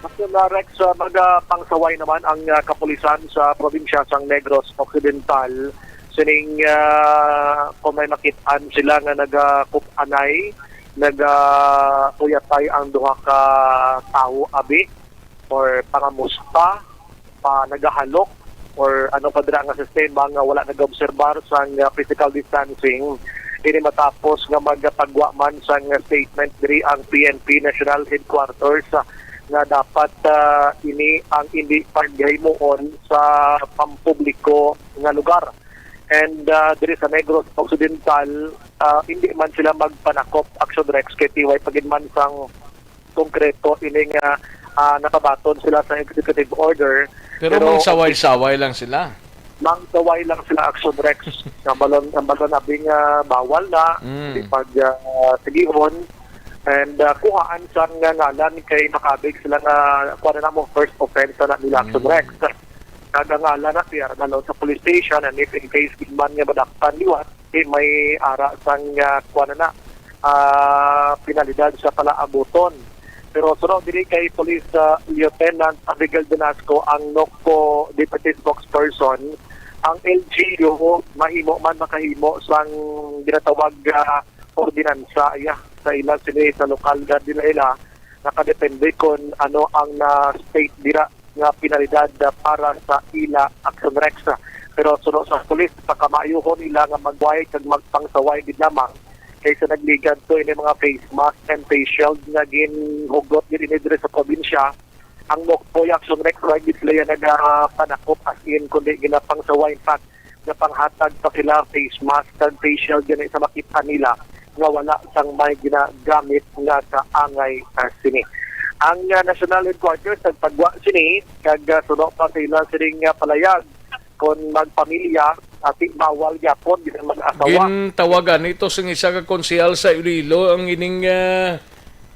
Aksyon na Rex, uh, magapangsaway naman ang, uh, kapulisan sa probinsya sang Negros Occidental. Sining, uh, kung may makit-an sila nga nagakup-anay, nagauyatay ang duha ka tawo, abi, or pangamusta, pa nagahalok, or ano pa dira nga sistema nga wala nagaobserbar sang, ah, physical distancing. Ini matapos nga magpagwa man sang statement diri ang P N P National Headquarters, ah, nga dapat, ah, ini ang indi paghimuon sa pampubliko nga lugar. And, ah, diri sa Negros Occidental, ah, hindi man sila magpanakop, Action Rex, kay tiway pa gid man sang konkreto ini nga, ah, nakabaton sila sa executive order. Pero Pero magsaway-saway lang sila. Magsaway lang sila, Action Rex. Ang balon, ang balon abing, ah, bawal na, Mm. di pag, ah, sigihon. And, ah, kuhaan sang, ah, ngalan kay makabig sila nga, kuha na mo, first offense na nila, Action Mm. Rex. Kag ang ngalan na siya, nalo sa police station, and if in case man nga madakpan liwat, eh, may ara sang, ah, kuha na na, ah, penalidad sa palaabuton. Pero suno diri kay Police, ah, Lieutenant Abigail Velasco, ang NOCPO Deputy Spokesperson, ang L G U mahimo man makahimo sang ginatawag, ah, ordinansa, iya, sa ila sini sa lokal nga nila, ila, nakadepende kon ano ang na-state dira nga penalidad, ah, para sa ila, Action Rex. Pero suno sa pulis, pakamaayuhon nila nga magway kag magpangsaway gid lamang kaysa nagligad to ini mga face mask and face shield nga ginhugot gid ini diri sa probinsya. Ang NOCPO, Action Rex, wala gid sila yan nagapanakop as in, kundi ginapangsaway. In fact, nga panghatag pa sila face mask kag face shield gani sa makita nila nga wala sang may ginagamit nga kaangay, ah, sini. Ang, ah, National Headquarters nagpagwa sini kag, ah, suno pa sa ila sining, ah, palayag kon magpamilya, ati bawal gyapon bisan mag-asawa. Gintawagan ito sing isa ka konsehal sa Iloilo ang ining, ah,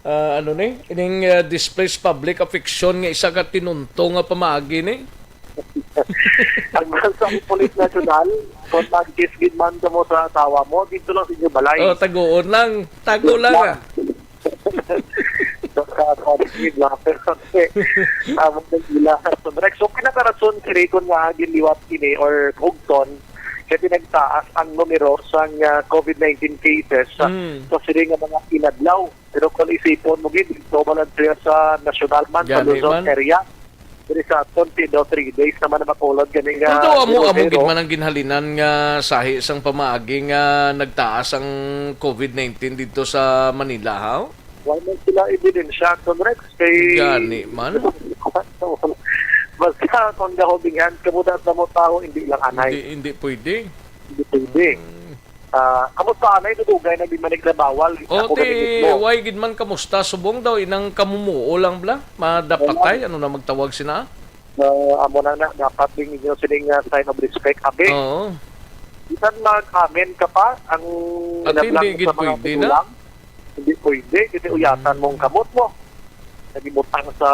ah, ano ni? Ining, ah, displaced public affection nga isa ka tinunto nga pamaagi ni. Ang sa Police National, kung mag-kiss gid man kamo sa asawa mo, dito lang sa inyo balay. Oh, taguon lang. Tago lang, ah. Sa, sa, sa, pero, eh, amo na nila. So, direct, so, pinakarason, si Raycon nga ginliwat kini or hugton, kaya pinagtaas ang numero sang, ah, COVID nineteen cases sa, Mm. sa sini nga mga inadlaw. Pero kung isipon mo gid, dito man lang siya sa nasyonal man, sa Gani Luzon man. Area. Diri sa aton, pin daw three days naman na makulod gani nga Pero daw amo, amo zero-zero. Gid man ang ginhalinan nga sahi sang pamaagi nga nagtaas ang COVID nineteen dito sa Manila, ha? Wala man sila ebidensya, Conrex, kay Gani man. Basta kung gahubingan, kamuda sa mo tao, hindi lang anay. Hindi, hindi pwede. Hindi pwede. Mm. Ah, kamusta anay, nadugay na di man nagbawal? O, Ako ti, gani mismo. Why gid man kamusta? Subong daw, inang kamumuo lang bla? Madapatay? Wala. Ano na magtawag sina? Ah, amo na na, dapat din inyo sining, ah, sign of respect, abi. Oo. Bisan mag-amen ka pa, ang At inablang hindi gid sa mga pwede na? Magulang, hindi pwede, kasi Mm. uyatan mong kamot mo. Nagibutang sa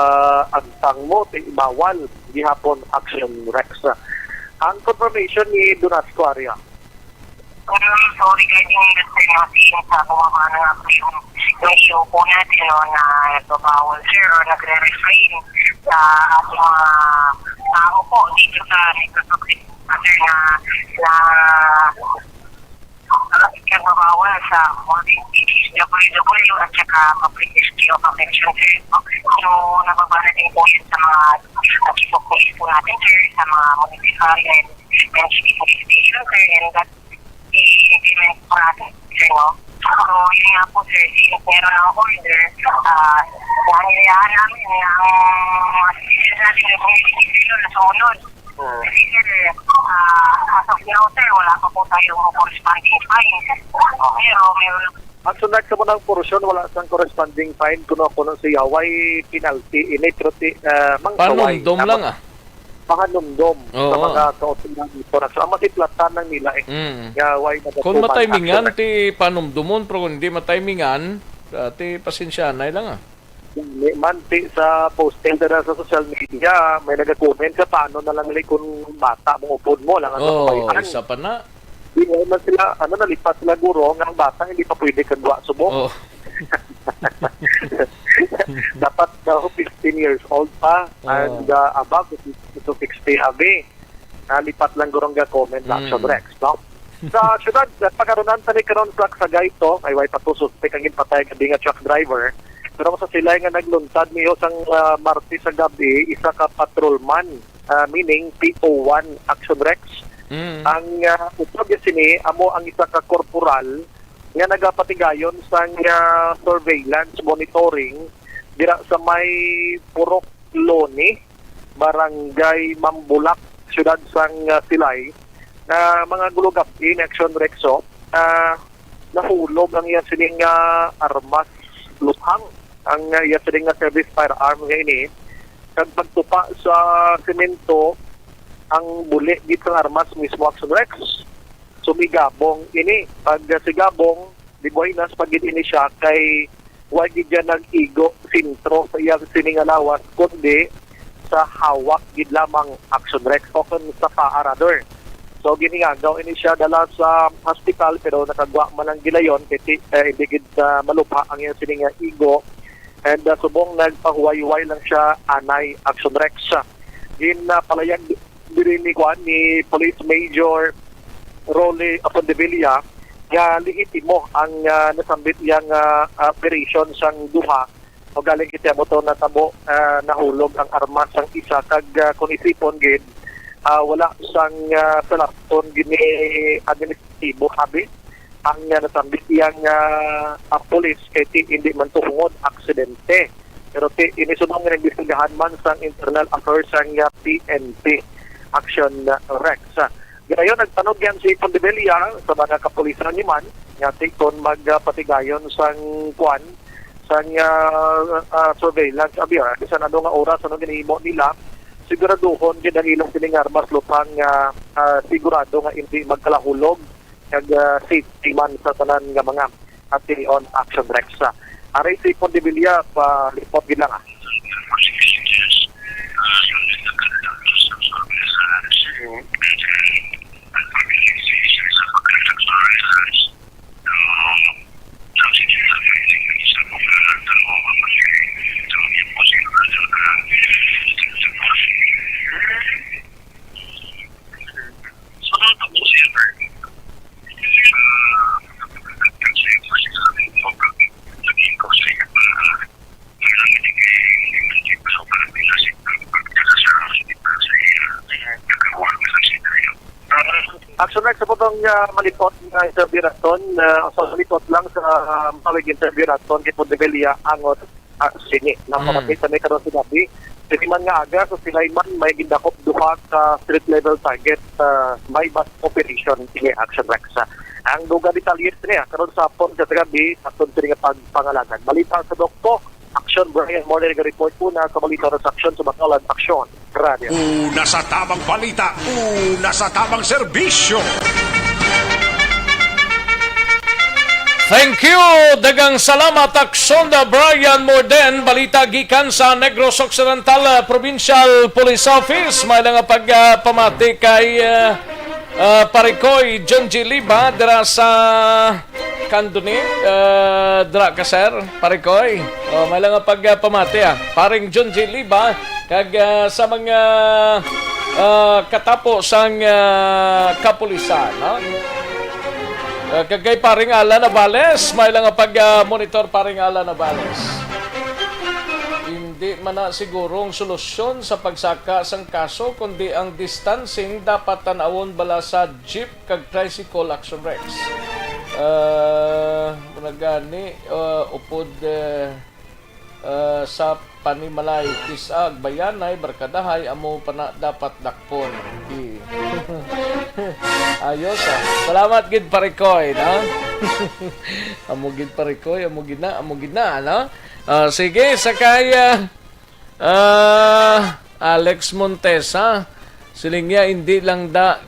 agtang mo, ti bawal, gihapon, Action Rex. Ang confirmation ni Donasco Aria. Um, so regarding that, sir, no, si, sa bumaba na nga po yung, yung issue po natin, no, na nagbabawal, sir, or nagre-refrain sa ating mga tao po dito sa Negros Occidental, sir, na, na nagbabawal sa holding P H W W at saka public rescue of affection, sir. So, nababa na din po yun sa mga chief of police po natin, sir, sa mga municipal and and city police station, sir, and that i-implement po natin, sir, no? So, yun nga po, sir, since meron ng order, ah, hinahayaan namin ang mga citizen natin na bumili, sir, na sumunod. Hmm. Kasi, sir, ah, as of now, sir, wala pa po tayong corresponding fine. Pero meron Ang sunod sa munang portion, wala sang corresponding fine, kuno-kuno siya, way penalty ini, pero ti, ah, mang Panumdom kaway. Tapos, lang, ah. Panganumdom sa Oo. mga kautunan dito na. So, ang masiplatan lang nila, eh, Mm. nga way Kung mataymingan, action. Ti panumdumon, pero kung hindi mataymingan, ah, ti pasensyanay lang, ah. Hindi man, ti sa posting na sa social media, may nag-comment sa paano na lang, like, kung bata mong upod mo, lang ang Oo, kababayan. Isa pa na. Di, way man sila, ano, nalipat sila, guro, nga ang bata hindi pa pwede kagwa subok. Oo. Dapat daw fifteen years old pa Oo. and, uh, above, to sixty abi. Nalipat lang gurong ga comment na Action Mm. Rex, no? Sa syudad, pagarunan sa ni karon sa Sagayto, ay way pa to suspek ang ginpatay gabi nga truck driver. Pero sa sila nga nagluntad niyo sang, ah, Martes sa gabi, isa ka patrolman, ah, meaning P O one, Action Rex. Mm. Ang, ah, upod niya sini, amo ang isa ka korporal nga nagapatigayon sang, ah, surveillance monitoring dira sa may Purok Loni, Barangay Mambulak, siyudad sang, ah, Silay, na mga gulugab in Action Rexo, ah, nahulog ang iya sining, ah, armas luthang. ang, ah, iya sini nga service firearm nga ini, kag pagtupa sa semento ang buli gid sang armas mismo, Action Rex. So, migabong ini. Pag, ah, sigabong, di buenas pa gid ini siya kay wa gid siya nag-igo sentro sa iyang sini nga lawas, kundi sa hawak gid lamang, Action Rex, o kon sa paa, rather. So, giningagaw ini siya dala sa hospital, pero nakagwa man ang gilayon kay ti-, eh, hindi gid, ah, malubha ang iyang sini nga igo. And, ah, subong nagpahuway-huway lang siya anay, Action Rex. Ginpalayag diri ni, kuan, ni Police Major Rolly Apondevilla nga lehitimo ang, ah, nasambit iyang, ah, operation sang duha. O galing kita mo to natabo, ah, nahulog ang armas sang isa kag, ah, kung isipon gid, ah, wala sang, ah, salakton gini administratibo, abi, ang, ah, nasambit iyang, ah, ah, pulis kay ti hindi man to hungod aksidente. Pero ti ini subong nga nag-imbestigahan man sang Internal Affairs sang, ah, P N P, Action Rex. Ganayon, nagtanod yan si Apondevilla sa mga kapulisan ni man nga ti kon magpatigayon sang kuan, sang, ah, ah, surveillance, abi, ah, bisan ano nga oras, ano ginahimo nila, siguraduhon gid ang ilang sining armas lupang, ah, ah, sigurado nga hindi magkalahulog kag, ah, safety man sa tanan nga mga ati on, Action Rex. Ari si Apondevilla, pa report gid lang, ah. Action Rex, sa putong, ah, malipot nga interview naton, ah, sa malipot lang sa, ah, mawig interview naton kay Apondevilla angot, ah, sini. Napamati sa may karon sa gabi. Sini man nga aga, so sila man may gindakop duha ka street level target sa may bus operation ini, Action Rex. Ang dugang detalye niya karon sa hapon sa gabi, sa sini nga pagpangalagan. Balita sa Dokto, Action, Brian Morley, nag-report po na sa balita sa Action sa Bacalad, Action Radio. Una sa tamang balita, una sa tamang serbisyo. Thank you. Dagang salamat, Aksyon, Brian Morden. Balita gikan sa Negros Occidental, uh, Provincial Police Office. May lang pagpamati kay, uh, uh, Parikoy John G. Liba dira sa Kanduni, uh, dira ka, sir, Parikoy. Oh, may lang pagpamati, ah. Paring John G. Liba, kag, ah, sa mga, ah, katapo sang, ah, kapulisan, no? Ah, kag kay Paring Alan Navales, may lang pag, ah, monitor, Paring Alan Navales. Hindi man na siguro ang solusyon sa pagsaka sang kaso, kundi ang distancing dapat tan-awon bala sa jeep kag tricycle, Action Rex. Ah, muna gani, ah, upod, eh, ah, sa panimalay, kis-a, agbayanay, barkadahay, amo pa na dapat dakpon. Di. Ayos, ah. Salamat gid, Parikoy, no? Amo gid, Parikoy, amo gid na, amo gid na, no? Ah, sige, sakay, ah, ah, Alex Montesa, siling niya, hindi lang da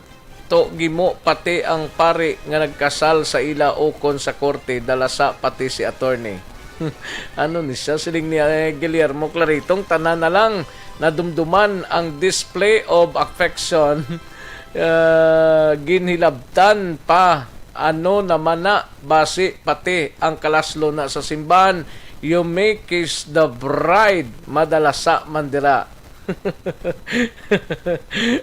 to gimo pati ang pari nga nagkasal sa ila ukon sa korte, dalasa pati si attorney. Ano ni siya? Siling ni, eh, Guillermo Claritong, tanan na lang nadumduman ang display of affection, ah, ginhilabtan pa. Ano naman na, basi pati ang kalaslo na sa simbahan, you may kiss the bride, madalasa man dira.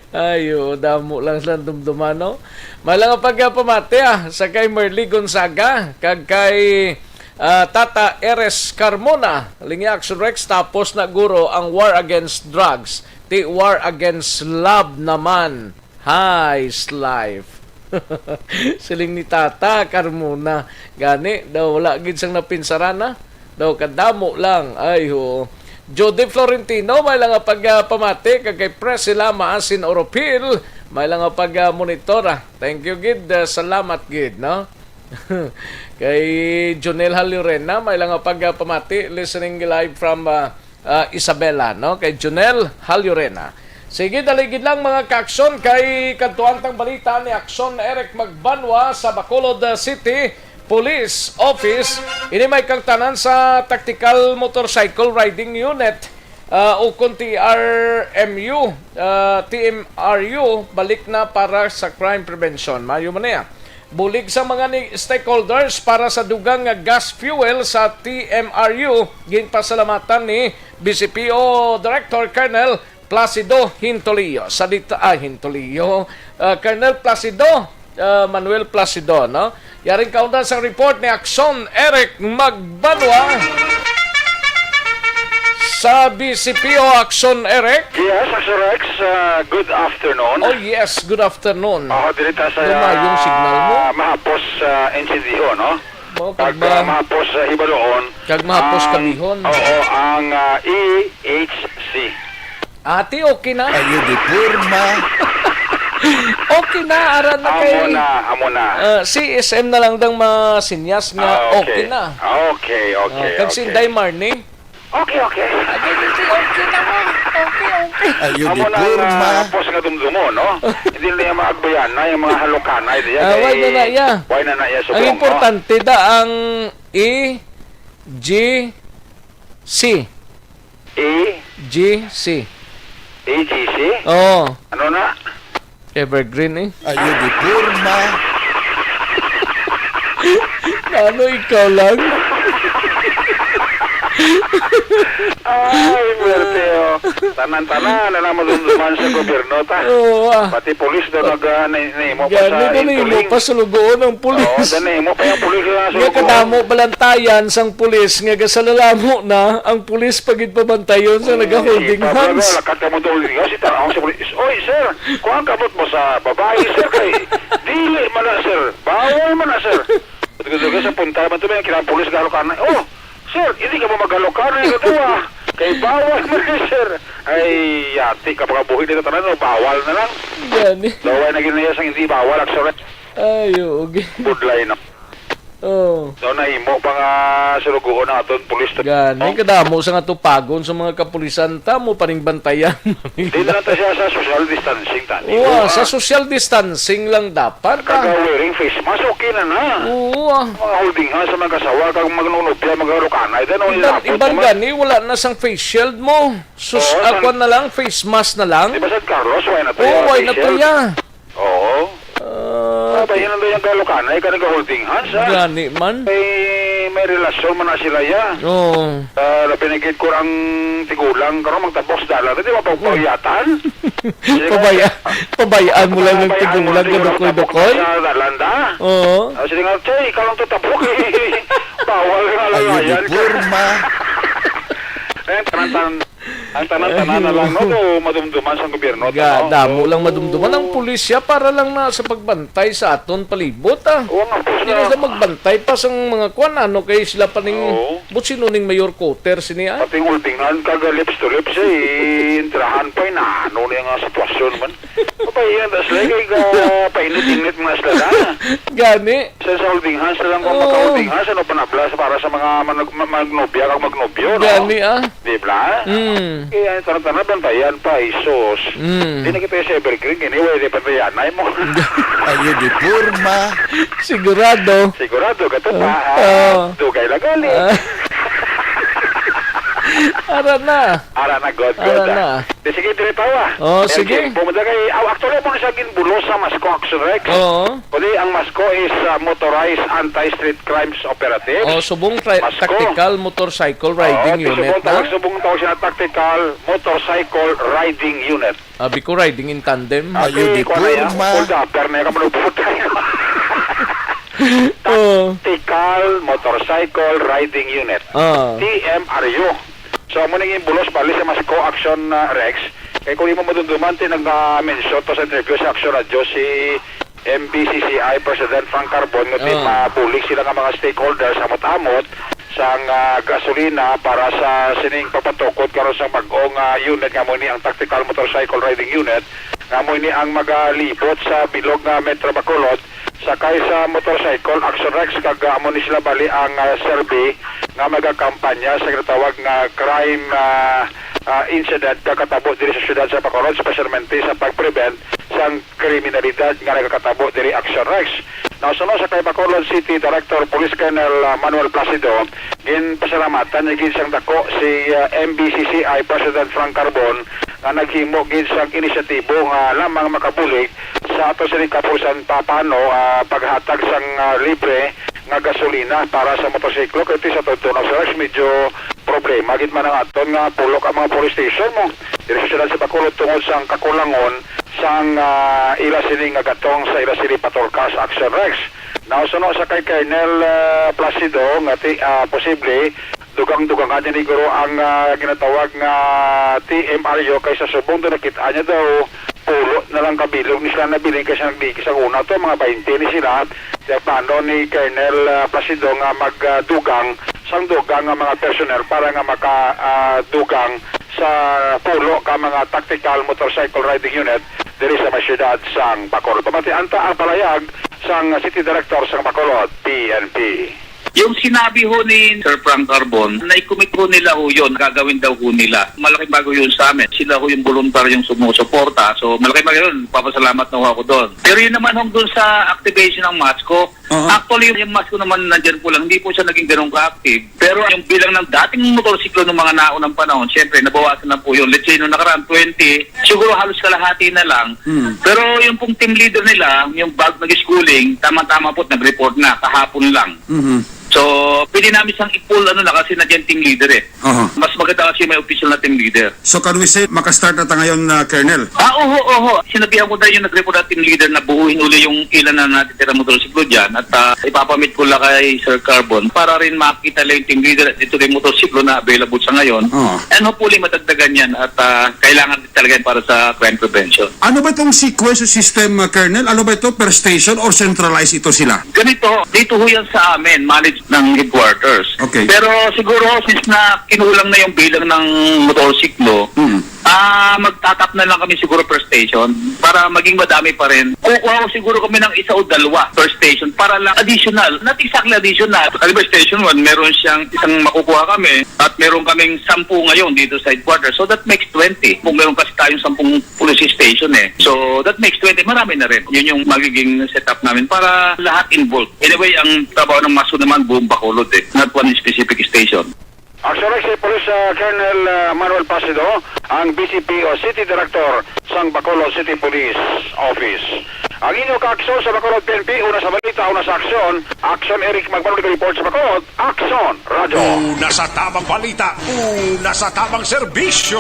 Ay, oo, damo lang silang dumduman, no? May lang pagpamati, ah, sa kay Merly Gonzaga, kag kay, ah, Tata Eres Carmona, Lingi Action Rex, tapos na guro ang war against drugs, ti war against love naman. High life. Siling ni Tata Carmona. Gani, daw wala gid sang napinsaran na. Daw kadamo lang. Ay, ho. Jody Florentino, may lang nga pagpamati kag kay Presi Lama Asin Oropil, may lang nga pag-monitor, ah. Thank you gid, ah, salamat gid, no? Kay Jonel Halurena, may lang nga pagpamati, listening live from, ah, ah, Isabela, no? Kay Jonel Halurena. Sige, dali gid lang, mga ka-aksyon, kay kadtuan tang balita ni Aksyon Eric Magbanwa sa Bacolod, ah, City Police Office. Ini may kangtanan sa Tactical Motorcycle Riding Unit, ah, o kung T R M U, ah, T M R U, balik na para sa crime prevention. Mayo man niya. Bulig sa mga ni stakeholders para sa dugang nga gas fuel sa T M R U, ginpasalamatan ni B C P O Director Colonel Placido Hintolio. Sa dita-, ah, Hintolio, ah, Colonel Placido, ah, Manuel Placido, no? Yaring kaundan sa report ni Aksyon Eric Magbanwa sa B C P O. Aksyon Eric. Yes, Aksyon Rex, ah, good afternoon. Oh, yes, good afternoon. Ako, diri ta sa, Lumayong signal mo. Ah, Mahapos, ah, Insindiho, no? Mo, Kag, kag ah, ma-, Mahapos, ah, Hibaluon. Kag Mahapos Ang, Kabihon. Oo, ang, ah, E H C. Ati, okay na? Ayo di porma. Okay na, ara na. Amo kay, na, amo na. Ah, C S M na lang dang masinyas nga Ah, okay. okay na. Okay, okay, Ah, kag si okay. Inday Marnie? Okay, okay. Ate, ate, okay na mo. Okay, okay. Ayo di Amo na ang, porma. ah, pos nga dumdumo, no? Hindi na yung mga agbayanay, yung mga halukanay diya. Ah, why na na iya? Why na na iya Ang subong, no? importante da ang E G C. E? G C. E G C? Oo. Ano na? Evergreen eh. Ayo di porma. Ano, ikaw lang? Ay, perte, oh. Tanan-tanan na lang madumduman sa gobyerno, ta. Oo, ah. Pati pulis daw nag, ah, na-, nahimo pa Gani sa na nahimo intuling. pa sa lugoon ang Oo, pulis. Daw nahimo pa yung pulis sa Nga lugoon. kadamo balantayan sang pulis nga gasalalamo na ang pulis pagid pabantayon sa Hmm, nagaholding ipabra hands. na, lakat ka mo daw, holding hands, ita-, ang sa pulis, "Oy, sir, kuha ang kamot mo sa babae, sir, kay dili man na, sir. Bawal man na, sir." Pagkatapos sa punta naman to, may kinapulis na halukan na, "Oh, sir, hindi ka mo maghalukan, eh, katuwa. Kay bawal man na, sir." Ay, yati ka, pagkabuhi nito, tanan, no? Bawal na lang. Gani. Daw ay naging nila sang hindi bawal, actually. Ay, oo, gi- Budlay na. Oh. So, nahimo pa nga sulugoon ang aton pulis. Gani, Oh. kadamo sa nga tupagon sa mga kapulisan, ta mo paning bantayan. Di na lang ta siya sa social distancing, tani. Oo, ah, Wa. sa social distancing lang dapat, ah. Kaga wearing face mask, okay na na. Oo, ah. Mga holding hands sa mga kasawa, kag magnunubya, maghalukanay, then, oh, Iban, ilapot iban naman. gani, wala na sang face shield mo. Sus-, Oo, ah, san-, kwan na lang, face mask na lang. Di ba, San Carlos, why na to Oo, yung why face na to shield? ya? Oo. Ah, Sabay ti- yun ang gayang kalukanay, ka nag-holding hands, ha? Gani man. May, may relasyon man na sila, ya. Oo. Ah, labi na gid ko ang tigulang, karon magtabok sa dalan, di ba, pagpauyatan? Sige, Pabaya-, pabayaan mo lang ng pabayaan mo tigulang, lang, kadukoy-dukoy? Sa dalan, da? Oo. Ah, sige nga, "Che, ikaw lang to tabok, eh." Bawal nga lang Ayo di yan. porma. Eh, tanan-tanan. Ang tanan-tanan na lang, no, Ayun. do madumduman sa gobyerno, Ga, tanaw. damo lang madumduman ang Oo. pulisya para lang na sa pagbantay sa aton palibot, ah. Oo, nga, boss, Hindi na na. sa magbantay pa sang mga kwan, ano, kay sila pa ning Oo. but sino ning mayor quarter sini, ah? Pati yung holdingan, kaga lips to lips, eh, intrahan pa, eh, na, ano niya nga sitwasyon man. Papahiyan, tas, like, eh, ka, painit-init mga sila na. Gani. Sa, sa holding hands na lang kung Oo. magka-holding hands, ano, panablas para sa mga manag-, ma-, magnobya kag magnobyo, no? Gani, ah. Di ba? Mm. Kaya ang tanan-tanan, bantayan pa, Isos. Mm. Di na kita sa Evergreen, anyway, di bantayan, ay mo. Ayo di porma. Sigurado. Sigurado ka to, Ah, pa, ah. ah, dugay lang gali. Ah. Ara na. Ara na, good, good, Ara ah. na. Di, sige, dire tawa. Oh, M J, sige. Pumunta kay, aw, actually, mo na siya ginbulos sa Masco Action Rex. Oo. Kundi ang Masco is, ah, Motorized Anti-Street Crimes Operatives. Oh, subong tri-, Masco. Tactical Motorcycle Riding Oo, Unit, subong tawag, na? Subong tawag siya Tactical Motorcycle Riding Unit. Abi ko, riding in tandem. Ayo, Abi, di kuwan na yan. Porma. Hold up, pero may kamalupot tayo. Oh. Tactical Motorcycle Riding Unit. Ah. T M R U. So, amo ning imbulos bali sa Masco Action, ah, Rex. Kay kung imo madumduman, ti nag-mention to sa interview sa Action Radio si M B C C I President Frank Carbon nga ti Ah. mabulig sila nga mga stakeholders, amot-amot, sang, ah, gasolina para sa sining pagpatukod karon sa bag-ong, ah, unit nga mo ni ang Tactical Motorcycle Riding Unit. Nga amo ini ang magalibot sa bilog nga Metro Bacolod, sakay sa motorcycle, Action Rex, kag, ah, amo ni sila bali ang, ah, serbi nga magakampanya sa ginatawag nga crime, ah, ah, incident nga katabo diri sa siyudad sa Bacolod, espesyalmente sa pag-prevent sang kriminalidad nga nagakatabo diri, Action Rex. Now, suno sa kay Bacolod City Director Police Colonel, ah, Manuel Placido, ginpasalamatan niya gid sang dako si, ah, M B C C I President Frank Carbon nga naghimo gid sang inisyatibo nga lamang makabulig sa ato sini kapulisan papano, ah, paghatag sang, ah, libre nga gasolina para sa motorsiklo. Kay ti sa totoo na, Sir Rex, medyo problema gid man ang aton nga pulok ang mga police station mo diri sa siyudad sa Bacolod tungod sang kakulangon sang, ah, ila sini nga gatong sa ila sini patrol cars, Action Rex. Now, suno sa kay Colonel, ah, Placido nga ti, ah, posible dugang-dugangan niya ni guro ang, ah, ginatawag nga T M R U kay sa subong do nakit-an niya daw pulo na lang kabilog ni sila nabilin kay sa nagligis ang una to, mga baynte ni sila. Kaya plano ni Colonel, ah, Placido nga magdugang sang dugang nga mga personnel para nga maka, ah, dugang sa pulo ka mga tactical motorcycle riding unit diri sa may siyudad sang Bacolod. Pamatian ta ang palayag sang City Director sang Bacolod, P N P. Yung sinabi ho ni Sir Frank Carbon, na-commit ho nila ho yun, gagawin daw ho nila. Malaking bagay yun sa amin. Sila ho yung voluntaryong sumusuporta. So, malaking bagay yun. Papasalamat na ho ako doon. Pero yun naman hong doon sa activation ng MASCO, Oo. Actually, yung MASCO naman nandyan po lang, hindi po siya naging ganun ka-active. Pero yung bilang ng dating motorsiklo ng mga naunang panahon, siyempre, nabawasan na po yun. Let's say, nung nakaraan, twenty, siguro halos kalahati na lang. Mm. Pero yung pong team leader nila, yung bag nag-schooling, tama-tama po, nag-report na, kahapon lang. Mhm. So, pwede namin siyang i-pull, ano na, kasi nandiyan team leader eh. Aha. Mas maganda kasi may official na team leader. So, can we say, makastart na ta ngayon, ah, Colonel? Ah, oho, oho. Sinabihan ko na yung nag-report na team leader na buuin uli yung ilan na natitira motorsiklo dyan at, ah, ipapamit ko lang kay Sir Carbon para rin makita lang yung team leader at ito na yung motorsiklo na available sa ngayon. Oo. And hopefully, matagdagan yan at, ah, kailangan din talaga yan para sa crime prevention. Ano ba itong sequence system, ah, Colonel? Ano ba ito? Per station or centralized ito sila? Ganito, dito ho yan sa amin, managed ng headquarters. Okay. Pero siguro, since na kinulang na yung bilang ng motorsiklo, Mm. ah, magtatap na lang kami siguro per station para maging madami pa rin. Kukuha ko siguro kami ng isa o dalawa per station para lang additional, not exactly additional. Halimbawa, station one, meron siyang isang makukuha kami at meron kaming sampu ngayon dito sa headquarters. So that makes twenty. Kung meron kasi tayong sampung police station eh. So that makes twenty, marami na rin. Yun yung magiging setup namin para lahat involved. Anyway, ang trabaho ng MASCO naman buong Bacolod eh, not one specific station. Actually, si Police, ah, Colonel, ah, Manuel Placido, ang B C P o City Director sang Bacolod City Police Office. Ang inyo kaaksyon sa Bacolod P N P, una sa balita, una sa aksyon. Aksyon, Eric Magbanwa, report sa Bacolod. Aksyon, Radyo. Una sa tabang balita, una sa tabang serbisyo.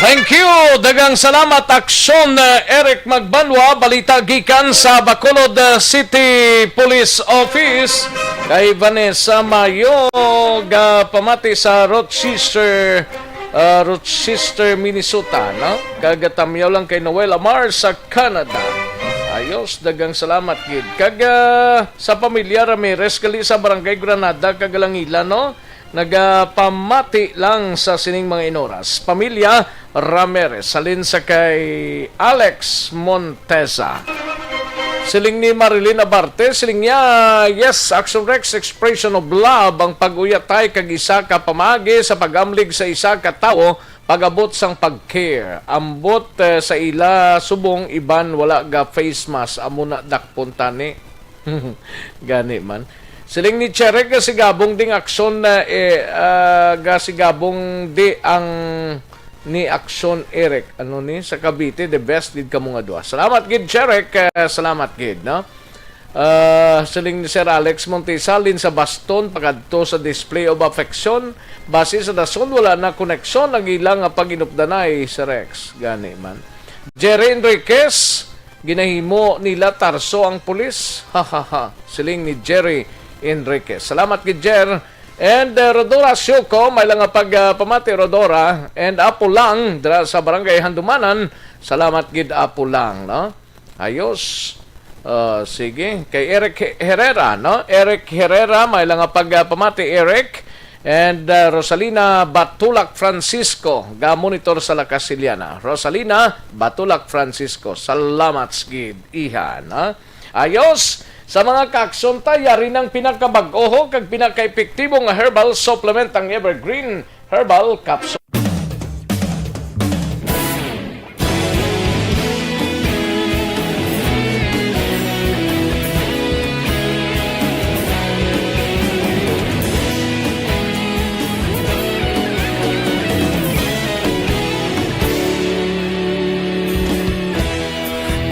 Thank you. Daghang salamat, Aksyon, eh, Eric Magbanwa. Balita gikan sa Bacolod, eh, City Police Office. Kay Vanessa Mayo, gapamati sa Rochester, ah, Rochester, Minnesota, no? Kag tamyaw lang kay Noel Amar sa Canada. Ayos, daghang salamat gid. Kag, ah, sa pamilya Ramirez gali sa Barangay Granada, kag Alangilan, no? Nagapamati lang sa sining mga inoras. Pamilya Ramirez, halin sa kay Alex Montesa. Siling ni Marilyn Abarte, siling niya, "Yes, Action Rex, expression of love ang pag-uyatay kag isa ka pamaagi sa pag-amlig sa isa ka tawo pag-abot sang pag-care. Ambot, eh, sa ila subong iban wala ga face mask, amo na dakpon tani." Gani man. Siling ni Cherek, gasigabong ding aksyon na, eh, ah, gasigabong di ang ni aksyon, Eric. Ano ni? Sa Cavite, the best gid kamo nga duha. Salamat gid, Cherek. Eh, salamat gid, no? Ah, siling ni Sir Alex Montesal, halin sa Baston, pakadto sa display of affection. Base sa dason, wala na koneksyon ang ila nga pag-inupdanay, Sir Rex. Gani man. Jerry Enriquez, ginahimo nila tarso ang pulis. Ha, ha, ha. Siling ni Jerry Enriquez. Salamat gid, Jer. And, uh, Rodora Sioko, may lang nga pag, uh, pamati, Rodora. And Apo Lang, dira sa Barangay Handumanan. Salamat gid, Apo Lang, no? Ayos. Uh, sige. Kay Eric He-, Herrera, no? Eric Herrera, may lang nga pag, uh, pamati, Eric. And, uh, Rosalina Batulak Francisco, ga-monitor sa La Casiliana. Rosalina Batulak Francisco, salamat sa gid, iha, na. Ayos, sa mga kaaksyonta, yari nang pinakabag-o kag pinakaepektibo nga herbal supplement ang Evergreen Herbal Capsule.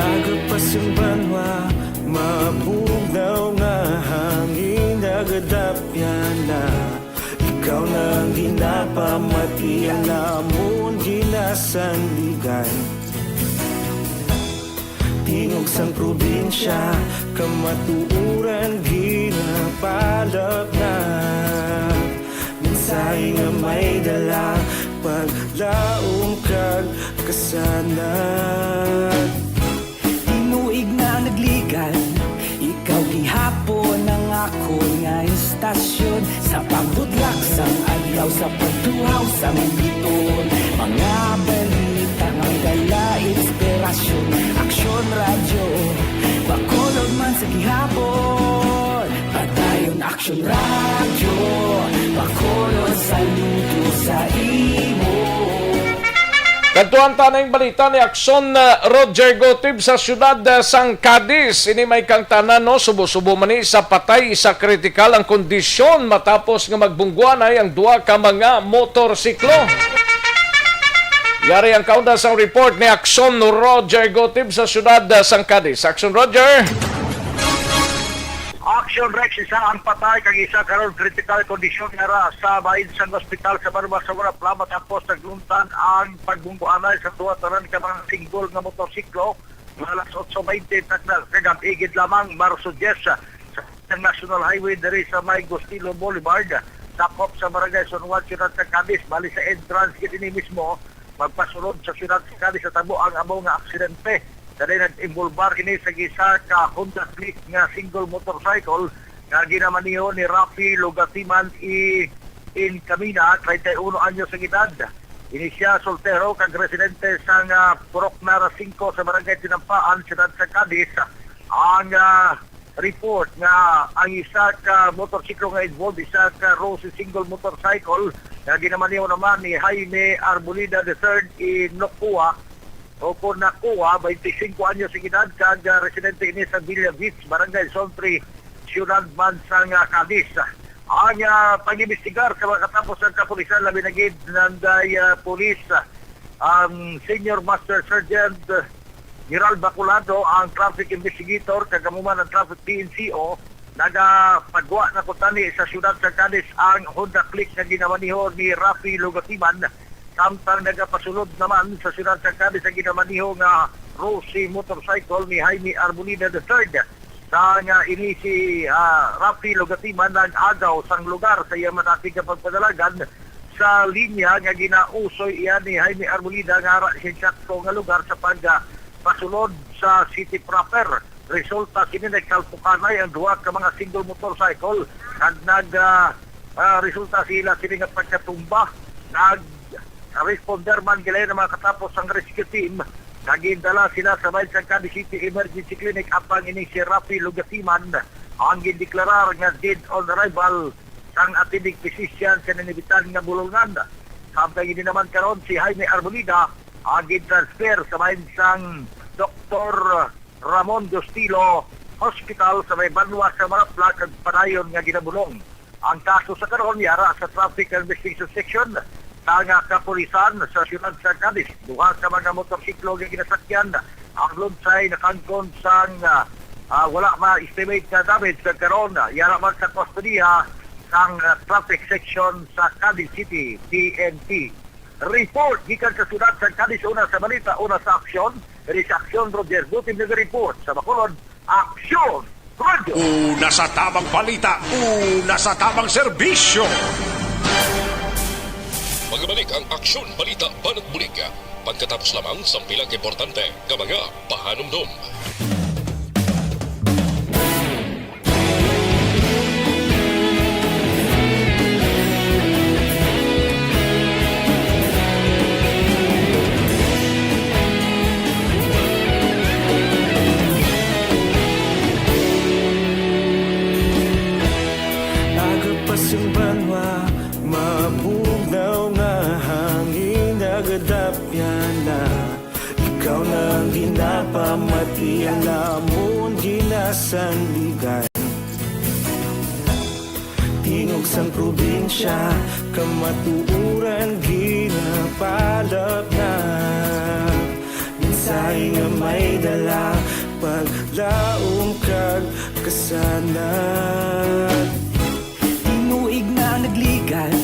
Agapas ang banwa, mabugnaw nga hangin, nagadapyan na. Ikaw na ang ginapamati, ang amon ginasandigan. Tingog sang probinsya, kamatuoran ginapalapnap. Mensahe nga may dala, paglaom kag kasanag. Tinuig na nagligan, ikaw gihapon ang akon nga istasyon. Sa pagbudlak sang adlaw, sa pagtuhaw sang biton, mga balita nga may dala inspirasyon. Aksyon Radyo, Bacolod man sa gihapon. Padayon Aksyon Radyo, Bacolod, saludo sa imo. Kadtuan ta na ang balita ni Aksyon, uh, Roger Gotib sa siyudad, uh, sang Cadiz. Ini may kangtanan, no? Subo-subo man ni sa patay, isa kritikal ang kondisyon matapos nga magbungguanay ang duha ka mga motorsiklo. Yari ang kaunda sang report ni Aksyon Roger Gotib sa siyudad, uh, sang Cadiz. Aksyon Roger. Action Rex, isa ang patay kag isa karon critical condition nga ra sa bahin sang ospital sa Banwa sa Murapla matapos nagluntan ang pagbungguanay sa duha tanan ka mga single nga motorsiklo nga alas otso baynte takna kagab-i gid lamang, Marso diyes, sa National Highway diri sa may Gustilo Boulevard, sakop sa Barangay San Juan, Ciudad sa Cadiz. Bali sa entrance gid ini mismo magpasulod sa siyudad sa Cadiz sa tabo ang amo nga aksidente. Kani nag-involbar kini sa gisa ka Honda Click nga single motorcycle nga ginamaneho ni Rafi Lugatiman I. Incamina, treinta y uno anyos ang edad. Ini siya soltero kag residente sang, ah, Purok Nara singko sa Barangay Tinampaan, siyudad sa Cadiz. Ang, ah, report nga ang isa ka motorsiklo nga involved, isa ka Rosy single motorcycle nga ginamaneho naman ni Jaime Arboleda the third in Nocua, o kon Nakua, twenty-cinco anyos ang edad, kag, ah, residente ini sa Villa Beach, Barangay Zone three, siyudad man sang, ah, Cadiz. Ang, ah, pag-imbestigar sa mga katapos ng kapulisan, labi na gid nanday, ah, pulis, ah, ang Senior Master Sergeant, ah, Gerald Bacolado, ang traffic investigator, kag amo man ang traffic P N C O, nagapagwa na kuntani sa siyudad sa Cadiz ang Honda Click nga ginamaneho ni Rafi Lugatiman, samtang nagapasulod naman sa siyudad sa Cadiz ang ginamaneho nga Rosy motorcycle ni Jaime Arbolina the third. Sa nga ini si, ah, Rafi Lugatiman nag-agaw sang lugar sa iya madati nga pagpadalagan sa linya nga ginausoy iya ni Jaime Arbolina nga ara sa insakto nga lugar sa pag, ah, pasulod sa city proper. Resulta sini nagkalpukanay ang duha ka mga single motorcycle kag nag, ah, ah, resulta sila sini nga pagkatumba. Nag-responder man gila ang mga katapos ang rescue team kag gindala sila sa bahin sang Cadiz City Emergency Clinic, apang ini si Rafi Lugatiman ang gindeklarar nga dead on arrival sang attending physician sa ninibitan nga bulungan. Samtang ini naman karon si Jaime Arbolida ang gin-transfer sa bahin sang Doktor Ramon Gustilo Hospital sa may banwa sa Marapla kag padayon nga ginabulong. Ang kaso sa karon yara sa Traffic Investigation Section sang, ah, kapulisan sa siyudad sa Cadiz. Duha ka mga motorsiklo nga ginasakyan ang lunsay nakangkon sang, ah, ah, wala ma-estimate nga damage sa karon. Yara man sa kustodiya sang, ah, Traffic Section sa Cadiz City, P N P. Report gikan sa siyudad sa Cadiz, una sa balita, una sa aksyon. Diri sa Aksyon, Roger Butim nag-report. Sa Bacolod, Aksyon Radio. Una sa tamang balita, una sa tamang serbisyo. Magbalik ang Aksyon Balita Banat Bulig pagkatapos lamang sang pila ka importante nga mga pahanumdom. Mati ang lamon ginasandigan, tingog sang probinsya, kamatuoran ginapalapnap. Mensahe nga may dala, paglaom kag kasanag. Tinuig na nagligan,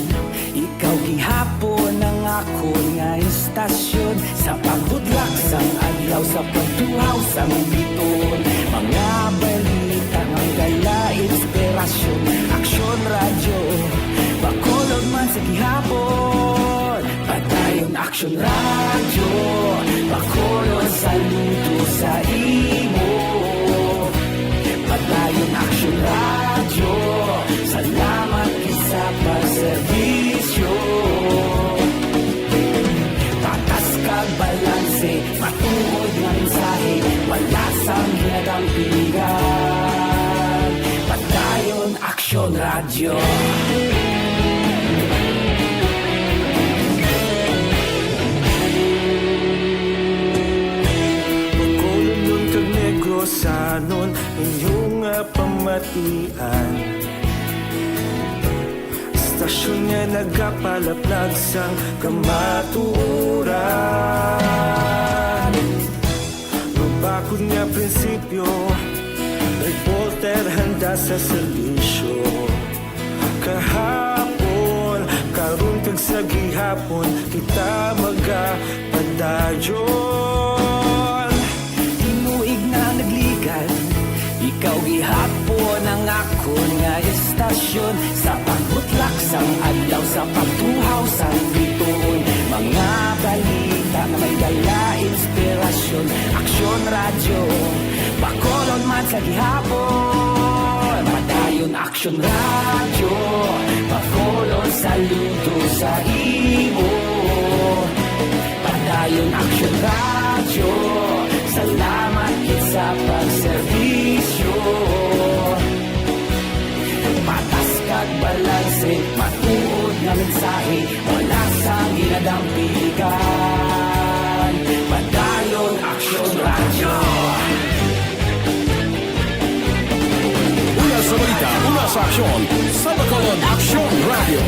ikaw gihapon ang akon nga istasyon. Sa pagbutlak sang adlaw, sa pagtuhaw sang bituon, mga balita nga may dala inspirasyon. Aksyon Radyo, Bacolod man sa gihapon. Padayon Aksyon Radyo, Bacolod, saludo sa imo. Padayon Aksyon Radyo, salamat gid sa pagserbisyo. Patas kag balanse, matuod nga mensahe, wala sang ginadampigan. Padayon Aksyon Radyo. Bacolodnon kag Negrosanon, inyo nga pamatian. Istasyon nga nagapalaplag sang kamatuoran. Mabakod nga prinsipyo, reporter handa sa serbisyo. Kahapon, karon kag sa gihapon, kita magapadayon. Tinuig na nagligan, ikaw gihapon ang akon nga istasyon. Sa pagbutlak sang adlaw, sa pagtuhaw sang bituon, mga balita nga may dala inspirasyon. Aksyon Radyo, Bacolod man sa gihapon. Padayon Aksyon Radyo, Bacolod, saludo sa imo. Padayon Aksyon Radyo, salamat gid sa pagserbisyo. Patas kag balanse, matuod nga mensahe, wala sang ginadampigan. Padayon Aksyon Radyo. Una sa balita, una sa aksyon, sa Bacolod Aksyon Radyo.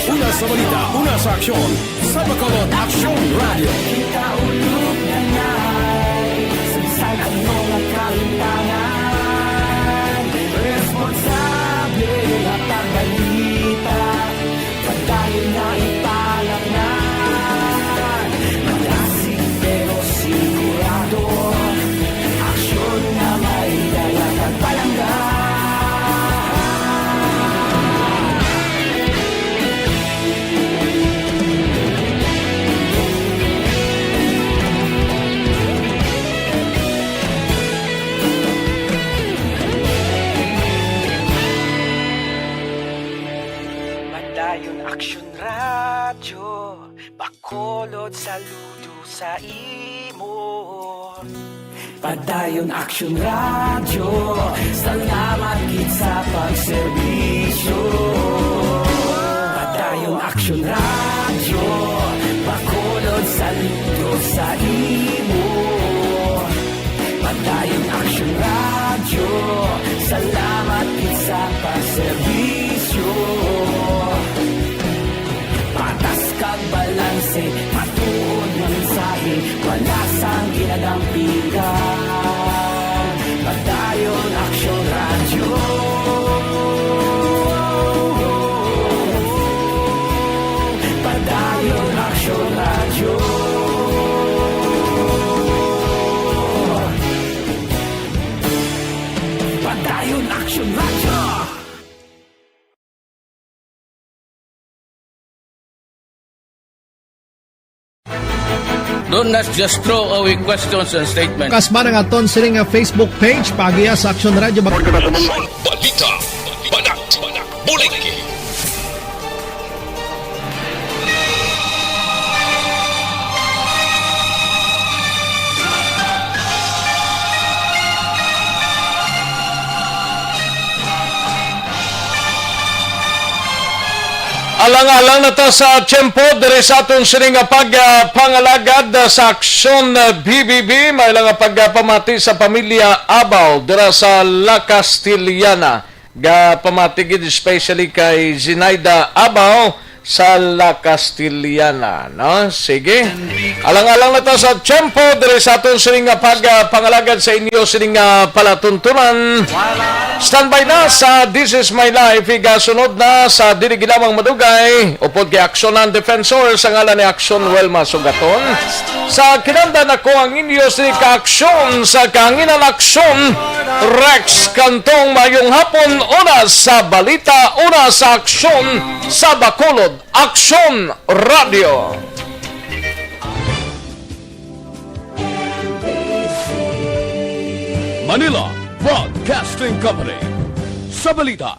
Una sa balita, una sa aksyon, sa Bacolod Aksyon Radyo. Kita ulog na nay, sa bisan ano nga kalimtangan, responsable nga pagbalita. Padayon nga ipalangnan, malasig pero sigurado, aksyon nga may dala kag palangga. Padayon Aksyon Radyo, Bacolod, saludo sa imo. Padayon Aksyon Radyo, salamat gid sa pagserbisyo. Padayon Aksyon Radyo, Bacolod, saludo sa imo. Padayon Aksyon Radyo, salamat gid sa pagserbisyo. Patas kag balanse, matuod nga mensahe, wala sang ginadampigan. Padayon Aksyon Radyo. Padayon Aksyon Radyo. Padayon Aksyon Radyo. Don't not just throw away questions and statements. Kasba ang aton sini nga Facebook page, paagiha sa Aksyon Radyo Bak- Balita, balak, bulig. Alang-alang na ta sa tiyempo diri sa aton sini nga pagpangalagad sa Aksyon B B B. May lang nga pagpamati sa pamilya Abaw dira sa La Castellana. Gapamati gid especially kay Zinaida Abaw sa La Castellana, no? Sige. Alang-alang na ta sa tiyempo diri sa aton sini nga pagpangalagad sa inyo sini nga palatuntunan. Standby na sa This Is My Life. Igasunod na sa dili ginamang madugay upod kay Aksyon ang Defensor sa ngalan ni Aksyon Welma Sugaton. Sa kinanda nako ang inyo sini ka Aksyon sa kahanginan Aksyon Rex Cantong. Mayong hapon, una sa balita, una sa aksyon sa Bacolod. Aksyon Radio. Manila Broadcasting Company. Sa balita,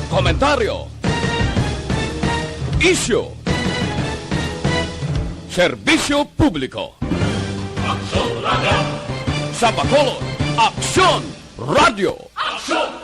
komentaryo, isyu, serbisyo publiko. Aksyon Radio. Sa Bacolod, Aksyon Radio. Aksyon